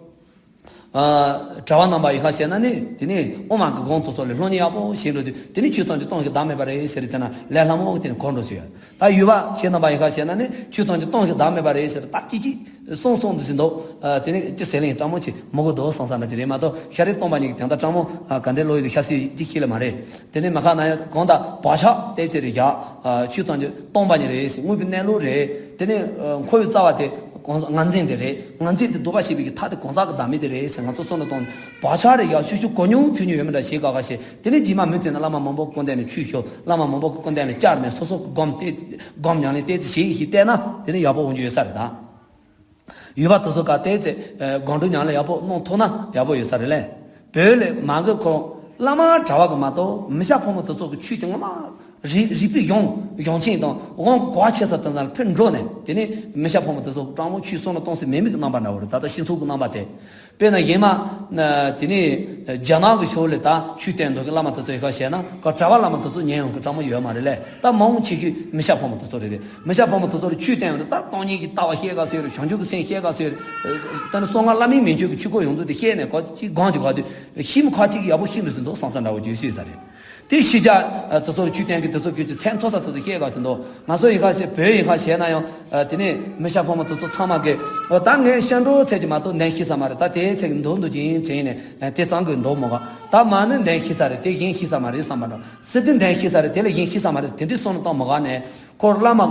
ཨ། གྲྭ་བ་རྣམ་པ་ཡིན་ཁ་བྱས་ན་ནི་དེ་ནི་དབུ་མ་གི་སྒོམ་དེ་ཚོ་ལ་སློབ་གཉེར་ཡག་པོ་བྱེད་འགྲོ་དུས་དེ་ནི་ཆོས་ཐམས་ཅད་སྟོང་ཞིང་བདག་མེད་པ་རེད་ཟེར་དེ་ན་ལས་སླ་མོ་དེ་ནི་གོ་འགྲོ་སྲིད་ཡོད། ད་ཡུལ་པ་ཁྱེད་རྣམ་པ་ཡིན་ཁ་བྱས་ན་ནི་ཆོས་ཐམས་ཅད་སྟོང་ཞིང་བདག་མེད་པ་རེད་ཟེར་ད་ཀྱི་ཀྱི་གསུང་གསུང་དུ་ཟིན་འདུག་ཨ། དེ་ནི་ཅི་ཟེར་ལེན་སྤྲང་མོ་ཆེ་མོ་གོ་འདུག་བསམ་བསམ་ན་དེ་རེད་མ་གཏོགས་ཤ་རེ་སྟོང་པ་ཉིད་ཀྱི་དོན་དག་སྤྲང་མོ་ག་འདྲའི་བློ་ཡོད་དུ་ཤ་སི་ཅི་ཤེས་ལ་མ་རེད། དེ་ནི་མ་ཁ་ན་ཡང་གང་ལྟར་བག་ཆགས་ཏོག་ཙམ་རེ་བཞག་ཨ། ཆོས་ཐམས་ཅད་སྟོང་པ་ཉིད་རེད་ཟེར་དངོས་པོའི་གནས་ལུགས་རེད། དེ་ནི་ཨ། འཁོར་བའི་རྩ་བ་དེ། གང་ཟག་ངར་འཛིན་དེ་རེད། ངར་འཛིན་དེ་ལྡོག་པ་ཞེས་པའི་གི་མཐའ་དེ་གང་ཟག་གི་བདག་མེད་དེ་རེད་ཟེར་ང་ཚོ་བསམ་བློ་གཏོང་བག་ཆགས་རེ་ཡག་ཤུ་ཤུ་གོ་མྱོང་ཐོས་མྱོང་ཡོད་མེད་འདྲ་ཞེས་ག་ག་ཞེས་དེ་ནས་རྗེས་མ་མུ་མཐུད་ནས་བླ་མ་མང་པོ་སྐུ་མདུན་ནས་ཆོས་ཞུ། བླ་མ་མང་པོ་སྐུ་མདུན་ནས་བཅར་ནས་སོ་སོ་གི་སྒོམ་སྟེ་སྒོམ་ཉམས་ལེན་ཏོག་ཙམ་བྱེད་ཞིག་བལྟས་ན་དེ་ནས་ཡག་པོ་འོང་རྒྱུ་ཡོད་ས་རེད་ད། ཡུལ་པ་དེ་ཚོ་ག་ཏོག་ཙམ་སྒོམ་སྒྲུབ་ཉམས་ལེན་ཡག་པོ་གནང་ཐུབ་ན་ཡག་པོ་ཡོད་ས་རེད་ལེ། བོད་ལས་མ་གི་ཁོ་བླ་མ་གྲྭ་བ་གི་མ་གཏོགས་མི་སྐྱ་ཕོ་མོ་དེ་ཚོ་གི་ཆོས་དེ་ངོ་མ། རིག་རིག་པའི་གཞུང་གཞུང་ཆེན་དང་དབང་གི་གོ་བ་ཆེ་ས་དེ་ཚོ་ལ་ཕེབས་འགྲོ་ནས་དེ་ནས་མི་སྐྱ་ཕོ་མོ་དེ་ཚོ་སྤྲང་མོ་ཆོས་བསམ་བློ་གཏོང་སའི་མེད་མི་གི་རྣམ་པ་འདྲ་བོ་རེད། ད་ལྟ་སྤྱི་ཚོགས་ཀྱི་རྣམ་པ་དེ། དཔེར་ན་ཡེ་མ་དེ་ནས་རྒྱ་ནག་གི་ཕྱོགས་ལ་ད་ཆོས་བསྟན་འདུག་གི་བླ་མ་དེ་ཚོ་ཡི་ཁ་བཤད་ན་ག་གྲྭ་བ་བླ་མ་དེ་ཚོ་ཉན་ཡོང་གི་སྤྲང་མོ་ཡོད་མ་རེད་ལེ། ད་མང་ཆེ་ཤོས་མི་སྐྱ་ཕོ་མོ་དེ་ཚོ་རེད་དེ། མི་སྐྱ་ཕོ་མོ་དེ་ཚོ་ལ་ཆོས་བསྟན་ཡོང་དུས་ད་སྟོང་ཉིད་ཀྱི་ལྟ་བ་བཤད་ག་ཟེར་རེད། བྱང་ཆུབ་ཀྱི་སེམས་བཤད་ག་ཟེར་རེད། ད་ནི་གསང་སྔགས་བླ་མེད་མན་ཆད་ཀྱི་ཆོས་སྐོར་ཡོང་དུས་དེ་བཤད་ནས་ག་ཅིག་སྒང་ཅིག་ག་དུས། ཤི་མི་ཁ་ཅིག་ཡག་པོ་ཤི་འདུག་ཟིན་འདུག་བསམ་བསམ་འདྲ་བོ་བརྗོད་སྲིད་ས་རེད། དེ་ཤི་ཆ་དེ་ཚོར་ཆོས་བསྟན་གི་དེ་ཚོ་ཁྱོད་ཀྱི་མཚན་ཐོ་ས་དེ་ཚོ་བཤད་ག་ཟིན་འདུག་ང་ཚོ་ཡིན་ཁ་བཤད་བོད་ཡིན་ཁ་བཤད་ན་ཡང་དེ་ནས་མི་སྐྱ་ཕོ་མོ་དེ་ཚོ་ཚང་མ་གི་ད་ངས་ཤ་འགྲོ་ཚད་ཀྱི་མ་གཏོགས་འདན་ཤི་ས་མ་རེད། ད་དེའི་ཚད་ཀྱི་འདུག་འདུག་ཅིང་དྲན་ནས་དེ་ཙང་གི་འདུག་མོ་ག་ད་མ་ནི་འདན་ཤི་ས་རེད། དེ་གཞན་ཤི་ས་མ་རེད་བསམ་པ་འདྲ། སྲིད་དེ་འདན་ཤི་ས་རེད། དེ་ལ་གཞན་ཤི་ས་མ་རེད། དེ་འདྲའི་བསམ་བློ་བཏང་མོ་ག་ནས། ཁོ་བླ་མ་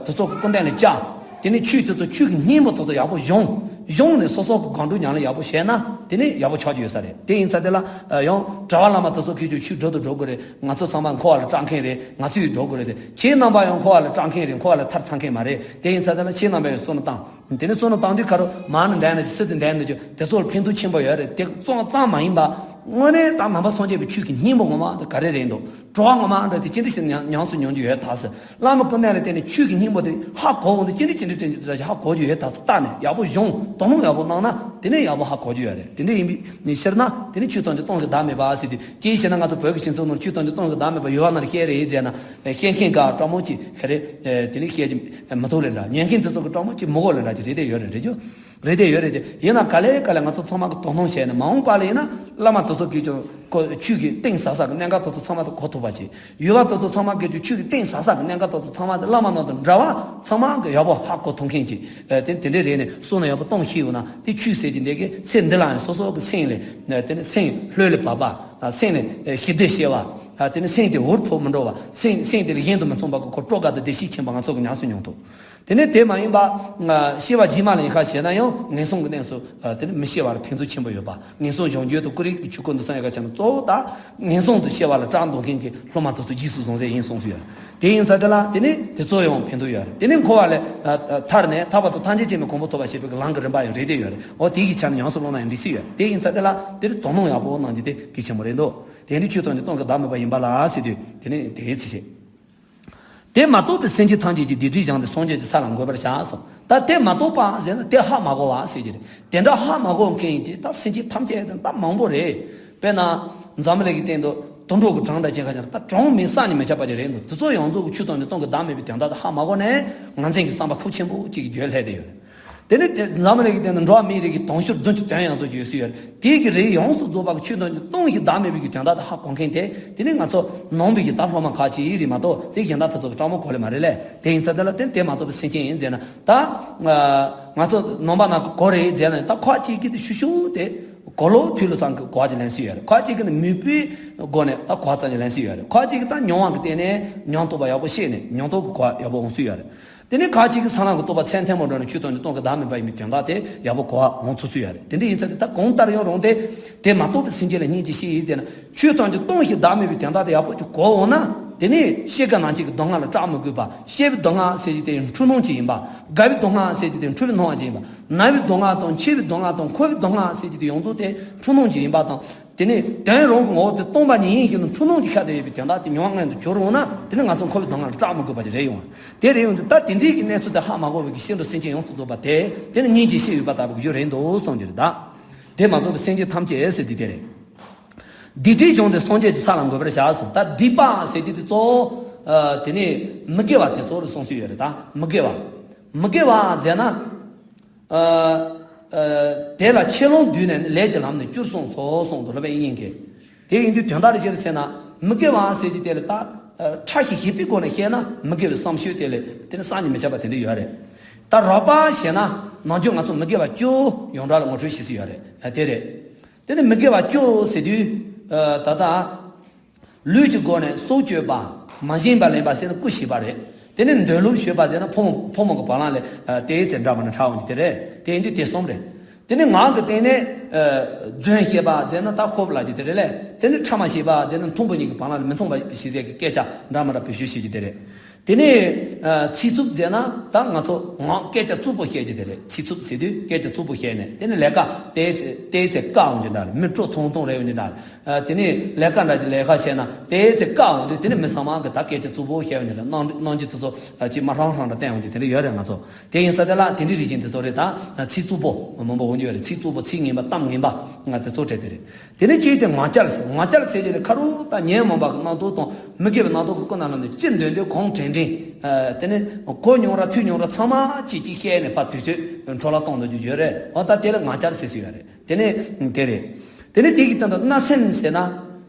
དེ་ཚོ་གི་སྐུ་མདུན་ལ་བཅར། དེ་ནས་ཆོས་དེ་ཚོ་ཆོས་ཀྱི་སྙིང་པོ་དེ་ཚོ་ཡག་པོ་སྦྱོང་། སྦྱོང་ནས་སོ་སོ་གི་སྒོམ་སྒྲུབ་ཉམས་ལེན་ཡག་པོ་བྱས་ན་དེ་ནས་ཡག་པོ་ཆགས་ཀྱི་ཡོད་ས་རེད། དེ་ཡིན་ཙང་དེ་ལ་ཡང་གྲྭ་བ་བླ་མ་དེ་ཚོ་ཁྱོད་ཚོ་ཆོས་སྒྲུབ་དང་སྒྲུབ་དགོས་རེད། ང་ཚོ་ཚང་མ་འཁོར་བ་ལ་སྐྲག་མཁན་རེད། ང་ཚོས་སྒྲུབ་དགོས་རེད་དེ། ཁྱེད་རྣམ་པ་ཡང་འཁོར་བ་ལ་སྐྲག་མཁན་རེད། འཁོར་བ་ལ་ཐར་ཚར་མཁན་མ་རེད། དེ་ཡིན་ཙང་དེ་ལ་ཁྱེད་རྣམ་པ་ཡང་བསམ་བློ་བཏང་། དེ་ནས་བསམ་བློ་བཏང་དུས་ཁ་རོ་མ་ནི་འདན་ན་ཅི་སྲིད་དུ་འདན་ན་ཅི་དེ་ཚོ་ལ་ཕན་ཐོགས་ཆེན་པོ་ཡོད་རེད། དེ་ཙམ་ཙམ་མ་ཡིན་པ་དངོས་གནས་ད་ནང་པ་སངས་རྒྱས་པའི་ཆོས་ཀྱི་སྙིང་པོ་ངོ་མ་དེ་ག་རེ་རེད་འདུག་གྲོགས་ངོ་མ་འདྲ་དེ་ཅི་འདྲ་ཞིག་ཉམས་ཉམས་སུ་མྱོང་རྒྱུ་ཡོད་ད་ཟེར། བླ་མ་སྐུ་མདུན་ལ་བརྟེན་ནས་ཆོས་ཀྱི་སྙིང་པོ་དེ་ཧ་གོ་འོང་དུས་ཅི་འདྲ་ཅི་འདྲ་ཅི་འདྲ་ཞིག་ཧ་གོ་རྒྱུ་ཡོད་ད་ཟེར། བལྟས་ནས་ཡག་པོ་སྦྱོང་དོ་སྣང་ཡག་པོ་གནང་ན་དེ་ནས་ཡག་པོ་ཧ་གོ་རྒྱུ་ཡོད་རེད། དེ་འདྲ་ཡིན་པའི་ཕྱིར་ན་དེ་ནི་ཆོས་ཐམས་ཅད་སྟོང་ཞིང་བདག་མེད་པ་ཟེར་དུས་ཅིའི་ཕྱིར་ན་ང་ཚོ་བོད་ཀྱི་སྤྱི་ཚོགས་ནང་ཆོས་ཐམས་ཅད་སྟོང་ཞིང་བདག་མེད་པ་ཡོད་པ་ན་ལ་བཤད་རེད་ཟེར་ན་བཤད་མཁན་ག་སྤྲང་མོ་ཅིག་ཧེ་རེད། དེ་ནི་བཤད་ཀྱི་མི་ཐུབ་ལེ་འདྲ། ཉན་མཁན་དེ་ཚོ་གི་སྤྲང་མོ་ཅིག་མི་གོ་ལེ་འདྲ་ཅིག་རེད་དེ་ཡོད་རེད། རེད་རྒྱུ། རེད་དེ་ཡོད་རེད་དེ། ཡིན་ན་ག་ལེ་ག་ལེ་ང་ཚོ་ཚང་མ་གི་དོ་སྣང་བྱས་ནས་མ་འོངས་པ་ལ་ཡིན་ན་བླ་མ་དེ་ཚོ་གིས་ཀྱང་ཁོ་ཆོས་ཀྱི་གཏིང་ཟབ་ཟབ་ཀྱི་གནད་འགག་དེ་ཚོ་ཚང་མ་དེ་གོ་ཐུབ་པ་བྱེད། ཡུལ་བ་དེ་ཚོ་ཚང་མ་གིས་ཀྱང་ཆོས་ཀྱི་གཏིང་ཟབ་ཟབ་ཀྱི་གནད་འགག་དེ་ཚོ་ཚང་མ་དེ་བླ་མ་རྣམས་དང་འདྲ་བ་ཚང་མ་གིས་ཡག་པོ་ཧ་གོ་ཐུབ་མཁན་ཅིག་དེ་དེ་འདྲས་རེད་ནས་བསམ་བློ་ཡག་པོ་གཏོང་ཤེས་ཡོད་ན་དེ་ཆོས་ཟེར་གྱི་འདི་གི་ཚེ་འདི་ལ་ཡང་སོ་སོ་གི་སེམས་ལ་དེ་ནི་སེམས་ལྷོད་ལ་བབས་པ། སེམས་ལ་ཞི་བདེ་སྐྱེ་བ། དེ་ནི་སེམས་དེ་འུར་ཕོག་མི་འགྲོ་བ། སེམས་སེམས་དེ་ལ་གཞན་དུ་མི་མཚུངས་པ་གི་ཁོ་སྤྲོ་དགའ་དང་བདེ་སྐྱིད་ཆེན་པོ་ང་ཚོ་གི་ཉམས་སུ་མྱོང་ཐུབ། དེ་ནས་དེ་མ་ཡིན་པ། སྐྱེ་བ་རྗེས་མ་ལ་ཡིན་ཁ་བྱས་ན་ཡང་ངན་སོང་གི་གནས་སུ་དེ་ནི་མི་སྐྱེ་བར་ཕན་ཐོགས་ཆེན་པོ་ཡོད་པ། ངན་སོང་གཞོམ་བྱེད་དུ་ཀུན་རིག་གི་ཆོས་སྐུ་འདི་ཚང་ཡོད་ཁ་བྱས་ན་གཙོ་བོ་ད་ངན་སོང་དུ་སྐྱེ་བ་ལ་སྐྲག་འདོད་མཁན་གྱི་སློབ་མ་དེ་ཚོ་རྗེས་སུ་བཟུང་ས་ཡིན་གསུངས་སུ་ཡོད། དེ་ཡིན་ཙང་དེ་ལ་དེ་ནི་དེ་ཚོ་ཡང་ཕན་ཐོགས་ཡོད་རེད། དེ་ནི་འཁོར་བ་ལས་ཐར་ནས་ཐར་པ་དང་ཐམས་ཅད་མཁྱེན་པའི་གོ་འཕང་ཐོབ་པར་བྱེད་པའི་ལམ་གྱི་རིམ་པ་ཡང་རེད་དེ་ཡོད་རེད། འོ་དེ་གི་ཆ་ནས་ཉམས་སུ་བླངས་ན་ཡང་འགྲིག་སྲིད་ཡོད། དེ་ཡིན་ཙང་དེ་ལ་དེ་ནི་དོ་སྣང་ཡག་པོ་གནང་རྒྱུ་དེ་གལ་ཆེན་པོ་རེད་འདུག་དེ་ནི་ཆོས་ཐམས་ཅད་སྟོང་གི་བདག་མེད་པ་ཡིན་པ་ལ་ཟེར་དུས་དེ་ནི་དེའི་ཚེ་བྱེད། དེ་མ་གཏོགས་པའི་སེམས་ཅན་ཐམས་ཅད་ཀྱི་སྡིག་སྒྲིབ་སྦྱངས་ཏེ་སངས་རྒྱས་ཀྱི་ས་ལ་འགོད་པར་བྱ་གསུངས། ད་དེ་མ་གཏོགས་པ་ཟེར་ན་དེ་ཧ་མ་གོ་བ་ཟེར་གྱི་རེད། དེ་འདྲ་ཧ་མ་གོ་མཁན་ཡིན་གྱི་ད་སེམས་ཅན་ཐམས་ཅད་ད་མང་པོ་རེད། དཔེར་ན་འཛམ་བུ་གླིང་གི་སྟེང་དུ་དུད་འགྲོ་གི་གྲངས་འདྲ་ཅན་ཁ་ཤས་ད་གྲངས་མེད་བསམ་གྱིས་མི་ཁྱབ་པ་ཅིག་རེད་འདུག་དེ་ཚོ་ཡོངས་རྫོགས་ཀྱི་ཆོས་ཐམས་ཅད་སྟོང་གི་བདག་མེད་པའི་དོན་དག་དེ་ཧ་མ་གོ་ནས་ངར་འཛིན་གྱི་བསམ་པ་ཁུག་ཆེན་པོ་ཅིག་གི་རྒྱུད་ལྷད་དེ་ཡོད་རེད། དེ་ནས་དེ་འཛམ་བུ་གླིང་གི་སྟེང་ན་འགྲོ་བ་མིའི་རིགས་ཀྱི་དང་ཤོས་བདུན་གྱི་དོན་ཡོངས་སུ་རྫོགས་ཡོད་སྲིད་ཡོད་རེད། དེའི་གི་རིགས་ཡོངས་སུ་རྫོགས་པ་གི་ཆོས་དོན་གྱི་སྟོང་ཞིག་བདག་མེད་པའི་གི་དོན་དག་དེ་ཧ་གོ་མཁན་དེ་དེ་ནས་ང་ཚོ་ནང་པའི་གི་ད་སློབ་མ་ཁག་ཅིག་རེད་མ་གཏོགས། དེ་གཞན་དག་དེ་ཚོ་གི་སྤྲང་མོ་གོ་ལེ་མ་རེད་ལས། དེ་ཡིན་ཙང་དེ་ལ་དེ་དེ་མ་གཏོགས་པའི་སེམས་ཅན་ཡིན་ཟེར་ན། ད་ང་ཚོ་ནང་པ་ནང་གི་གོ་རེད་ཟེར་ན། ད་ཁག་ཅིག་གིས་དེ་ཤུ་ཤུ་དེ་གོ་ལོ་ཐུལ་ལོ་ཚང་གི་གོ་ཅིག་ལེན་སྲིད་ཡོད་རེད། ཁག་ཅིག་གིས་ནི་མོས་པའི་སྒོ་ནས་ད་གོ་ཙམ་ཅིག་ལེན་སྲིད་ཡོད་རེད། ཁག་ཅིག་གིས་ད་མྱོང་བ་གི་སྟེང་ནས་མྱོང་རྟོགས་པ་ཡག་པོ་ཤེས་ནས་མྱོང་རྟོགས་གི་གོ་ཡག་པོ་འོང་སྲིད་ཡོད་རེད། དེ་ནས་ཁག་ཅིག་གིས་སང་ལམ་གྱི་རྟོགས་པ་ཚད་མཐོན་པོ་འགྲོ་ནས་ཆོས་དོན་གྱི་སྟོང་གི་བདག་མེད་པ་ཡིན་པའི་དོན་དག་དེ་ཡག་པོ་གོ་བ་འོང་ཐུབ་ཚུལ་ཡོད་རེད། དེ་འདྲ་ཡིན་ཙང་དེ་ད་གང་ལྟར་ཡང་རུང་སྟེ་དེ་མ་རྟོགས་པའི་སེམས་ཅན་ལ་སྙིང་རྗེ་ཤེས་ཡིན་ཟེར་ན། ཆོས་དོན་གྱི་སྟོང་ཞིག་བདག་མེད་པའི་དོན་དག་དེ་ཡག་པོ་ཅིག་གོ་འོང་ན། དེ་ནས་ཤེས་དཀའ་ན་སྐྱེ་གི་སྡུག་བསྔལ་ལ་སྐྲག་མི་དགོས་པ། ཤེས་པའི་སྡུག་བསྔལ་ཟེར་གྱི་དེ་འཁྲུལ་སྣང་ཅིག་ཡིན་པ། དགའ་བའི་སྡུག་བསྔལ་ཟེར་གྱི་དེ་འཁྲུལ་པའི་སྣང་བ་ཅིག་ཡིན་པ། ན་བའི་སྡུག་བསྔལ་དང་འཆི་བའི་སྡུག་བསྔལ་དང་འཁོར་བའི་སྡུག་བསྔལ་ཟེར་གྱི་དེ་ཡོངས་རྫོགས་དེ་འཁྲུལ་སྣང་ཅིག་ཡིན་པ་དང་། དེ་ནས་དོན་རང་གི་ངོ་བོ་དེ་སྟོང་པ་ཉིད་ཡིན་ཞིང་འཁྲུལ་སྣང་གིས་ཁྱབ་བསྡད་ཡོད་པའི་དོན་དག་དེ་མྱོང་བ་མངོན་དུ་གྱུར་འོང་ན། དེ་ནི་ང་ཚོ་འཁོར་བའི་སྡུག་བསྔལ་ལ་སྐྲག་མི་དགོས་པ་ཞིག་རེད་ཡོང་བ། དེ་རེད་ཡོང་དུས་ད་དེ་འདྲའི་གི་གནས་ཚུལ་དེ་ཧ་མ་གོ་བའི་གི་ཤེས་འགྲོ་སེམས་ཅན་ཡོངས་སུ་རྫོགས་པ་དེ་དེ་ནི་སྙིང་རྗེ་ཤེས་ཡོད་པ་ལྟ་བུ་གི་ཡུལ་རེད་འདུག་གསུངས་ཀྱི་རེད་ད། དེ་མ་གཏོགས་པའི་སེམས་ཅན་ཐམས་ཅད་ཟེར་དུས་དེ་རེད། སྡིག་སྒྲིབ་གཞོམ་སྟེ་སངས་རྒྱས་ཀྱི་ས་ལ་འགོད་པར་བྱ་གསུངས། ད་སྡིག་པ་ཟེར་དུས་དེ་གཙོ་བོ་དེ་ནི་མི་དགེ་བ་དེ་ཚོ་ལ་གསུངས་སྲོལ་ཡོད་རེད་ད། མི་དགེ་བ། མི་དགེ་བ་ཟེར་ན། ཨ། ཨ། དེ་ལ་ཆེ་ལོང་བསྡུས་ནས་ནི་ལས་ཀྱི་ལམ་ནི་བསྐྱུར་གསུངས་སོ་གསུངས་འདུག་སློབ་དཔོན་དབྱིག་གཉེན་གྱིས། དེ་ཡིན་དུས་དོན་དག་ལ་ཅི་རེད་ཟེར་ན། མི་དགེ་བ་ཟེར་གྱི་དེ་ལ་ད་ཕྲ་ཞིང་ཞིབ་པའི་སྒོ་ནས་བཤད་ན་མི་དགེ་བའི་བསམ་སྤྱོད་དེ་ལས་དེ་ནི་བསམ་གྱིས་མི་ཁྱབ་པ་དེ་འདྲ་ཡོད་རེད། ད་རགས་པ་བཤད་ན་ནམ་རྒྱུན་ང་ཚོ་མི་དགེ་བ་བཅུ་ཡོངས་གྲགས་ལ་ངོ་སྤྲོད་བྱེད་སྲོལ་ཡོད་རེད། ཨ། དེ་རེད། དེ་ནི་མི་དགེ་བ་བཅུ་ཟེར་དུས། ཨ། ད་ལྟ། ལུས་ཀྱི་སྒོ་ནས་སྲོག་གཅོད་པ། མ་བཞིན་པ་ལེན་པ་ཟེར་ན་སྐུ་གཤེགས་པ་རེད། དེ་ནས་འདོད་ལུགས་ཞུས་པ་ཟེར་ན་ཕོ་མོ་ཕོ་མོ་གི་བར་ལ་ལས་དེའི་ཚེ་འདྲ་མི་འདྲ་འཁྲབ་འོང་གི་དེ་རེད། དེ་ཡིན་དུས་དེ་གསུམ་རེད། དེ་ནས་ངག་གི་སྟེང་ནས་རྫུན་བཤད་པ་ཟེར་ན་ད་ཤོབ་ལབ་ཀྱི་དེ་རེད་ལས། དེ་ནས་ཕྲ་མ་བཤད་པ་ཟེར་ན་མཐུན་པོ་གཉིས་ཀྱི་བར་ལ་ལས་མི་མཐུན་པ་བཤད་ཟེར་གྱི་སྐད་ཆ་འདྲ་མི་འདྲ་བེད་སྤྱོད་བྱེད་ཀྱི་དེ་རེད། དེ་ནས་ཚིག་རྩུབ་ཟེར་ན་ད་ང་ཚོ་ངག་སྐད་ཆ་རྩུབ་པོ་བཤད་ཀྱི་དེ་རེད། ཚིག་རྩུབ་ཟེར་དུས་སྐད་ཆ་རྩུབ་པོ་བཤད་ནས་དེ་ནས་ལས་ཀ་དེའི་ཚེ་དེའི་ཚེ་བཀག་འོང་གི་འདྲ་རེད། མི་སྤྲོ་ཐུང་ཐུང་རེད་འོང་གི་འདྲ་རེད། ཨ། དེ་ནས་ལས་ཀ་འདྲ་གི་ལས་ཀ་བྱས་ན་དེའི་ཚེ་བཀག་འོང་དུས་དེ་ནས་མི་ཚང་མ་གི་ད་སྐད་ཆ་རྩུབ་པོ་བཤད་འོང་གི་རེད། གནང་གནང་རྒྱུ་དེ་ཚོ་ཅིག་མ་ཧྲང་ཧྲང་འདྲ་བསྟན་འོང་གི་དེ་འདྲ་ཡོད་རེད་ང་ཚོ། དེ་ཡིན་ཙང་དེ་ལ་དེ་འདྲའི་རིགས་ཅན་དེ་ཚོ་རེད་ད། ཚིག་རྩུབ་པོ་མང་པོ་འོང་གི་ཡོད་རེད། ཚིག་རྩུབ་པོ། ཚིག་ངན་པ། གཏམ་ངན་པ་ང་དེ་ཚོ་གྲས་དེ་རེད། དེ་ནས་གཅིག་དེ་ངག་འཁྱལ་ཟེར། ངག་འཁྱལ་ཟེར་གྱི་དེ་ཁ་རུ་ད་ཉོན་མོངས་པ་གི་རྣམ་རྟོག་དང་མི་དགེ་བའི་རྣམ་རྟོག་གི་ཀུན་ནས་ལངས་ནས་ཅི་འདོད་འདོད་གང་དྲན་དྲན། ཨ། དེ་ནས་གོ་མྱོང་ར་ཐོས་མྱོང་ར་ཚང་མ་གཅིག་གཅིག་བཤད་ནས་ཕར་དུས་ཚོད་འཕྲོ་བརླག་གཏོང་འདོད་རྒྱུ་ཡོད་རེད། འོ་ད་དེ་ལ་ངག་འཁྱལ་ཟེར་སྲོལ་ཡོད་རེད། དེ་ནས་དེ་རེད། དེ་ནས་དེ་གི་སྟེང་དུ་བརྣབ་སེམས་ཟེར་ན།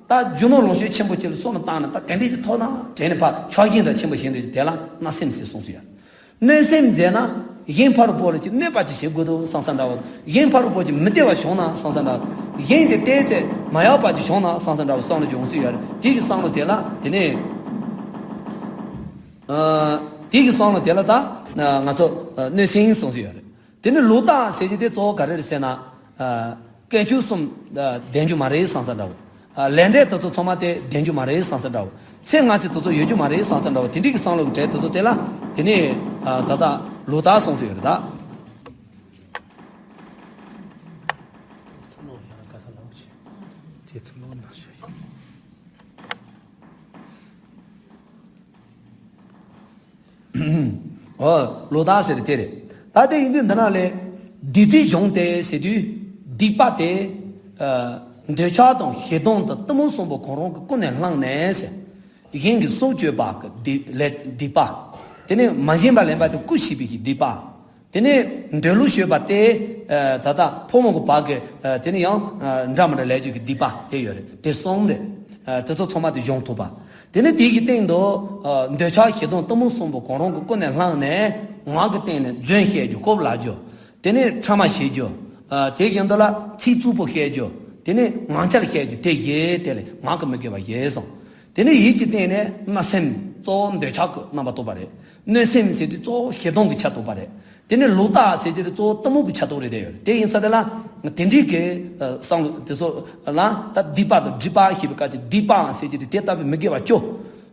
ད་རྒྱུ་ནོར་ལོངས་སྤྱོད་ཆེན་པོ་ཅིག་ལ་བསམ་བློ་བཏང་ནས་ད་དེ་འདྲས་ཀྱི་ཐོབ་ན་དྲན་ནས་ཕར་ཆགས་ཞེན་འདྲ་ཆེན་པོ་བྱེད་འདོད་ཀྱི་དེ་ལ་བརྣབ་སེམས་ཟེར་གསུངས་སྲོལ་ཡོད། གནོད་སེམས་ཟེར་ན། གཞན་ཕ་རོལ་པོ་ལ་ཅིག་གནོད་པ་ཅིག་བྱེད་དགོས་འདུག་བསམ་བསམ་འདྲ་བོ། གཞན་ཕ་རོལ་པོ་ཅིག་མི་བདེ་བ་བྱུང་ན་བསམ་བསམ་འདྲ་བོ། གཞན་དེ་ཏོག་ཙམ་མ་ཡག་པ་ཅིག་བྱུང་ན་བསམ་བསམ་འདྲ་བོ་བསམ་བློ་ཅིག་འོང་སྲིད་ཡོད་རེད། དེ་གི་བསམ་བློ་དེ་ལ་དེ་ནས། ཨ། དེ་གི་བསམ་བློ་དེ་ལ་ད་ང་ཚོ་གནོད་སེམས་གསུངས་སྲིད་ཡོད་རེད། དེ་ནས་ལོག་ལྟ་ཟེར་གྱི་དེ་གཙོ་བོ་ག་རེ་རེད་ཟེར་ན། ཨ། དཀོན་མཆོག་གསུམ་ཨ་བདེན་རྒྱུ་མ་རེད་བསམ་ས་འདྲ་བོ། ཨ། ལས་འབྲས་དེ་ཚོ་ཚང་མ་དེ་བདེན་རྒྱུ་མ་རེད་བསམ་ས་འདྲ་བོ། ཚེ་སྔ་ཕྱི་དེ་ཚོ་ཡོད་རྒྱུ་མ་རེད་བསམ་ས་འདྲ་བོ། དེ་འདྲའི་གི་བསམ་བློ་གི་གྲས་དེ་ཚོ་དེ་ལ་དེ་ནས་ཨ་ད་ལྟ་ལོག་ལྟ་གསུངས་སྲོལ་ཡོད་རེད་ད། དེ་ཚོ་ལོག་ལྟ་ཞིག་ཡིན། ཨོ། ལོག་ལྟ་ཟེར་དེ་རེད། ད་དེ་ཡིན་དུས་འདི་ན་ལས། སྡིག་སྒྲིབ་གཞོམ་སྟེ་ཟེར་དུས། སྡིག་པ་དེ། ཨ། འདོད་ཆགས་དང་ཞེ་སྡང་དང་གཏི་མུག་གསུམ་པོ་གང་རུང་གི་ཀུན་ནས་བསླངས་ནས་ཟེར། གཞན་གྱི་སྲོག་གཅོད་པ་གི་སྡིག་ལས་སྡིག་པ། དེ་ནས་མ་བྱིན་པ་ལེན་པ་དེ་སྐུ་གཤེགས་པའི་གི་སྡིག་པ། དེ་ནས་འདོད་ལུགས་ཞུས་པ་དེ། ཨ། ད་ལྟ་ཕོ་མོ་གི་བར་གྱི། ཨ། དེ་ནས་ཡང་། ཨ། འདྲ་མི་འདྲ་ལས་རྒྱུ་གི་སྡིག་པ་དེ་ཡོད་རེད། དེ་གསུམ་རེད། ཨ། དེ་ཚོ་ཚང་མ་དེ་གཞོམ་ཐུབ་པ། དེ་ནས་དེ་གི་སྟེང་དུ། ཨ། འདོད་ཆགས་ཞེ་སྡང་གཏི་མུག་གསུམ་པོ་གང་རུང་གི་ཀུན་ནས་བསླངས་ནས་ངག་གི་སྟེང་ནས་རྫུན་བཤད་རྒྱུ། ཤོབ་ལབ་རྒྱུ། དེ་ནས་ཕྲ་མ་བཤད་རྒྱུ། ཨ། དེ་བཞིན་དུ་ལ་ཚིག་རྩུབ་པོ་བཤད་རྒྱུ། དེ་ནས་ངག་འཁྱལ་བཤད་རྒྱུ། དེ་བཞི་དེ་ལས་ངག་གི་མི་དགེ་བ་བཞི་གསུངས། དེ་ནས་ཡིད་ཀྱི་སྟེང་ནས་བརྣབ་སེམས། གཙོ་བོ་འདོད་ཆགས་ཀྱི་རྣམ་པ་རྟོགས་པ་རེད། གནོད་སེམས་ཟེར་དུས་གཙོ་བོ་ཞེ་སྡང་གི་ཆ་རྟོགས་པ་རེད། དེ་ནས་ལོག་ལྟ་ཟེར་གྱི་དེ་གཙོ་བོ་གཏི་མུག་གི་ཆ་རྟོགས་རེད། དེ་ཡོད་རེད། དེ་ཡིན་ས་དེ་ལ་དེ་འདྲའི་གི་བསམ་བློ་དེ་ཚོ་ལ་ད་སྡིག་པ་དང་སྒྲིབ་པ་ཞེས་པའི་སྐབས་ཀྱི་སྡིག་པ་ཟེར་གྱི་དེ་དེ་ལྟ་བུའི་མི་དགེ་བ་བཅུ།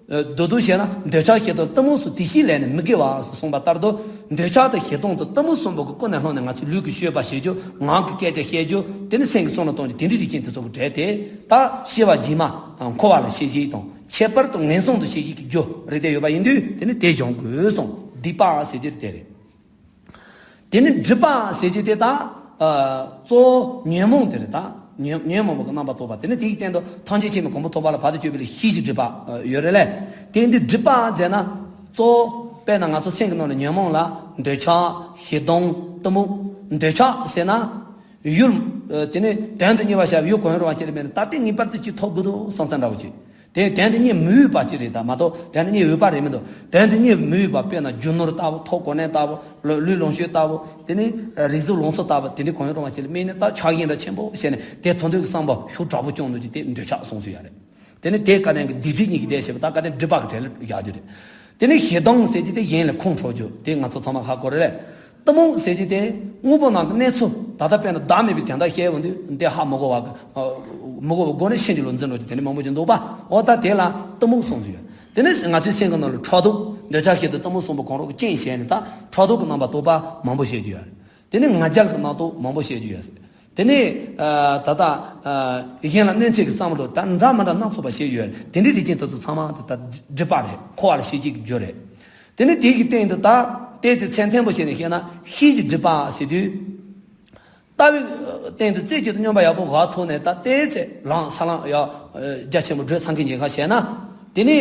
མདོར་བསྡུས་བྱས་ན་འདོད་ཆགས་ཞེ་སྡང་གཏི་མུག་སོགས་དེ་བཞི་ལས་ནི་མི་དགེ་བ་ཞེས་གསུངས་པ་ལྟར་དུ། འདོད་ཆགས་དང་ཞེ་སྡང་དང་གཏི་མུག་གསུམ་པོ་གི་ཀུན་ནས་བསླངས་ནས་ང་ཚོའི་ལུས་ཀྱི་སྤྱོད་པ་བྱེད་རྒྱུ། ངག་གི་སྐད་ཆ་བཤད་རྒྱུ། དེ་ནི་སེམས་ཀྱི་བསམ་བློ་གཏོང་རྒྱུ། དེ་འདྲའི་རིགས་ཅན་དེ་ཚོ་གི་གྲས་དེ། ད་སྐྱེ་བ་རྗེས་མ་འཁོར་བ་ལ་ཤེས་བྱེད་དང་ཁྱད་པར་དུ་ངན་སོང་དུ་ཤེས་བྱེད་ཀྱི་རྒྱུ་རེད། དེ་ཡོད་པ་ཡིན་དུས་དེ་ནི་དེ་སྦྱོང་དགོས་གསུངས། སྡིག་པ་ཟེར་རྒྱུ་དེ་རེད། དེ་ནི་སྒྲིབ་པ་ཟེར་རྒྱུ་དེ་ད། ཨ། གཙོ་བོ་ཉོན་མོངས་དེ་རེད་ད། ཉོན་ཉོན་མོངས་པ་གི་རྣམ་པ་རྟོགས་པ། དེ་ནི་དེའི་སྟེང་དུ་ཐམས་ཅད་མཁྱེན་པའི་གོ་འཕང་ཐོབ་པ་ལ་བར་དུ་གཅོད་པའི་ལས་བཞི་ཞིག་སྒྲིབ་པ་ཡོད་རེད་ལས། དེ་འདི་སྒྲིབ་པ་ཟེར་ན། གཙོ་བོ་དཔེར་ན་ང་ཚོ་སེམས་ཀྱི་ནང་ལ་ཉོན་མོངས་ལ་ འདོད་ཆགས། ཞེ་སྡང་། གཏི་མུག་འདོད་ཆགས་ཟེར་ན། ཡུལ། ཨ། དེ་ནི་དོན་དུ་གཉེར་བར་བྱ་བའི་ཡུལ་གང་ཡང་རུང་བ་ཅི་ལ་མེད་ན། ད་ལྟའི་ངེས་པར་དུ་ཅིག་ཐོབ་དགོས་འདུག་བསམ་བསམ་འདྲ་བོ་ཅིག་དེ་དོན་དུ་གཉེར་མི་འོས་པ་ཅིག་རེད། ད་མ་གཏོགས་དོན་དུ་གཉེར་འོས་པ་རེད་མི་འདུག་དོན་དུ་གཉེར་མི་འོས་པ། དཔེར་ན་རྒྱུ་ནོར་ལྟ་བུ། ཐོབ་གོ་གནས་ལྟ་བུ། ལུས་ལོངས་སྤྱོད་ལྟ་བུ། དེ་ནི་རིགས་གཟུགས་ལོངས་སྤྱོད་ལྟ་བུ། དེ་འདྲའི་གང་ཡང་རུང་བ་ཅིག་ལ་དམིགས་ནས། ད་ཆགས་ཞེན་འདྲ་ཆེན་པོ་བྱས་ནས་དེ་ཐོབ་འདོད་ཀྱི་བསམ་པ་ཤུགས་དྲག་པོ་སྐྱེ་འདུག་ཅིག་དེ་འདོད་ཆགས་གསུངས་སྲོལ་ཡོད་རེད། དེ་ནི་དེ་སྐབས་ནས་སྡིག་སྒྲིབ་གཉིས་ཀྱིས་བསྡད་བྱས་པ། ད་སྐབས་ནས་སྒྲིབ་པ་གི་གྲས་ལ་བཞག་རྒྱུ་རེད། དེ་ནི་ཞེ་སྡང་ཟེར་གྱི་དེ་གཞན་ལ་ཁོང་ཁྲོ་རྒྱུ་དེ་ང་ཚོ་ཚང་མ་ཧ་གོ་རེད། གཏི་མུག་ཟེར་གྱི་དེ་དངོས་པོ་ནང་གི་གནས་ཚུལ། ད་ལྟ་དཔེར་ན་བདག་མེད་པའི་དོན་དག་བཤད་ཡོང་དུས། དེ་ཧ་མི་གོ་བ། ཨ། མི་གོ་བའི་སྒོ་ནས་ཕྱི་འགྱུར་ལ་འཛིན་འགྲོ་རྒྱུ་དེ་འདྲ་མང་པོ་ཅིག་འདུག་པ། འོ། ད་དེ་ལ་གཏི་མུག་གསུངས་སྲོལ་ཡོད། དེ་ནི་ང་ཚོའི་སེམས་ཀྱི་ནང་ལ་ཕྲག་དོག། འདོད་ཆགས་ཞེ་སྡང་གཏི་མུག་གསུམ་པོ་གང་རུང་གི་རྐྱེན་བྱས་ནས། ད་ཕྲག་དོག་གི་རྣམ་པ་རྟོག་པ་མང་པོ་བཤད་རྒྱུ་ཡོད་རེད། དེ་ནས་ང་རྒྱལ་གྱི་རྣམ་རྟོག་མང་པོ་བཤད་རྒྱུ་ཡོད། དེ་ནས། ཨ། ད་ལྟ། ཨ། གཞན་ལ་གནོད་འཚེ་གི་བསམ་བློ། ད་འདྲ་མི་འདྲ་སྣ་ཚོགས་པ་བཤད་རྒྱུ་ཡོད་རེད། དེ་འདྲའི་རིགས་ཅན་དེ་ཚོ་ཚང་མ་དེ་ད་སྒྲིབ་པ་རེད། འཁོར་བ་ལ་ཤེས་བྱེད་ཀྱི་རྒྱུ་རེད། དེ་ནས་དེ་གི་སྟེང་དུ་ད་ཏོག་ཙམ་ཚད་ལྡན་པོ་བྱས་ནས་བཤད་ན། ཤེས་བྱའི་སྒྲིབ་པ་ཟེར་དུས། ལྟ་བའི་སྟེང་དུ་རྩེ་གཅིག་ཏུ་སྙོམས་པར་ཡག་པོ་འགག་ཐུབ་ནས། ད་ཏོག་ཙམ་ལམ་ས་ལམ་ཡ། ཨ། རྒྱ་ཆེན་པོ་བགྲོད་ཚར་མཁན་ཅིག་ཡིན་ག་བྱས་ན། དེ་ནས།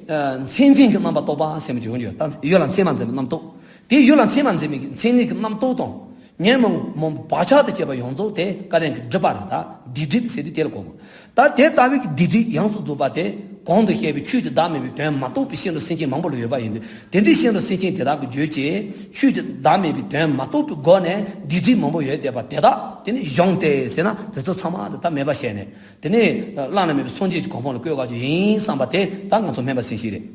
ཨ། མཚན་འཛིན་གྱི་རྣམ་པར་རྟོག་པ་ཟེར་མི་ཅིག་ཡོང་རྒྱུ་ཡོད། ད་ཡུལ་ལ་མཚན་མ་འཛིན་པའི་རྣམ་རྟོག་དེ་ཡུལ་ལ་མཚན་མ་འཛིན་མི་གི་མཚན་ཉིད་ཀྱི་རྣམ་རྟོག་དང་། ཉོན་མོངས་མང་པོ་བག་ཆགས་དང་བཅས་པ་ཡོངས་རྫོགས་དེ་སྐབས་རེ་གི་སྒྲིབ་པ་རེད། ད་སྡིག་སྒྲིབ་ཟེར་དུས་དེ་ལ་གོ་དགོས། ད་དེ་ལྟ་བུའི་གི་སྡིག་སྒྲིབ་ཡོངས་སུ་རྫོགས་པ་དེ། གོང་དུ་བཤད་པའི་ཆོས་ཀྱི་བདག་མེད་པའི་དོན་མ་རྟོགས་པའི་ཤེས་འགྲོ་སེམས་ཅན་མང་པོ་ལ་ཡོད་པ་ཡིན་དུས། དེ་འདྲའི་ཤེས་འགྲོ་སེམས་ཅན་དེ་དག་གི་རྒྱུད་ཀྱི་ཆོས་ཀྱི་བདག་མེད་པའི་དོན་མ་རྟོགས་པའི་སྒོ་ནས་སྡིག་སྒྲིབ་མང་པོ་ཡོད་བསྡད་པ་དེ་དག་དེ་ནི་གཞོམ་སྟེ་ཟེར་ན། དེ་ཚོ་ཚང་མ་དེ་དག་མེད་པ་བྱས་ནས། དེ་ནས་བླ་ན་མེད་པའི་སངས་རྒྱས་ཀྱི་གོ་འཕང་ལ་བཀོད་དགོས་ཀྱི་ཡིན་བསམ་པ་དེ་ད་ང་ཚོ་སྨོན་པ་སེམས་བསྐྱེད་རེད།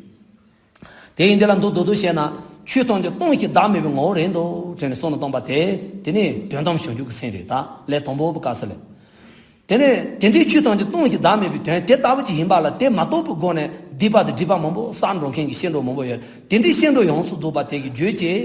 དེ་ཡིན་དེ་ལ་མདོར་མདོར་བཤད་ན། ཆོས་ཐམས་ཅད་སྟོང་ཞིང་བདག་མེད་པའི་ངོ་བོ་རེད་འདུག་དྲན་ནས་བསམ་བློ་བཏང་པ་དེ། དེ་ནི་དོན་དམ་བྱང་ཆུབ་ཀྱི་སེམས་རེད། ད་ལས་དང་པོ་པའི་སྐབས་སུ་ལས། དེ་ནས་དེ་འདྲའི་ཆོས་ཐམས་ཅད་སྟོང་ཞིང་བདག་མེད་པའི་དོན་དེ་ལྟ་བུ་ཅིག་ཡིན་པ་ལ། དེ་མ་རྟོགས་པའི་སྒོ་ནས་སྡིག་པ་དང་སྒྲིབ་པ་མང་པོ་བསགས་འགྲོ་མཁན་གྱི་ཤེས་འགྲོ་མང་པོ་ཡོད། དེ་འདྲའི་ཤེས་འགྲོ་ཡོངས་སུ་རྫོགས་པ་དེ་གི་རྒྱུད་ཀྱི་